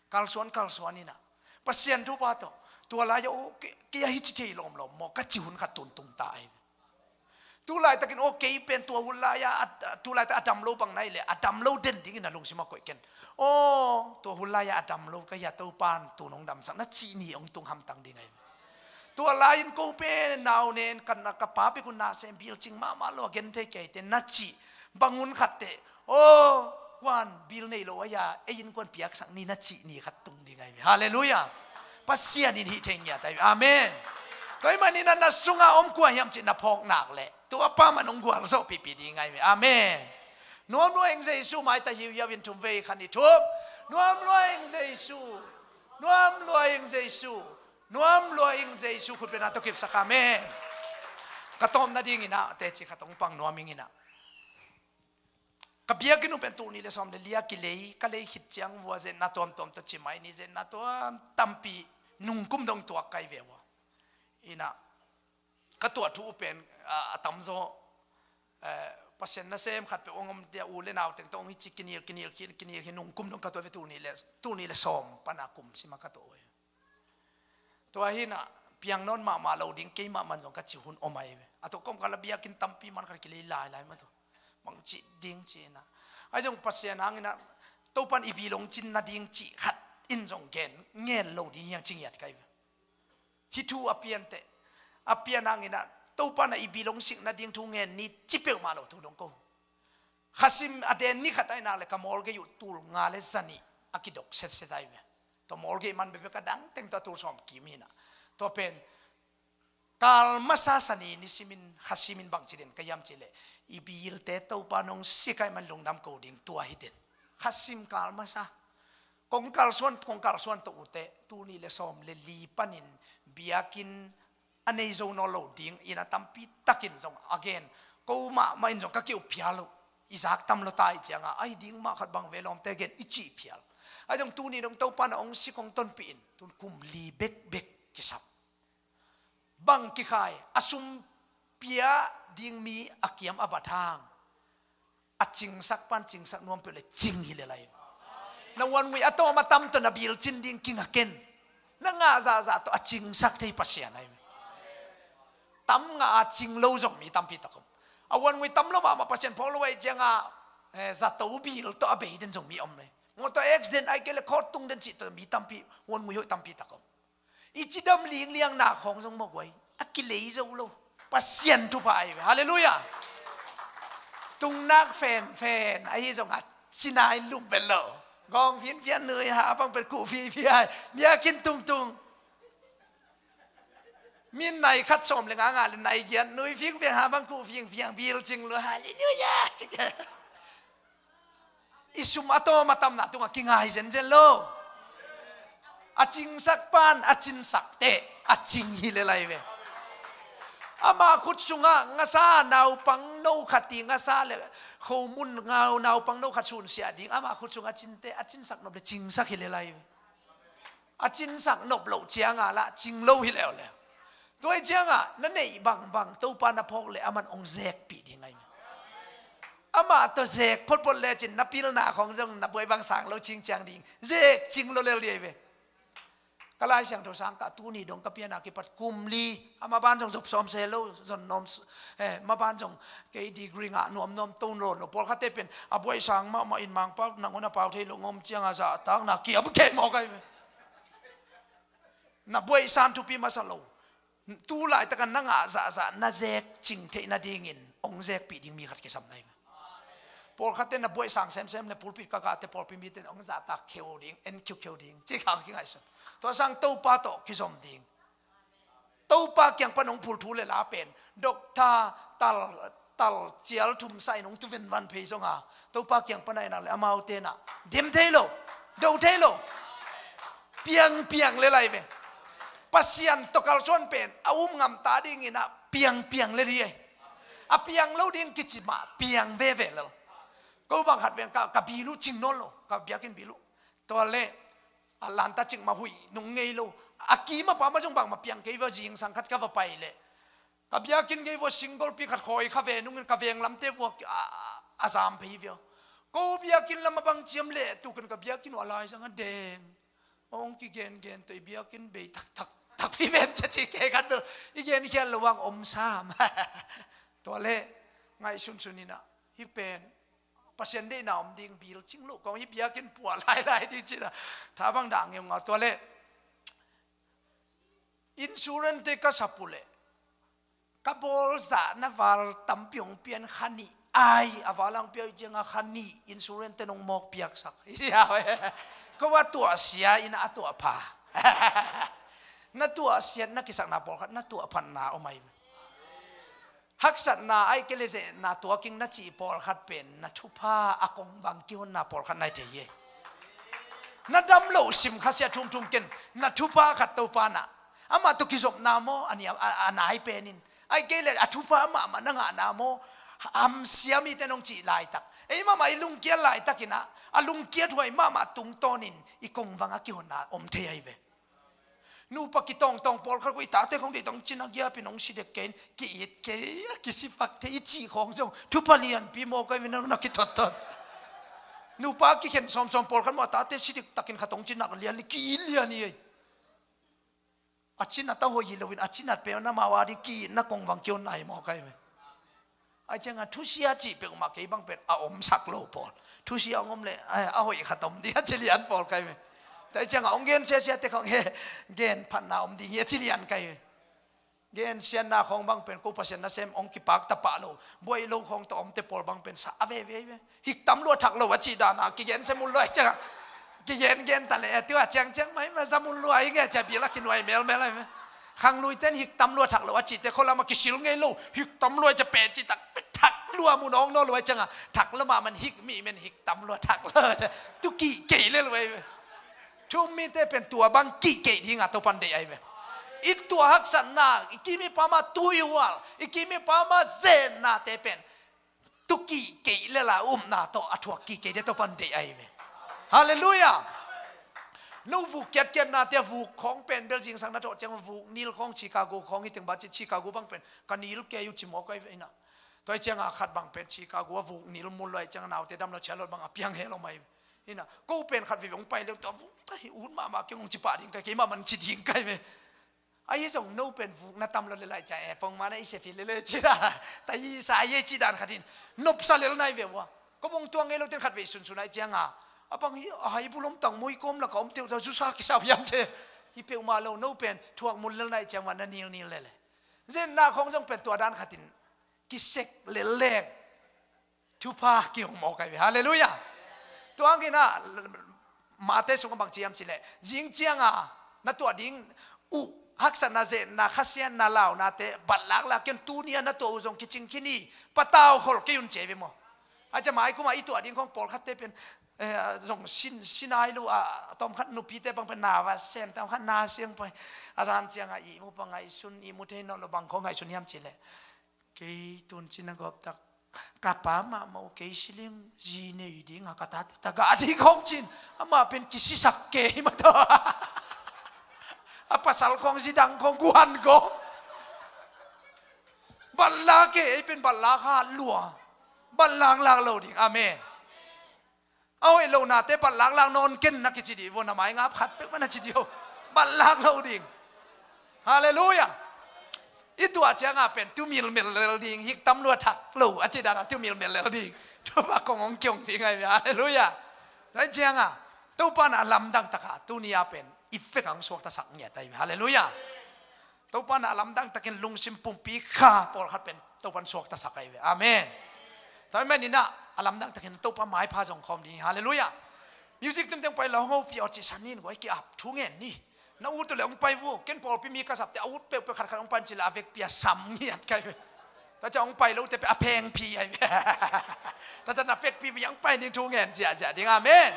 Kalsuan kalsuan inah Pasian thupha tawh tua lai-ah aw kei a hi ci thei lawmlawm maw ka ci hun khat tuntung ta ahi. Tulaitakin aw kei pen tua hun lai-ah a, tulaitak a dam lo bang nai le a dam lo den dingin a lungsim a koih ken. Aw tua hun lai-ah a dam lo ka hi a Topan tun hong damsak na cih ni hong tung hamtang ding ahi. Tua lai-in ko pen nau nen ka na ka pa pek un na sem bil cing mahmah lo a gen thei kei te na cih bang hun khat teh. Aw kuan bil nei lo ahi a ei in kuan piaksak ni na cih ni khat tung ding ahi. Halleluiah. Pasian in hih thei ngiat ahi. Amen. Tua ahih manin na sunga om kua hiam cih na phawk nak leh tua pa man hong gualzawhpihpih ding ahi. Amen. Nuam lua ing Jesu maita hiuhiau in thum vei khan i thum. Nuam lua ing Jesu. Nuam lua ing Jesu. Nuam lua ing Jesu khutbetna tawh kipsak amen. Ka tawpna dingin ah teci khat hong pang nuam ing inah. Ka biakinn uh pen tul nih le sawm le li a kilei ka lei khit ciang vua zetna tuamtuam tawh cimai ni zetna tuam tampi nungkum dong tuak kai ve vua. Inah ka tuah thu uh pen a, a tamzaw eh, Pasian nasem khat peuh hong om dia u le nau teng tawh hong hi ci kinil kinil khin kinil khin nungkum dong ka tuah ve tul nih le tul nih le sawm pana kum sima ka tuah uh. Tua hinah piang nawn mahmah lo ding keimah man zong ka ci hun om ahi ve. A tua kawmkal a biakinn tampi man khat kilei lailai mah tua bang cih ding ci inah ahi zong Pasian hanginah Topan i bil hong cin nading cih khat in zong gen ngen lo ding hiang ci ngiat kai ve. Hih thu a pianteh a pian hanginah Topan ah i bil hong sik nading thu ngen ni ci peuhmah lo thu dong ko. Khasim a den ni khat ahi nak le ka mawlgei uh tul nga le zanih a kidok setset ahi ve. Tua mawlgei man bekbek a dang teng tua tul sawm kim hinah tua pen kal masa sani nisimin khasimin bangci den ka hiam cihleh i bilte Topa nong sik ahi man lungdam ko ding tua hi den. Khasim kal masa kong kalsuan kong kalsuan tawh ute tul nih le sawm le li panin biakinn a nei zo nawn lo ding inn a tampi takin zong a gen ko mahmah in zong ka keuh phial uh. I zak tam lo ta ih cianga ahi ding mah khat bang ve lawmte gen i cih phial. Ahi zong tuni dong Topa na hong sik hong tonpih in tun kum li bekbek kisap. Bang kikhai a sum pia ding mi a kiam a bat hang a cingsak pan cingsak nuam peuh le cing hi le lai. Na uannguih a tawm a tam tawh na bil cin ding kinga ken. Na ngah zahzah tawh a cingsak thei Pasian ahi. Tam ngah a cing lo zong mi tampi tak om. A uannguih tam lo mahmah Pasian phawk lo ahi cianga eh, zato bil tawh a bei den zong mi om ahi. Mawtaw accident ahi kei le khawt tung den cih tawh mi tampi uannguih hoih tampi tak om. I cidam lingliang nak khawng zong mawk uai a kilei zo lo. Pasian thupha ahi ve. Halleluiah. Tungnak fenfen ahi zongah Sinai lum vet lo. Gawng finfian nui ha bang pen kuh fifi ai. Biakinn tungtung. Min nai khat sawm le nga nga le nai giat nui fingfiang ha bang kuh fingfiang bil cing lo. Halleluia. Cik. I sum a tawm a tamna tungah kingai zenzen lo. A cingsak pan a cinsak teh a cing hi le lai ve. Ama khut sungah ngasa naupang no khat i ngasa le khomun ngau naupang no khat sunsiah ding ama khut sungah cin teh a cinsak nop le cingsak hi le lai ve. A cinsak nop loh cianga lah cing lo hi leuleu. Tua hi cianga na neih bangbang Topa na phawk le aman ong zekpih ding ai. Amah tawh zek photphot lecin na pilna khong zong na buai bang sang lo cingciang ding. Zek cing lo lel dih ai ve. Ka Lai Siangtho sang ka tuni dong ka piana kipat kum li. Ama ban zong zop sawm se lo zon nom s-, eh, ma ban zong kei degree ngah nuam nuam to nuam lo. Pawlkhatte pen a buai sang mahmah in mangpau nangon a pau thei lo ngom cianga zahtak na kiam kei mawk ai ve. Na buai san thupi masa lo. Tu laitakan na ngah zahzah na zek cing theih nadingin ong zekpih ding mi khat kisam nai ma. Pawlkhatte na buai sang semsem le pulpit ka kahte pawlpi mite ong zahtak kheu ding, en khiukheu ding. Cik hang kingaihsun. Tua sang Topa tawh kizom ding. Topa kiang pan ong phul thu le la pen. Dokta tal, tal cial thum sa in ong tuven van phei zonga. Topa kiang pan a inang le amaute na. Dem thei lo. Do thei lo. Piangpiang le lai ve. Pasian tawh kalsuan pen a um ngam ta dingin a piangpiang le dih ai. A piang lo ding kici mah piang veve lel. Ko bang khat veng ka, ka bilu cing nawn lo. Ka biakinn bilu. Tua le a lanta cing mah huih nung ngei lo. A kima pa mah zong bang mah piang kei va zingsang khat ka va pai le. Ka biakinn gei vua single pi khat khawi kha ve nungin ka veng lamte vua a, a, a zam phei via. Ko biakinn lam a bang ciam leh tukin ka biakinn uh a lai zang a deng. Ong kigen gen tawh i biakinn bei tak tak tak pi ven cia ci kei khat bel i gen khial lo ang om sam. Tua le ngaihsun sun ina hi pen Pasian deihna om ding bil cing lo kong hi biakinn pua lai lai ding cina. Tha bang dah ngeu ngau tua le. Insurance te ka sap uh leh ka bawl zah na val tampi hong pian kha nih ai a val ang piau cianga kha nih insurance te nong mawk piaksak. Ko a tuahsia in a tuahpha. Na tuahsiat na kisakna pawlkhat na tuahphatna om ai. Haksatna ai kei le zehna tuaking na cih pawlkhat pen na thupha a kongvang kihonna pawlkhat nai thei hi. Na dam loh sim khasia thumthum ken na thupha khat Topa na amah tawh kizopna maw a ni a, a, a nai penin ai kei le a thupha mahmah na ngahna maw? Hamsia mite nong cih laitak ei mahmah i lungkiat laitakin a, a lungkiat huai mahmah tungtawnin i kongvang a kihonna om thei ai ve. Nupa kitawngtawng pawlkhat ko i tate khong deih tawng cina giapin hong si dek kein ki-it kei a kisipak thei i cih khong zong thupha lianpi mawk ai ve na, na kithotthot. Nupa kikhen sawmsawm pawlkhat maw a tate si dek takin khat hong cinak lian ki-it lian hi ei. A cinat a hoih hi loin a cinat peuh na mau a ding ki-itna kongvang kihonna hi mawk ai ve. Ai cianga thusia cih peuhmah kei bang pen a omsak lo pawl. Thusia hong om le a hoih khat om ding a ci lian pawl kai ve. Tua ai cianga hong gen siasia te khong he gen phatna om ding hi a ci lian kai ve. Gen sianna khong bang pen ko Pasian nasem hong kipak tapah lo buai lo khong tawh omte pawl bang pen sa a veve ve. Hik tam lua thak lo a cih dana kigen se mun lua ai cianga kigen gen ta le tua ciangciang mai ma za mun lua hi nge cia bil a kinuai melmel ai ve. Khangluiten hik tam lua thak lo a cihte kholama kisil ngei lo hik tam lua cia pe cih tak pe thak lua mun awng naw lua ai cianga thak lama man hik mi men hik tam lua thak lo cia tu kih kei le lua ai ve. Thu um mite pen tua bang kih kei dinga Topan deih ai ve. I tua haksatna i kimi pama tui hual i kimi pama zenna te pen tu kih kei lela upna tawh a thuak kih kei dia Topan deih ai ve. Halleluia. No vuk kiatkiatna tia vuk khawng pen bel zingsang na thawh ciang vuk nil khawng Chicago khawng hi teng ba ci Chicago bang pen ka nil kei uh ci mawk ai ve ina. Tua ai cianga khat bang pen Chicago a vuk nil mun lo ai cianga naute dam lo cia lo bang a piang he lo mai ina. Ko pen khat veve hong pai leng tua vuk ta hi ut mahmah keng hong ci pah ding kai kei mahmah ci ding kai ve. Ahi zong no pen vuk na tam lo le lai cia e pongmana i sefit lele cina. Ta i sa ye ci dan khatin nopsa lel nai ve ua. Ko bong tuang ngei lo ten khat vei sunsun ai cianga a bang hi a hai bulom tang mui kom laka om teu ta zusa kisau hiam ce. Hi peuhmah lo no pen thuak mun lel nai ciang ua na nilnil lele. Zenna khong zong pen tua dan khatin kisek lel lek. Thupha kihong mawk ai ve. Halleluia. Tua hangin ah, Mate sungah bang ci hiam cih leh, zing cianga na tuah ding uh, haksatna, zetna, khasiatna, launate, balh laklak ken, tuni a na tuah uh zong kicing khin hi, patau khol kei un ci hi ve maw. A ciah mai kumah i tuah ding khong pawlkhatte pen, eh, zong sin, sin nai lo a, tawmkhat nupite bang pen na va sem, tawmkhat na siang pai. A zan cianga ihmu pa ngaihsun, ihmu thei nawn lo, bang khong ngaihsun hiam cih leh, kei tun cin a gawp tak, ka pa mahmah uh kei siling zi nei ding a ka tate tagah ding khong cin, amah pen kisisak kei mah tawh. A pasal khong zi dang khong guan gawp. Balh lak e, ei pen balh lak hat lua. Balh lak lak lo ding. Amen. A hoih lo nate balh lak lak nawn ken na kici dih vua, na mai ngap khat pek mah na ci dih o. Balh lak lo ding. Halleluiah. I tuah cianga pen tu milmel lel ding, hik tam lua thak lo a ci dana tu milmel lel ding. Topa kong hong kiong ding ahi ve. Halleluiah. Tua hi cianga Topa na a lamdang taka tuni a pen i vek a hong suaktasak ngiat ahi ve. Halleluiah. Topa na a lamdang takin lungsim pumpi kha pawlkhat pen Topan suaktasak ahi ve. Amen. Tua hi maninah a lamdang takin Topa maipha zong khawm ding hi. Halleluiah. Music tumteng pai lo, hong hopih aw cih san ni, guai ki-ap thu ngen ni. Na ut uh le hong pai vua, ken pawlpi mi ka sapte a ut peuhpeuh khatkhat hong pan cih le a vekpi a sam ngiat kai ve. Tua ciah hong pai lote peuh a phengphi ahi ve. Tua ciah na vekpi pi hong pai ding thu ngen ziahziah ding. Amen.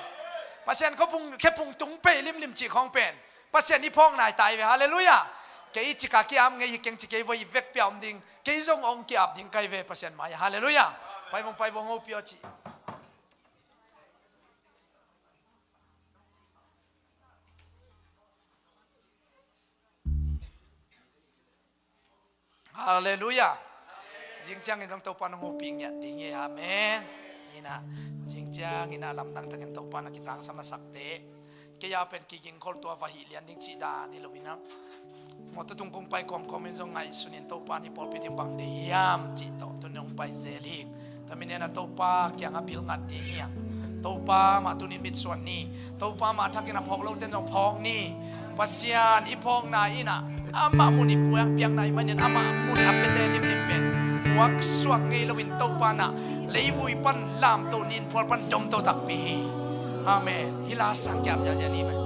Pasian khuaphung, khephung tung pei limlim cih khawng pen Pasian i phawk nai ta hi ve. Halleluiah. Kei cika ki-ap ngei hi keng ci kei vua, i vekpi a om ding. Kei zong hong ki-ap ding kai ve Pasian mai. Halleluiah. Pai vong, pai vong, hopih aw cih. Halleluiah. Zing ciangin zong Topa nong hopih ngiat ding hi. Amen. Inah, zing ciangin a lamdang takin Topa na kitangsam a sakte, kei a pen kigingkhol tua va hih lian ding cih dan hi lo inah. Mawtaw tung kong pai kawmkawm in zong ngaihsun in Topa ni pawlpi ding bang deih hiam cih tawh tuni hong pai zel hi. Tua mi nena Topa kiangah pilngat ding hi a. Topa mah tunin mitsuan ni. Topa mah thakin a phawk loten zong phawk ni. Pasian i phawkna inah amah mun i puak piakna i manin amah mun a piate limlim pen puaksuak ngei loin Topa nah leivui pan lamto, ninphual pan domto takpi hi. Amen. Hih la sang kiap ziahziah ni mai.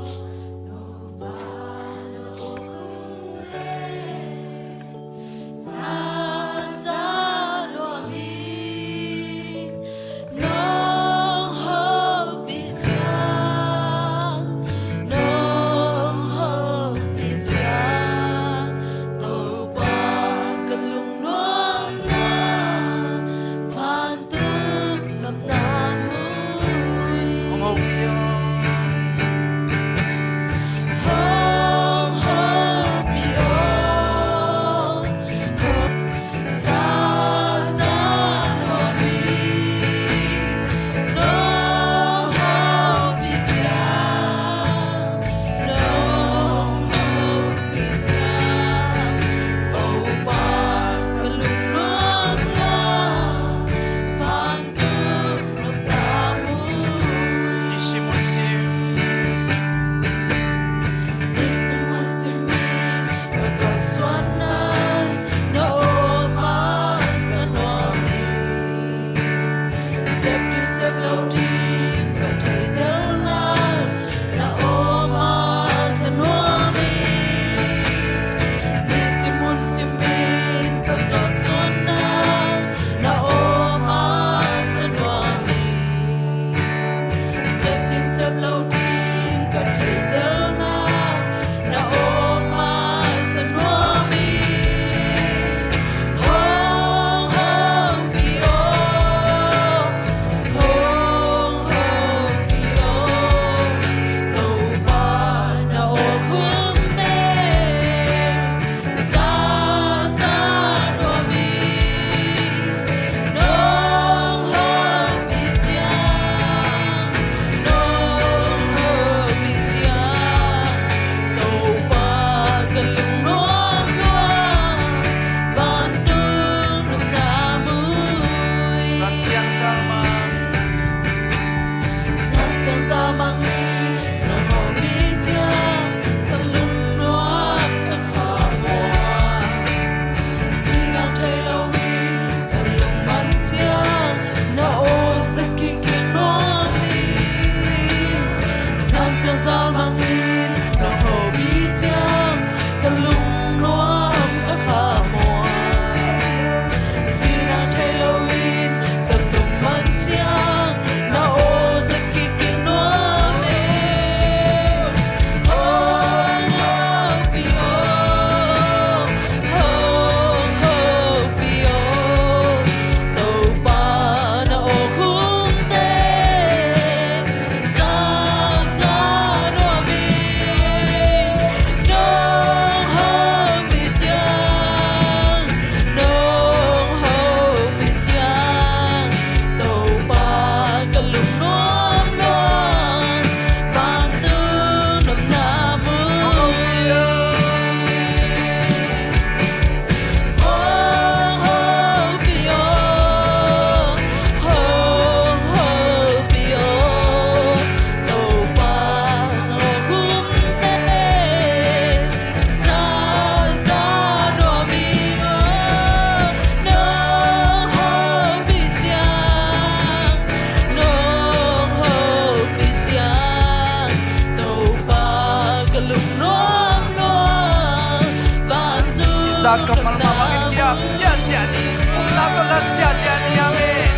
Salmang in nong hopih ciang ka lungnuam ka khamuan. Cihna thei loin ka lungman ciang na aw za kik nuam e. Hong hopih aw, hong hopih aw, Topa na aw khumte. Za, za nuam ing, nong hopih ciang, nong hopih ciang, Topa ka lungnuam lua, vantung nopna mu. Hong hopih aw, hong hopih aw, Topa na aw khumte. Za, za nuam ing aw, nong hopih ciang, nong hopih ciang, Topa ka lungnuam lua, vantung. Za kammal mahmah in kiap, siasia ni, upna tawh la siasia ni, amen.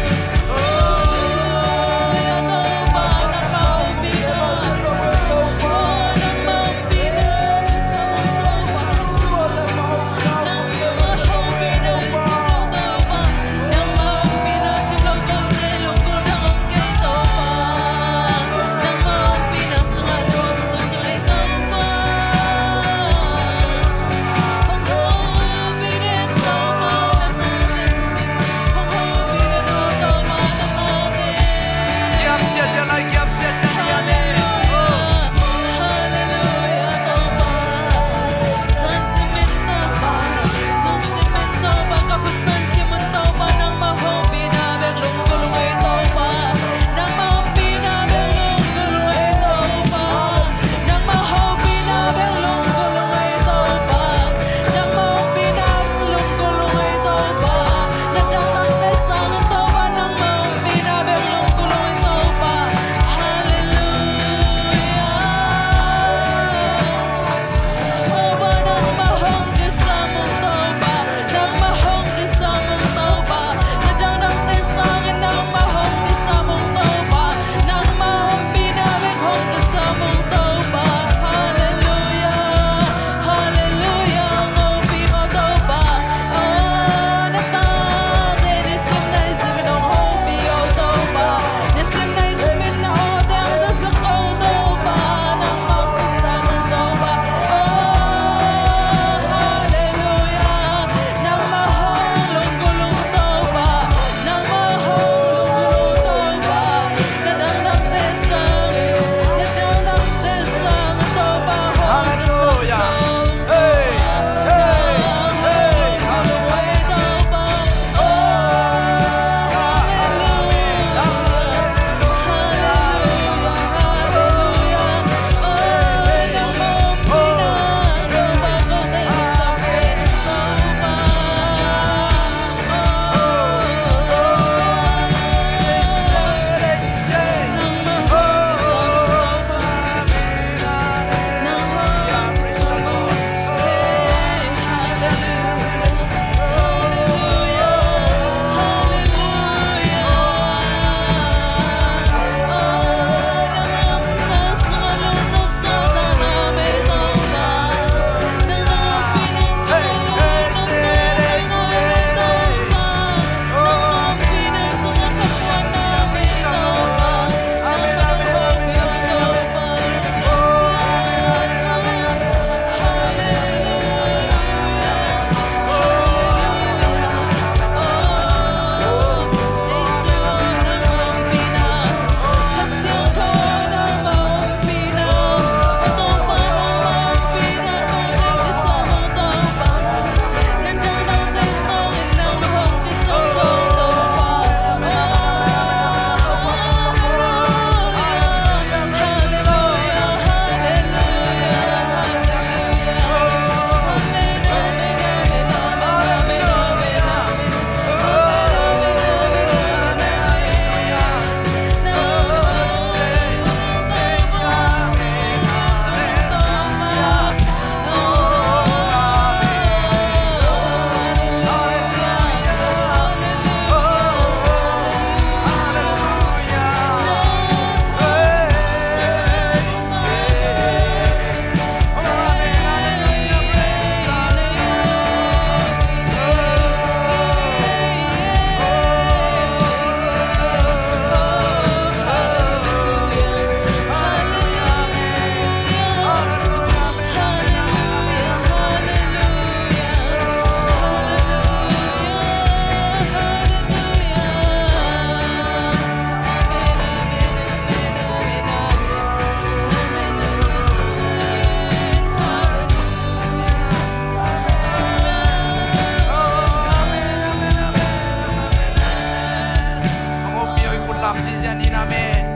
Amen.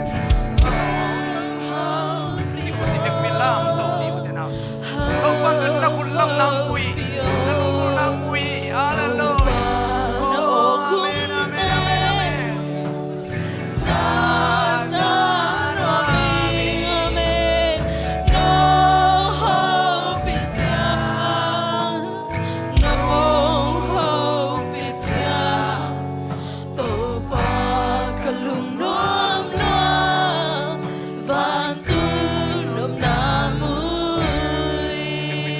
Topa in na khut lam nang mu hi. Na lungkul nang mu hi. Halleluia. Oh, amen, amen, amen, amen. Topa ka lungnuam nuam, vantung nopna mui.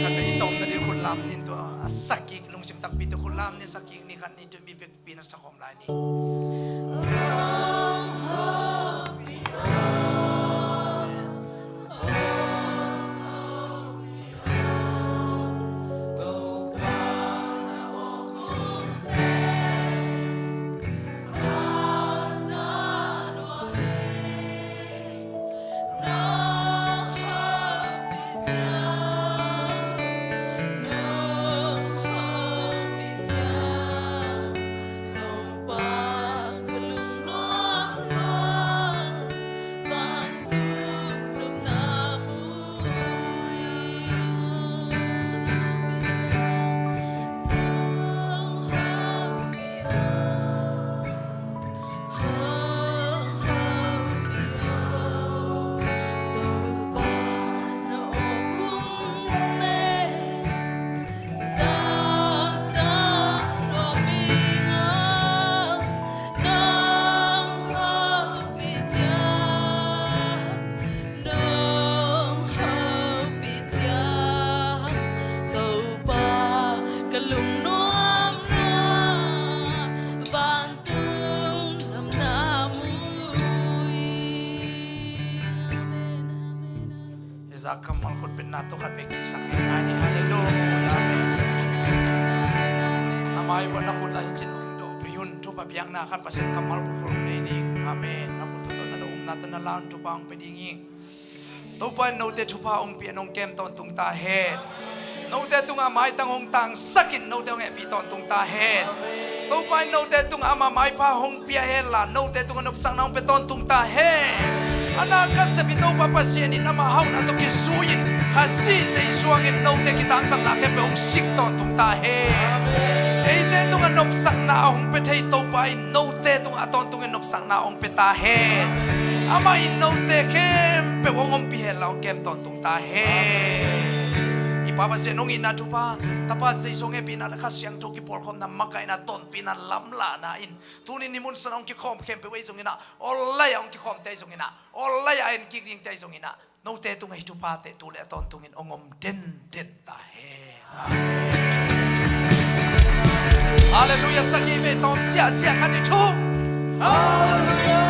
Khat vei i tawpna ding khut lam ning tua a sak kik, lungsim takpi tawh khut lam ning, sak kik ning, khat ning tua mi vekpi na sak khawm lai ning. Amen. Amen. Amen. Amen. Amen. Hih zah kammal khutbetna tawh khat vei kipsak ngeingai ni. Halleluia. Amen. A mai uah na khut ahi cin hong dawh pei un. Thupha biakna khat, Pasian kammal pulpul hong nei ning. Amen. Na khut tawh na umna tawh na la un, thupha hong pia ding hi. Topa in note thupha hong pia in hong kem tawntung ta hen. Note tungah a maitang hong tangsak in note hong hehpih tawntung ta hen. Topa in note tungah ama maipha hong pia hen la, note tungah nopsakna hong pia tawntung ta hen. A na ka sep i Topa Pasian in ama hauhna tawh kizui in, Khazih Zeisu hangin note kitangsapna khempeuh hong sik tawntung ta hen. Eite tungah nopsakna a hong pia thei Topa in note tungah a tawntungin nopsakna hong pia ta hen. Amah in note khempeuh hong ompih hen la hong kem tawntung ta hen. I Pa Pasian hong itna thupha, Tapa Zeisu hong hehpihna le Kha Siangtho kipawlkhawmna, makaihna, tonpihna, lamlahna in tuni ni mun sungah hong kikhawm khempeuh ei zongin ah, online ah hong kikhawmte ei zongin ah, online ah a en kik dingte ei zongin ah, note tungah hih thuphate tu le a tawntungin hong om denden ta hen. Amen. Halleluia. Sak hi ve, tawm ziahziah khat, ni thum. Halleluia.